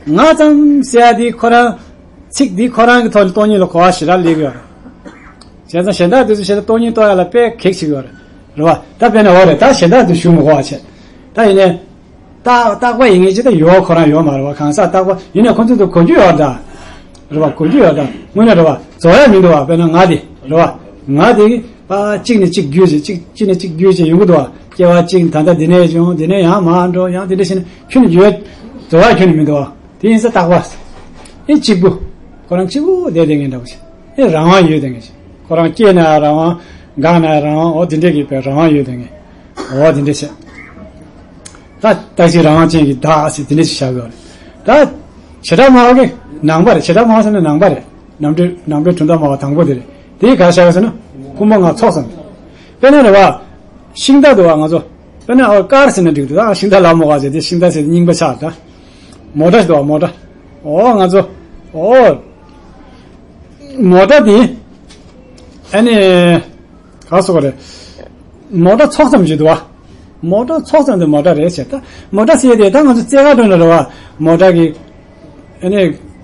ང་ཙམ་ཟེར་ཡ་དེ་ཁོ་རང་ཚིག་འདི་ཁོ་རང་གི་ཐོག་ནས་སྟོང་ཉིད་ལ་གོ་བ་ཞེ་དྲག་སླེབས་ཀྱི་ཡོད་རེད། བྱས་ཙང་གཞན་དག་དེ་ཚོ་བྱས་ཙང་སྟོང་ཉིད་རྟོགས་ཡ་ལ་དཔེ་གེགས་ཆེ་གི་ཡོད་རེད། རེད་བ། ད་དཔེར་ན་འོ་རེད། ད་གཞན་དག་དེ་ཞུ་མི་དགོས་པ་བྱས། ད་ཡིན་ནའི། རྟག་རྟག་པ་ཡིན་ངེས་ཅི་ད་ཡོད་ཁོ་རང་ཡོད་མ་རེད་བ། གང་ཟག་རྟག་པ་ཡིན་ནའི་ཁོ་ཚོ་དེ་གོ་རྒྱུ་ཡོད་ད། རེད་བ། གོ་རྒྱུ་ཡོད་ད། དངོས་གནས་རེད་བ། རྫོགས་ཡ་མི་འདུག་བ། དཔེར་ན་ང་དེ་རེད་བ། ང་དེ་གི་ཕར་གཅིག་ནས་གཅིག་བརྒྱུད་བྱས་གཅིག་གཅིག་ནས་གཅིག་བརྒྱུད་བྱས་ཡོང་གི་འདུག་བ། སྐྱེ་བ་གཅིག་ད་ལྟ་འདི་ནས་བྱུང་། འདི་ནས་ཡང་མར་འགྲོ། ཡང་འདི་འདྲ་བྱས་ནས་ཁྱོན་ནས་ཡོད། རྫོགས་ཡ་ཁྱོན་ནས་མི་འདུག་བ། དེ་ཡིན་ཙང་རྟག་པ། ཨེ་གཅིག་པུ། ཁོ་རང་གཅིག་པུ་བསྡད་བསྡད་མཁན་འདྲ་བོ་ཞིག་ཨེ་རང་དབང་ཡོད་བསྡད་མཁན་ཞིག་ཁོ་རང་སྐྱེས་ན་རང་དབང་། འགག་ན་རང་དབང་། འོ་དེ་འདྲས་ཀྱི་དཔེ་རང་དབང་ཡོད་བསྡད་མཁན། འོ་དེ་འདྲས་བྱས། ད་བརྟག་གཅིག་རང་དབང་ཅན་གྱི་བདག་ཟེར་དེ་འདྲས་ཞིག་བཞག་དགོས་རེད། ད་བྱེ་བྲག་སྨྲ་བ་གི་ནང་པ་རེད། བྱེ་བྲག་སྨྲ་བ་ཟེར་ན་ནང་པ་རེད། ནང་པའི་ནང་པའི་གྲུབ་མཐའ་སྨྲ་བ་དང་པོ་དེ་རེད། དེ་ག་བཞག་ཟེར་ན་ཕུང་པོ་ལྔ་ཚོགས་ཙམ། དཔེར་ན་རེད་བ། ཤིང་རྟ་འདུག་བ་ང་ཚོ། དཔེར་ན་ཨོ་ཀར་ཟེར་ན་འགྲིག་འདུག་ད་ཤིང་རྟ་ལ་མོ་ག་ཟེར་དེ་ཤིང་རྟ་ཟེར་དེ་རྙིང་པ་ཆགས་ད། མོ་ཊ་ཞིག་འདུག་བ་མོ་ཊ། ཨོ་ང་ཚོ། ཨོ། མོ་ཊ་དེ། ཨ་ནི། ག་སོགས་རེད། མོ་ཊ་ཚོགས་ཙམ་ཞིག་འདུག་བ། མོ་ཊ་ཚོགས་ཙམ་དེ་མོ་ཊ་རེད་བྱས་ད། མོ་ཊ་ཟེར་དེ་ད་ང་ཚོ་རྩེད་གར་སྒྲུང་ལ་རེད་བ། མོ་ཊ་གི། ཨ་ནི།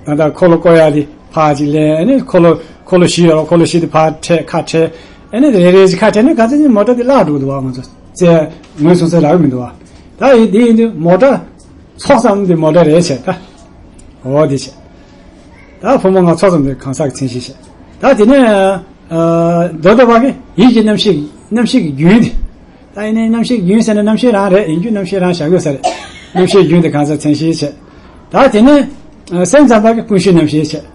ང་ད་འཁོར་ལོ་བསྐོར་ཡ་དེ་ཕར་ཅིག་ལེན། ཨ་ནི་འཁོར་ལོ་འཁོར་ལོ་བཞི་ཡོད་རེད། འཁོར་ལོ་བཞི་དེ་ཕར་འཕྲད་ཁ་འཕྲད། ཨ་ནི་རེ་རེ་ཅིག་ཁ་འཕྲད་ནས་ག་ཚོད་ནས་མོ་ཊ་དེ་བརླག་འགྲོ་གི་འདུག་བ། ང་ཚོ་རྩེད་ངོས་བཟུང་ས་ལག་མི་འདུག་བ། ད་ཡིན་དེ་ཡིན་དུས་མོ་ཊ་ཚོགས་ཙམ་དེ་མོ་ཊ་རེད་བྱས་ད། འོ་དེ་བྱས། ད་ཕུང་པོ་ལྔ་ཚོགས་ཙམ་དེ་གང་ཟག་གི་མཚན་གཞི་བྱས། ད་དེ་ནས། མདོ་སྡེ་པ་གི་ཡིད་ཀྱི་རྣམ་ཤེས་རྣམ་ཤེས་ཀྱི་རྒྱུན་དེ། ད་ཡིན་ནའི་རྣམ་ཤེས་རྒྱུན་ཟེར་ན་རྣམ་ཤེས་རང་རེད། ཡིན་རྒྱུ་རྣམ་ཤེས་རང་བཞག་ཡོད་ས་རེད། རྣམ་ཤེས་རྒྱུན་དེ་གང་ཟག་མཚན་གཞི་བྱས། ད་དེ་ནས་སེམས་ཙམ་པ་གི་ཀུན་གཞིའི་རྣམ་ཤེས་བྱས།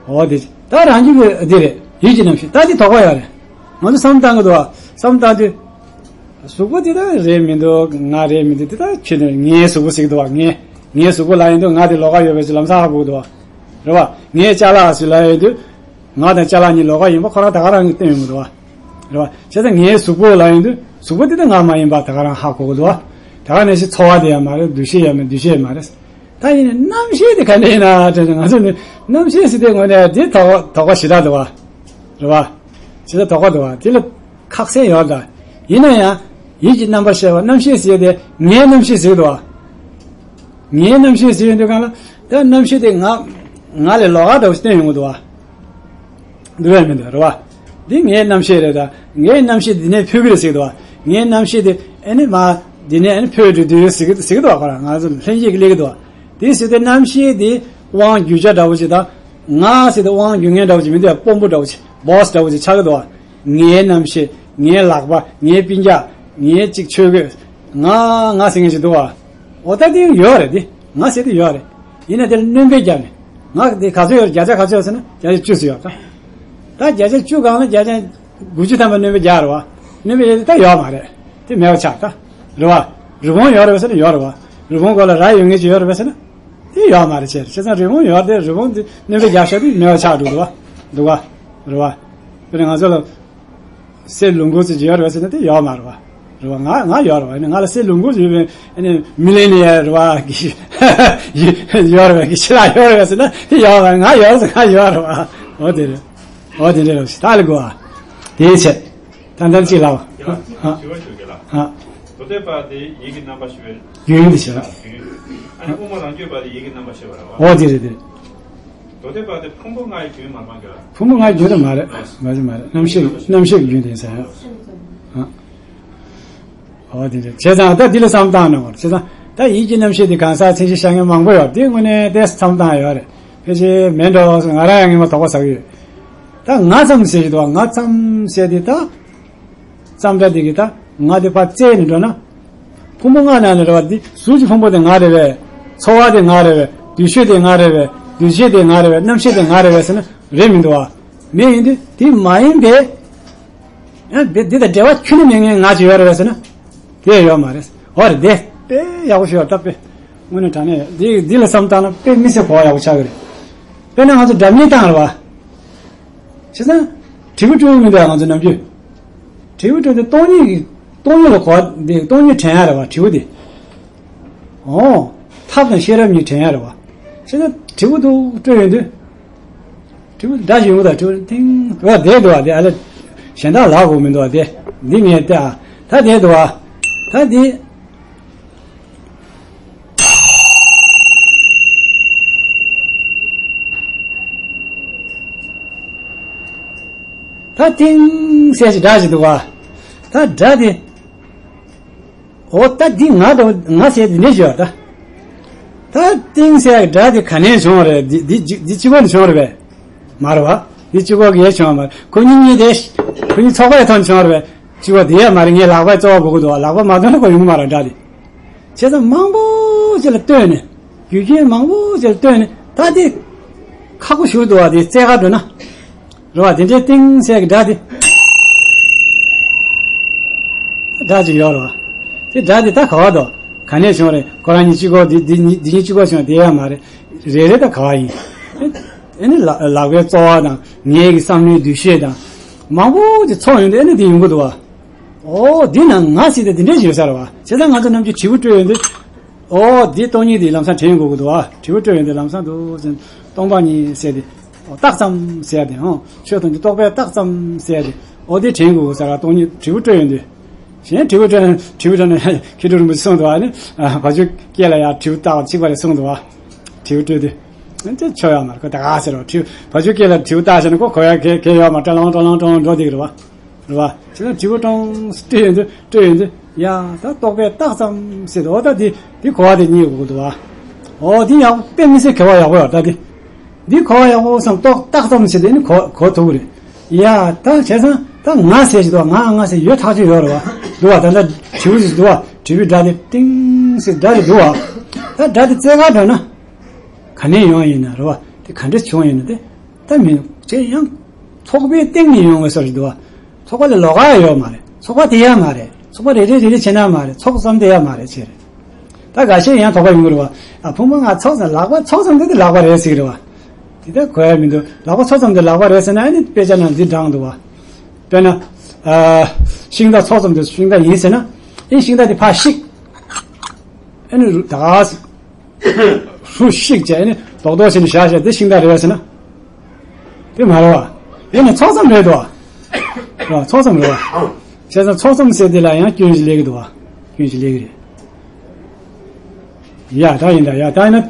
འོ་དེ་ད་རང་རྒྱུད་ཀྱི་འདི་རེད། ཡིད་ཀྱི་རྣམ་ཤེས་ད་འདི་དོགས་པ་ཡོད་རེད། ང་ཚོ་བསམ་བཏང་གི་འདུག་བ། བསམ་བཏང་དུས། གཟུགས་པོ་འདི་ད་རེད་མི་འདུག་ང་རེད་མི་འདུག་འདི་ད་ཁྱོད་ནས་ངའི་གཟུགས་པོ་ཟེར་གི་འདུག་བ། ངའི་ངའི་གཟུགས་པོ་ལབ་ཡིན་དུས་ང་དེ་ལོགས་ཀ་ཡོད་པའི་ལམ་སང་ཧ་གོ་གི་འདུག་བ། རེད་བ། ངའི་ཅ་ལག་ཟེར་ལབ་ཡིན་དུས། ང་དང་ཅ་ལག་གཉིས་ལོགས་ཀ་ཡིན་པ་ཁོ་རང་ད་ག་རང་གིས་སྟོན་ཡོང་གི་འདུག་བ། རེད་བ། བྱས་ཙང་ངའི་གཟུགས་པོ་ལབ་ཡོང་དུས་གཟུགས་པོ་འདི་ད་ང་མ་ཡིན་པ་ད་ག་རང་ཧ་གོ་གི་འདུག་བ། ད་ག་ནང་བཞིན་ཚོར་བ་དེ་ཡང་མ་རེད། འདུ་ཤེས་ཡང་མ་རེད། འདུ་ཤེས་ཡང་མ་རེད། ད་ཡིན་ནའི་རྣམ་ཤེས་དེ་ག་འདྲ་ཡིན་ན་དྲན་ནས་ང་ཚོ་ནི་རྣམ་ཤེས་ཟེར་དུས་དངོས་གནས་འདི་དོགས་དོགས་པ་ཞེ་དྲག་འདུག་བ། རེད་བ། ཞེ་དྲག་དོགས་པ་འདུག་བ། དེ་ལ་ཁག་སེ་ཡོད་ད། ཡིན་ན་ཡང་ཡིད་ཀྱི་རྣམ་པར་ཤེས་པ་རྣམ་ཤེས་ཟེར་དེ་ངའི་རྣམ་ཤེས་ཟེར་འདུག་བ། ངའི་རྣམ་ཤེས་ཟེར་ཡོང་དུས་གང་ལ་ད་རྣམ་ཤེས་དེ་ང་ང་ལས་ལོགས་ཀ་འདྲ་བོ་ཞིག་སྟོན་ཡོང་གི་འདུག་བ། འདུག་བས་མི་འདུག་རེད་བ། འདི་ངའི་རྣམ་ཤེས་རེད་ད། ངའི་རྣམ་ཤེས་འདི་ནས་འཕུར་གི་རེད་ཟེར་གི་འདུག་བ། ངའི་རྣམ་ཤེས་འདི་ཨ་ནི་མ་འདི་ནས་ཨ་ནི་འཕུར་འགྲོ་དུས་ཟེར་གི་ཟེར་གི་འདུག་བ། ཁོ་རང་ང་ཚོ་ལྷན་སྐྱེས་ཀྱི་སླེབས་གི་འདུག་བ། དེ་ཟེར་དུས་རྣམ་ཤེས་འདི་དབང་སྒྱུར་བྱ་འདྲ་བོ་ཞིག་དང་། ང་ཟེར་དུས་དབང་སྒྱུར་མཁན་འདྲ་བོ་ཞིག་མི་འདུག་བ། དཔོན་པོ་འདྲ་བོ་ཞིག་བོ་སི་འདྲ་བོ་ཞིག་ཆགས་གི་འདུག་བ། ངའི་རྣམ་ཤེས། ངའི་ལག་པ། ངའི་སྤུན་ཀྱག་ངའི་གཅིག་ཆོས་གོས། ང་ང་ཟེར་མཁན་ཞིག་འདུག་བ། འོ་ད་དེ་ཡོད་རེད་དེ། ང་ཟེར་དེ་ཡོད་རེད། ཡིན་ན་དེ་ལ་སྣོན་པ་བརྒྱབ་ནས། ང་དེ་ག་ཚོད་ཡོད་རེད། བརྒྱ་ཆ་ག་ཚོད་ཡོད་ཟེར་ན་བརྒྱ་ཆ་བཅུ་ཙམ་ཡོད་ད། ད་བརྒྱ་ཆ་བཅུ་སྒང་ལ་བརྒྱ་ཆ་དགུ་བཅུ་ཐམ་པ་སྣོན་པ་རྒྱག་རེད་བ། སྣོན་པ་ཡོད་དེ་ད་ཡོད་མ་རེད། དེ་མེད་པ་ཆགས་ད། རེད་བ། རི་བོང་ཡོད་རེད་བ་ཟེར་ན་ཡོད་རེད་བ། རི་བོང་སྒང་ལ་ར་ཡོད་མཁན་ཅིག་ཡོད་རེད་བ་ཟེར་ན། དེ་ཡོད་མ་རེད་ཅེས། བྱས་ཙང་རི་བོང་ཡོད་དེ་རི་བོང་དེ་སྣོན་པ་རྒྱག་ཤག་དེ་མེད་པ་ཆགས་འགྲོ་འདུག་བ། འདུག་བ། རེད་བ། དཔེར་ན་ང་ཚོ་ལ། གསེར་ལུང་ཁུག་ཙམ་ཅིག་ཡོད་རེད་བ་ཟེར་ན་དེ་ཡོད་མ་རེད་བ། རེད་བ། ང་ང་ཡོད་རེད་བ། ཨ་ནི་ང་ལ་སྲས་ལུང་ཁུག་ཡོད་པའི་ཨ་ནི་མི་ལེ་ནི་ཡ་རེད་བ། ཡོད་རེད་བ། གི་ཕྱི་ལ་ཡོད་རེད་བ་ཟེར་ན་དེ་ཡོད་རེད་བ། ང་ཡོད་ཟེར། ང་ཡོད་རེད་བ། འོ་དེ་རེད། འོ་དེ་འདྲ་རེད་བ། ད་ལ་གོ་ཨ། དེའི་ཆེད་ད་ལྟར་ཅིག་ལ་བ། ཡ། ཨ། དྲི་བ་ཞུ་གི་ལ། ཨ། མདོ་སྡེ་པ་དེ་ཡིད་ཀྱི་རྣམ་པར་ཤེས་པའི་རྒྱུན་དེ་བྱེད་ལ། རྒྱུན། ཨ་ནི་དབུ་མ་རང་རྒྱུད་པ་དེ་ཡིད་ཀྱི་རྣམ་པར་ཤེས་པ་རེད་བ། འོ་དེ་རེད་དེ་རེད། མདོ་སྡེ་པ་དེ་ཕུང་པོ་ལྔ་ཡི་རྒྱུན་མ་སྤངས་ཀྱི་ལ། ཕུང་པོ་ལྔ་ཡི་རྒྱུན་དེ་མ་རེད། མ་རེད་མ་རེད། རྣམ་ཤེས་རྣམ་ཤེས་ཀྱི་རྒྱུན་དེ་ཡིན་ས་ཡ། ཨ། འོ་དེ་འདྲ་བྱས་ཙང་ད་འདི་ལ་བསམ་བཏང་ན་བར་བྱས་ཙང་ད་ཡིད་ཀྱི་རྣམ་ཤེས་དེ་གང་ཟག་མཚན་གཞི་ཤར་མཁན་མང་པོ་ཡོད། དེ་དངོས་གནས་དེ་བསམ་བཏང་ཡོད་རེད། ཕལ་ཆེར་མེད་འགྲོ་ང་རང་ཡང་ངེས་པ་དོགས་པ་ཟ་གི་ཡོད། ད་ང་ཙམ་ཟེར་གྱི་འདུག་ང་ཙམ་ཟེར་དེ་ད་ཙམ་འདྲ་དེ་གི་ད་ང་དེ་ཕར་བཙལ་ནས་འགྲོ་ན་ཕུང་པོ་ལྔ་ནང་ནས་རེད་བ། འདི་གཟུགས་ཀྱི་ཕུང་པོ་དེ་ང་རེད་བས། ཚོར་བ་དེ་ང་རེད་བས། འདུ་ཤེས་དེ་ང་རེད་བས། འདུ་བྱེད་དེ་ང་རེད་བས། རྣམ་ཤེས་དེ་ང་རེད་བས་ཟེར་ན་རེད་མི་འདུག་བ། མེད་ཡིན་དུས་དེ་མ་ཡིན་པའི། ཡང་འདི་འདི་དང་འབྲེལ་བ་ཁྱོན་ནས་མེད་མཁན་ང་ཅིག་ཡོད་རེད་བས་ཟེར་ན། དེ་ཡོད་མ་རེད། འོ་རེད་དེ། དཔེ་ཡག་པོ་ཞིག་ཡོད་ད་དཔེ། དངོས་གནས་དྲང་གནས་འདི་འདི་ལ་བསམ་བཏང་ན་དཔེ་མི་སྲིད་གོ་བ་ཡག་པོ་ཆགས་ཀྱི་རེད། དཔེར་ན་ང་ཚོ་སྒྲ་སྙན་བཏང་རེད་བ། བྱས་ཙང་། དྲིལ་བུ་སྤྲོད་ཡོང་མི་འདུག་ང་ཚོ་ནམ་རྒྱུན། དྲིལ་བུ་སྤྲོད་དེ་སྟོང་ཉིད་ཀྱི་སྟོང་ཉིད་ལ་གོ་བ་འདི་སྟོང་ཉིད་དྲན་ཡ་རེད་བ་དྲིལ་བུ་འདི། ཨོ། ཐབས་དང་ཤེས་རབ་གཉིས་དྲན་ཡ་རེད་བ། བྱས་ཙང་དྲིལ་བུ་འདུག་སྤྲོད་ཡོང་དུས། དྲིལ་བུ་འདྲ་ཞིག་ཡོང་གི་ད་དྲིལ་བུ་ཐིང་། འོ་དེ་འདུག་བ་དེ་ཨ་ལེ། གཞན་དག་ལག་དགོས་མི་འདུག་བ་དེ། འདི་ངས་བལྟས་ཨ། ད་དེ་འདུག་བ། ད་འདི། ད་ཏིང་ཟེར་ཞིག་སྒྲ་ཞིག་འདུག་བ། ད་སྒྲ་དེ། འོ་ད་འདི་ང་དང་ང་ཟེར་འདི་འདྲ་ཞིག་ཡོད་ད། ད་ཏིང་ཟེར་སྒྲ་དེ་ག་ནས་བྱུང་བ་རེད། འདི་འདི་འདི་གཅིག་པོ་ནས་བྱུང་བ་རེད་པས། མ་རེད་བ། འདི་གཅིག་པོ་གིས་བྱུང་བ་མ་རེད། ཁོ་གཉིས་གཉིས་དེ། ཁོ་གཉིས་ཚོགས་པའི་ཐོག་ནས་བྱུང་བ་རེད་པས། གཅིག་པོ་དེ་ཡ་མ་རེད། ངས་ལག་པའི་རྩ་བ་འབུ་གི་འདུག་བ། ལག་པ་མ་ཐོན་ན་ཁོ་ཡོང་གི་མ་རེད་སྒྲ་དེ། བྱས་ཙང་མང་པོ་ཅིག་ལ་ལྟོས་ནས། རྒྱུ་རྐྱེན་མང་པོ་ཅིག་ལ་ལྟོས་ནས་ད་དེ། ཁག་པོ་ཞིག་འདུག་བ་དེ་རྩད་ག་འགྲོ་ན། རེད་བ། དེ་འདྲའི་ཏིང་ཟེར་གྱི་སྒྲ་དེ། སྒྲ་ཅིག་ཡོད་རེད་བ། དེ་སྒྲ་དེ་ད་ག་བ་འདུག་ག་ནས་བྱུང་རེད། ཁོ་རང་གཉིས་གཅིག་པོ་འདི་འདི་གཉིས་འདི་གཉིས་གཅིག་པོ་བྱུང་དེ་ཡ་མ་རེད། རེ་རེ་ད་ག་བ་ཡིན། ཨེ་ནི་ལག་ལག་པའི་རྩ་བ་དང་ངའི་གི་བསམ་བློའི་འདུ་ཤེས་དང་། མང་པོ་ཅིག་ཚོགས་ཡོང་དུས་ཨེ་ནི་དེ་ཡོང་གི་འདུག་བ། ཨོ་འདི་ན་ང་ཟེར་དེ་འདི་འདྲས་ཡོད་ས་རེད་བ། བྱས་ཙང་ང་ཚོ་ནམ་རྒྱུན་དྲིལ་བུ་སྤྲོད་ཡོང་དུས། ཨོ་འདི་སྟོང་ཉིད་འདི་ལམ་སང་དྲན་དགོས་ཀྱི་འདུག་བ། དྲིལ་བུ་སྤྲོད་ཡོང་དུས་ལམ་སང་འདུག་ཟེར། སྟོང་པ་ཉིད་ཟེར་དེ། ཨོ་རྟགས་ཙམ་ཟེར་དེ། ཨོ་ཆོས་དང་དེ་རྟོག་པའི་རྟགས་ཙམ་ཟེར་དེ། ཨོ་འདི་དྲན་དགོས་ས་རེད་བ། སྟོང་ཉིད་དྲིལ་བུ་སྤྲོད་ཡོང་དུས། གཞན་དྲིལ་བུ་སྤྲོད་ན་དྲིལ་བུ་སྤྲོད་ན་མཁས་གྲུབ་རིན་པོ་ཆེ་གསུངས་འདུག་བ། ཨ་ནི་བ་ཕྱུགས་སྐྱེས་ལ་ཡང་དྲིལ་བུ་བཏགས་པ་གཅིག་པ་རེད་གསུངས་འདུག་བ། དྲིལ་བུ་སྤྲོད་དུས། ཨ་ནི་ཆོ་ཡོད་མ་རེད། ཁོ་ད་ག་ཟེར་རོ། དྲིལ་བུ་བ་ཕྱུགས་སྐྱེས་ལ་དྲིལ་བུ་བཏགས་བྱས་ན་ཁོ་གོ་ཡ་གལ་གལ་ཡོད་མ་རེད། ཀྲོང་ཀྲོང་ཀྲོང་འགྲོ་བསྡད་ཀྱི་རེད་བ། རེད་བ། བྱས་ན་དྲིལ་བུ་ཀྲོང་སྤྲོད་ཡོང་དུས་སྤྲོད་ཡོང་དུས་ཡ་ད་རྟོག་པའི་རྟགས་ཙམ་ཟེར་དུས། འོ་ད་འདི་འདི་གོ་བ་དེ་རྙེད་དགོས་ཀྱི་འདུག་བ། འོ་འདི་ཡག་དཔེ་མི་སྲིད་གོ་བ་ཡག་པོ་ཡོད་ད་འདི། འདི་གོ་བ་ཡག་པོ་སོང་རྟོག་རྟགས་ཙམ་ཟེར་དུས་ནི་གོ་གོ་ཐུབ་ཀྱི་རེད། ཡ་ད་བྱས་ཙང་ད་ང་ཟེར་ཞིག་འདུག་བ། ང་ང་ཟེར་ཡོད་ཐག་ཆོད་ཡོད་རེད་བ། འདུག་བ། ད་ལྟ་དྲིལ་བུ་ཞིག་འདུག་བ། དྲིལ་བུའི་སྒྲ་དེ་ཏིང་ཟེར་སྒྲ་དེ་འདུག་བ། ད་སྒྲ་དེ་རྩལ་ག་འགྲོ་ན། ག་ནས་ཡོང་ཡིན་ན་རེད་བ། དེ་ག་འདྲ་བྱུང་ཡིན་ན་དེ། ད་མི་ཅེ་ཡང་། ཚོགས་པའི་སྟེང་ནས་ཡོང་བའི་སོར་ཞིག་འདུག་བ། ཚོགས་པ་ལ་ལོགས་ཀ་ཡོད་མ་རེད། ཚོགས་པ་དེ་ཡང་མ་རེད། ཚོགས་པ་རེ་རེ་རེ་རེ་བྱས་ན་མ་རེད། ཚོགས་ཙམ་དེ་ཡང་མ་རེད་ཅེས་རེད། ད་འགའ་ཤས་ཡང་དོགས་པ་ཡོང་གི་རེད་བ། ཨ་ཕུང་པོ་ལྔ་ཚོགས་ཙམ་ལག་པ་ཚོགས་ཙམ་དེ་དེ་ལག་པ་རེད་ཟེར་གི་རེད་བ། དེ་ལྟར་གོ་ཡ་མི་འདུག་ལག་པ་ཚོགས་ཙམ་དེ་ལག་པ་རེད་ཟེར་ན་ཨ་ནི་དཔེ་ཆ་ནང་འདི་དྲངས་འདུག་བ། དཔེར་ན། ཨ། ཤིང་རྟ་ཚོགས་ཙམ་དེ་ཤིང་རྟ་ཡིན་ཟེར་ན། ཨེ་ཤིང་རྟ་དེ་ཕར་བཤིག་ཨ་ནི་ད་ག་ཟེར། ཧྲུ་ཤིག་བྱས་ནས་རྡོག་རྡོག་བྱས་ནས་བཞག་བཞག་དེ་ཤིང་རྟ་རེད་པས་ཟེར་ན། དེ་མ་རེད་བ། དེ་ནི་ཚོགས་ཙམ་རེད་དོ། རེད་བ། ཚོགས་ཙམ་རེད་བ། བྱས་ཙང་ཚོགས་ཙམ་ཟེར་དེ་ལ་ཡང་སྐྱོན་ཞིག་སླེབས་ཀྱི་འདུག་བ། སྐྱོན་ཞིག་སླེབས་ཀྱི་རེད། ཡ་ད་ཡིན་ད་ཡ་ད་ཡིན་ན།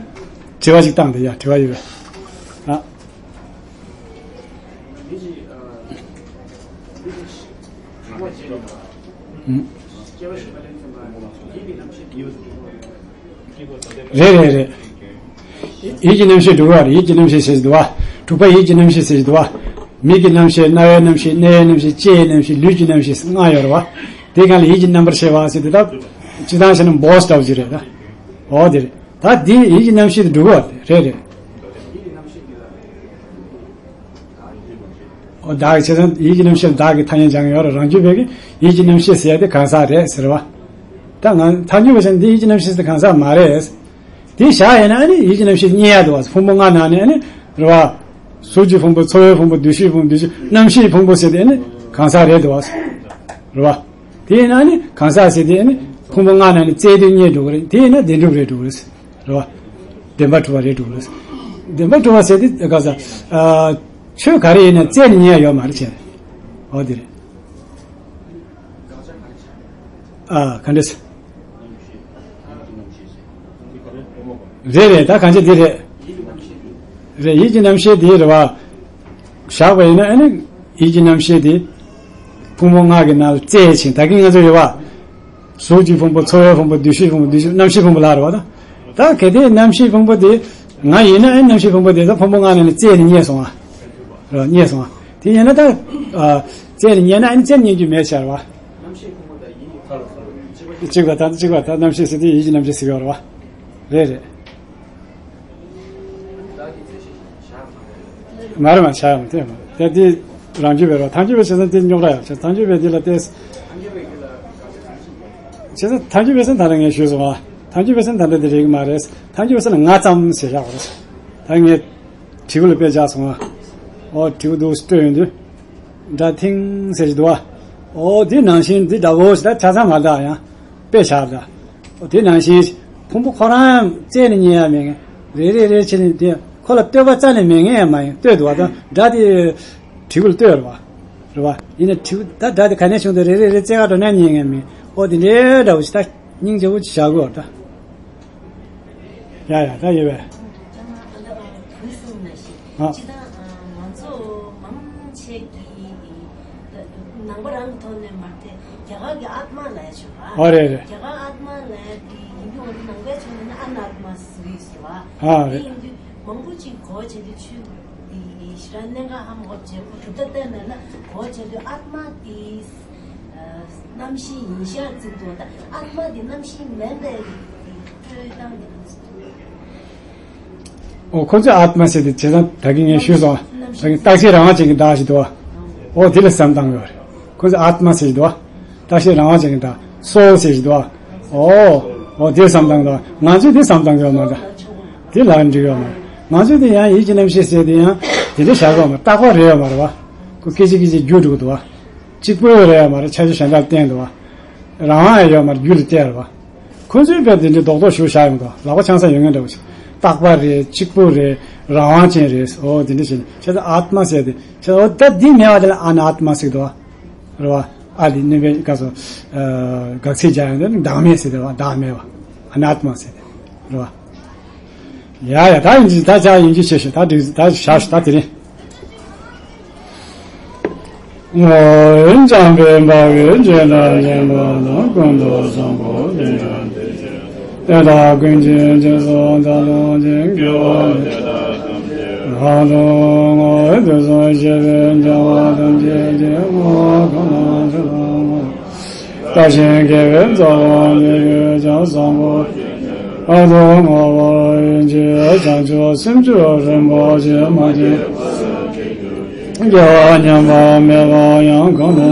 དྲི་བ་ཞིག་བཏང་དེ་ཡ་དྲི་བ་ཡོད་པས། ཨ། ཨུམ། རེད་རེད་རེད། ཡིད་ཀྱི་རྣམ་ཤེས་དྲུག་པ་རེད། ཡིད་ཀྱི་རྣམ་ཤེས་ཟེར་གྱི་འདུག་བ། དྲུག་པ་ཡིད་ཀྱི་རྣམ་ཤེས་ཟེར་གྱི་འདུག་བ། མིག་གི་རྣམ་ཤེས། རྣ་བའི་རྣམ་ཤེས། སྣའི་རྣམ་ཤེས། ལྕེའི་རྣམ་ཤེས། ལུས་ཀྱི་རྣམ་ཤེས་ལྔ་ཡོད་རེད་བ། དེ་གང་ལ་ཡིད་ཀྱི་རྣམ་པར་ཤེས་པ་ཟེར་དེ་ད། སྤྱིར་བཏང་བྱས་ན་བོ་སི་འདྲ་བོ་ཅིག་རེད་ད། འོ་དེ་རེད། ད་དེ་ཡིད་ཀྱི་རྣམ་ཤེས་དྲུག་པ་རེད་རེད། ཨོ་བདག་གི་བྱས་ཙང་ཡིད་ཀྱི་རྣམ་ཤེས་བདག་གི་ཐ་སྙད་སྦྱང་ཡོད་རེད། རང་རྒྱུད་པའི་གི་ཡིད་ཀྱི་རྣམ་ཤེས་ཟེར་ཡ་དེ་གང་ཟག་རེད་ཟེར་བ། ད་ང་ཐག་ཉེ་བ་བྱས་ན་འདི་ཡིད་ཀྱི་རྣམ་ཤེས་དེ་གང་ཟག་མ་རེད། དེ་བཞག་ཡིན་ན་ཨ་ནི་ཡིད་ཀྱི་རྣམ་ཤེས་རྙེད་ཡ་འདུག་བ། ཕུང་པོ་ལྔ་ནང་ནས་ཨ་ནི་རེད་བ། གཟུགས་ཀྱི་ཕུང་པོ། ཚོར་བའི་ཕུང་པོ། འདུ་ཤེས་ཕུང་པོ། འདུ་ཤེས་རྣམ་ཤེས་ཕུང་པོ་ཟེར་དེ་ཨ་ནི་གང་ཟག་རེད་འདུག་བ། རེད་བ། དེ་ཡིན་ན་ནི་གང་ཟག་ཟེར་དེ་ནི་ཕུང་པོ་ལྔ་ནང་ནས་རྩལ་དུ་རྙེད་འགྲོ་གི་རེད། དེ་ཡིན་ན་བདེན་གྲུབ་རེད་འགྲོ་གི་རེད། རེད་བ། བདེན་པ་གྲུབ་པ་རེད་འགྲོ་གི་རེད། བདེན་པ་གྲུབ་པ་ཟེར་དེ་ག་ས། ཨ། ཆོས་ག་རེ་ཡིན་ན་རྩལ་ནས་རྙེད་ཡ་ཡོད་མ་རེད་བྱས། འོ་དེ་རེད། ཨ། ག་འདྲ་ཟེར། རེད་རེད། ད་གང་ཅི་འདི་རེད། རེད། ཡིད་ཀྱི་རྣམ་ཤེས་འདི་རེད་བ། བཞག་པ་ཡིན་ན་ཨ་ནི་ཡིད་ཀྱི་རྣམ་ཤེས་འདི་ཕུང་པོ་ལྔ་གི་ནང་ལ་རྩལ་ཕྱིན། ད་གིན་ང་ཚོ་ཡོད་བ། གཟུགས་ཀྱི་ཕུང་པོ། ཚོར་བའི་ཕུང་པོ། འདུ་ཤེས་ཕུང་པོ། འདུ་ཤེས། རྣམ་ཤེས་ཕུང་པོ་ལ་རེད་བ། ད་ད་གལ་ཏེ་རྣམ་ཤེས་ཕུང་པོ་དེ་ང་ཡིན་ན་ཨ་ནི་རྣམ་ཤེས་ཕུང་པོ་དེ་ད་ཕུང་པོ་ལྔ་ནང་ནས་རྩལ་ནས་རྙེད་སོང་བ། རེད། རྙེད་སོང་བ། དེ་ཡིན་ན་ད། ཨ། རྩལ་ནས་རྙེད་ན་ཨ་ནི་རྩལ་ནས་རྙེད་རྒྱུ་མེད་ཆགས་རེད་བ། གཅིག་པ་དང་གཅིག་པ་དང་རྣམ་ཤེས་ཟེར་དུས་ཡིད་ཀྱི་རྣམ་ཤེས་ཟེར་གྱི་ཡོད་རེད་བ། རེད་རེད། མ་རེད་མ་ཆགས་མ་དེ་མ་དེ་དེ་རང་རྒྱུད་པའི་རོ་ཐམས་ཅད་པའི་བྱས་ཙང་དེ་རྙོག་དྲ་ཡོད་ཆ་ཐམས་ཅད་པའི་དེ་ལ་བལྟས། བྱས་ཙང་ཐམས་ཅད་པའི་སེམས་ད་ལྟ་ངས་ཞུས་སོང་བ། ཐམས་ཅད་པའི་སེམས་ད་ལྟ་དེ་རེད་གི་མ་རེད། ཐམས་ཅད་པའི་སེམས་ལ་ང་ཙམ་ཟེར་བཞག་པ་རེད། ད་ངས། དྲིལ་བུ་ལ་དཔེ་བཞག་སོང་ཨ། ཨོ་དྲིལ་བུ་འདུག་སྤྲོད་ཡོང་དུས། སྒྲ་ཐིང་ཟེར་གྱི་འདུག་ཨ། ཨོ་དེ་ནང་བཞིན་འདི་འདྲ་བོ་ཞིག་ད་ཆ་ཚང་མ་འདྲ་ཡང་དཔེ་བཞག་འདྲ། ཨོ་དེ་ནང་བཞིན་ཕུང་པོ་ཁོ་རང་རྩལ་ནས་རྙེད་ཡ་མེད་མཁན། རེ་རེ་རེ་བྱས་ནས་དེ་ཁོ་ལ་ལྟོས་པ་རྩ་ནས་མེད་མཁན་ཡང་མ་ཡིན། ལྟོས་འདུག་ཨ། ད་སྒྲ་དེ་དྲིལ་བུ་ལ་ལྟོས་རེད་བ། རེད་བ། ཡིན་ན་དྲིལ་བུ་ད་སྒྲ་དེ་ག་ནས་བྱུང་འདུག་རེ་རེ་རེ་རྩལ་ཁ་འགྲོ་ན་རྙེད་མཁན་མེད། ཨོ་དེ་འདྲའི་འདྲ་བོ་ཞིག་ད། སྙིང་རྗེ་བོ་ཅིག་བཞག་དགོས་ད། ཡ་ཡ་ད་ཡོད་པས། ཨ། སྤྱིར་བཏང་ང་ཚོ་མང་ཆེ་གིས་ནང་པ་རང་གི་ཐོག་ནས་མ་རེད་དེ་རྒྱ་གར་གྱི་ཨཱཏྨ་ལབ་ཡ་ཆོག་པ། ཨོ་རེད་རེད། རྒྱ་གར་ཨཱཏྨ་ལབ་ཡ་དེ་ཡིན་དུས་འོ་ན་ནང་པའི་ཕྱོགས་ནས་ནི་ཨ་ན་ཨཱཏྨ་ཟེར་གྱི་ཡོད་པ། ཨ་རེད། དེ་ཡིན་དུས་མང་པོ་ཅིག་གོ་བྱེད་དུས་ཆོས་འདི་ཞེ་དྲག་གནད་འགག་ཧ་མ་གོ་བྱེད་ཁོ་གྲུབ་མཐའ་བསྟན་མེད་ན་གོ་བྱེད་དུས་ཨཱཏྨ་དེ། རྣམ་ཤེས་ཡིན་ཤག་ཚིག་ཏུ་ད་ཨཱཏྨ་འདི་རྣམ་ཤེས་མིན་པའི་སྤྲོས་སྟངས་འདི་ཨོ་ཁོ་ཚོས་ཨཱཏྨ་ཟེར་ཏེ་བྱས་ཙང་ད་གིན་ངས་ཞུས་སོང་། ད་གིན་རྟག་ཆད་རང་དབང་ཅན་གྱི་བདག་ཞིག་འདུག་བ། ཨོ་དེ་ལ་བསམ་བཏང་གི་ཡོད་རེད། ཁོ་ཚོས་ཨཱཏྨ་ཟེར་གྱི་འདུག་བ། རྟག་ཆད་རང་དབང་ཅན་གྱི་བདག་སོའུལ་ཟེར་གྱི་འདུག་བ། ཨོ། ཨོ་དེ་བསམ་བཏང་གི་འདུག་ང་ཚོས་དེ་བསམ་བཏང་གི་ཡོད་མ་རེད། དེ་ལ་འགྲིག་ཡོད་མ་རེད། ང་ཚོས་དེ་ཡང་ཡིད་ཀྱི་རྣམ་ཤེས་ཟེར་དེ་ཡང་དེ་འདྲ་བཞག་གི་ཡོད་མ་རེད། རྟག་པ་རེད་ཡོད་མ་རེད་བ། ཁོ་སྐད་ཅིག་སྐད་ཅིག་འགྱུར་འགྲོ་གི་འདུག་བ། གཅིག་པོ་རེད་ཡ་མ་རེད། ཆ་ཤས་གཞན་དག་བསྟན་འདུག་བ། རང་དབང་ཡ་ཡོད་མ་རེད། རྒྱུ་ལ་བལྟས་རེད་བ། ཁོ་ཚོའི་དཔེ་འདི་འདྲའི་རྡོག་རྡོག་ཞུ་བཞག་ཡོང་དུས་ལག་པ་འཆང་ས་ཡོད་ངེས་འདྲ་བོ་ཞིག་རྟག་པ་རེད། གཅིག་པུ་རེད། རང་དབང་ཅན་རེད། ཨོ་འདི་འདྲ་བྱས་ནས་བྱས་ཙང་ཨཱཏྨ་ཟེར་ཏེ་བྱས་ཙང་ཨོ་ད་འདི་མེད་པ་དེ་ལ་ཨ་ན་ཨཱཏྨ་ཟེར་འདུག་བ། རེད་བ། ཨ་ལི་ནི་བའི་སྐབས་སུ་ཨ་དགག་ཚིག་སྦྱར་ཡོང་དུས་བདག་མེད་ཟེར་ཏེ་བ། བདག་མེད་བ། ཨ་ན་ཨཱཏྨ་ཟེར་ཏེ་རེད་བ། ཡ་ཡ་ད་ཡིན་གྱི་ད་ཅག་ཡིན་གྱི་ཆེ་ཤོས་ད་འགྲིག་ད་བཞག་ཤོག་ད་དེ་རིང་། འཇམ་དཔལ་དཔའ་བོས་ཇི་ལྟར་མཁྱེན་པ་དང་། ཀུན་ཏུ་བཟང་པོ་དེ་ཡང་དེ་བཞིན་ཏེ། དེ་དག་ཀུན་གྱི་རྗེས་སུ་བདག་སློབ་ཅིང་། དགེ་བ་འདི་དག་ཐམས་ཅད་རབ་ཏུ་བསྔོ་བའི་དུས་སུ། བཤད་པའི་བྱ་བ་ཐམས་ཅད་ཀྱི་བསྔོ་བ་གང་ལ་འདི་ལ་བསྔོ། བཀའ་བཞིན་དགེ་བའི་རྩ་བ་འདི་ཡོད་ཀྱང་། བཟང་པོ་རབ་ཏུ་བསྔོ་བར་བགྱི། བྱང་ཆུབ་སེམས་མཆོག་རིན་པོ་ཆེ་མ་སྐྱེས་པ་དགེ་བ་ཉམས་པ་མེད་པ་ཡང་གང་དུ་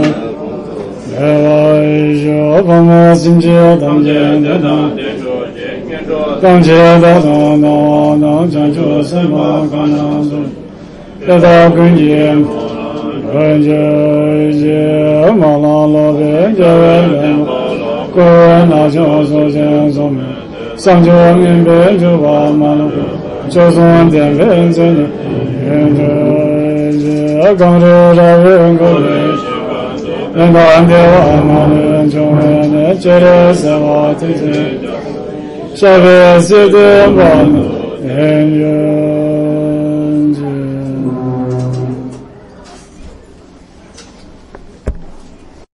འཕེལ་བར་ཤོག །ཕག་མོ་སེམས་ཅན་ཐམས་ཅད་བདེ་དང་བདེ་འགྲོ་ཞིང་། སྙིགས་དུས་ཐམས་ཅད་བདག་དང་བདག་དབང་དང་། བྱང་ཆུབ་སེམས་དཔའ་གང་རྣམས་སུ། དེ་དག་ཀུན་གྱི་འགྲོ་འགྱུར་གྱི་མ་ལ་སློབ་པའི་རྒྱལ་བའི་བློན་པོ། བསྐོར་བའི་ནག་ཕྱོགས་སོགས་ཀྱིས་བཟུང་བའི་བསམ་སྦྱོར་ངན་པས་འཇུག་པ་མ་ལུས་པའི། སྐྱོ་གསུམ་བདེན་པའི་མཚན་ཉིད་ཡོན་ཏན་གྱི། གངས་རི་ར་བས་བསྐོར་བའི་ཡོན་བདག་བདེ་བ་མ་ལུས་འབྱུང་བའི་གནས། སྤྱན་རས་གཟིགས་དབང་ཐིག་ལེ་ཤར་བའི་སྲིད་དེ་འབར་ནས་ཡོད།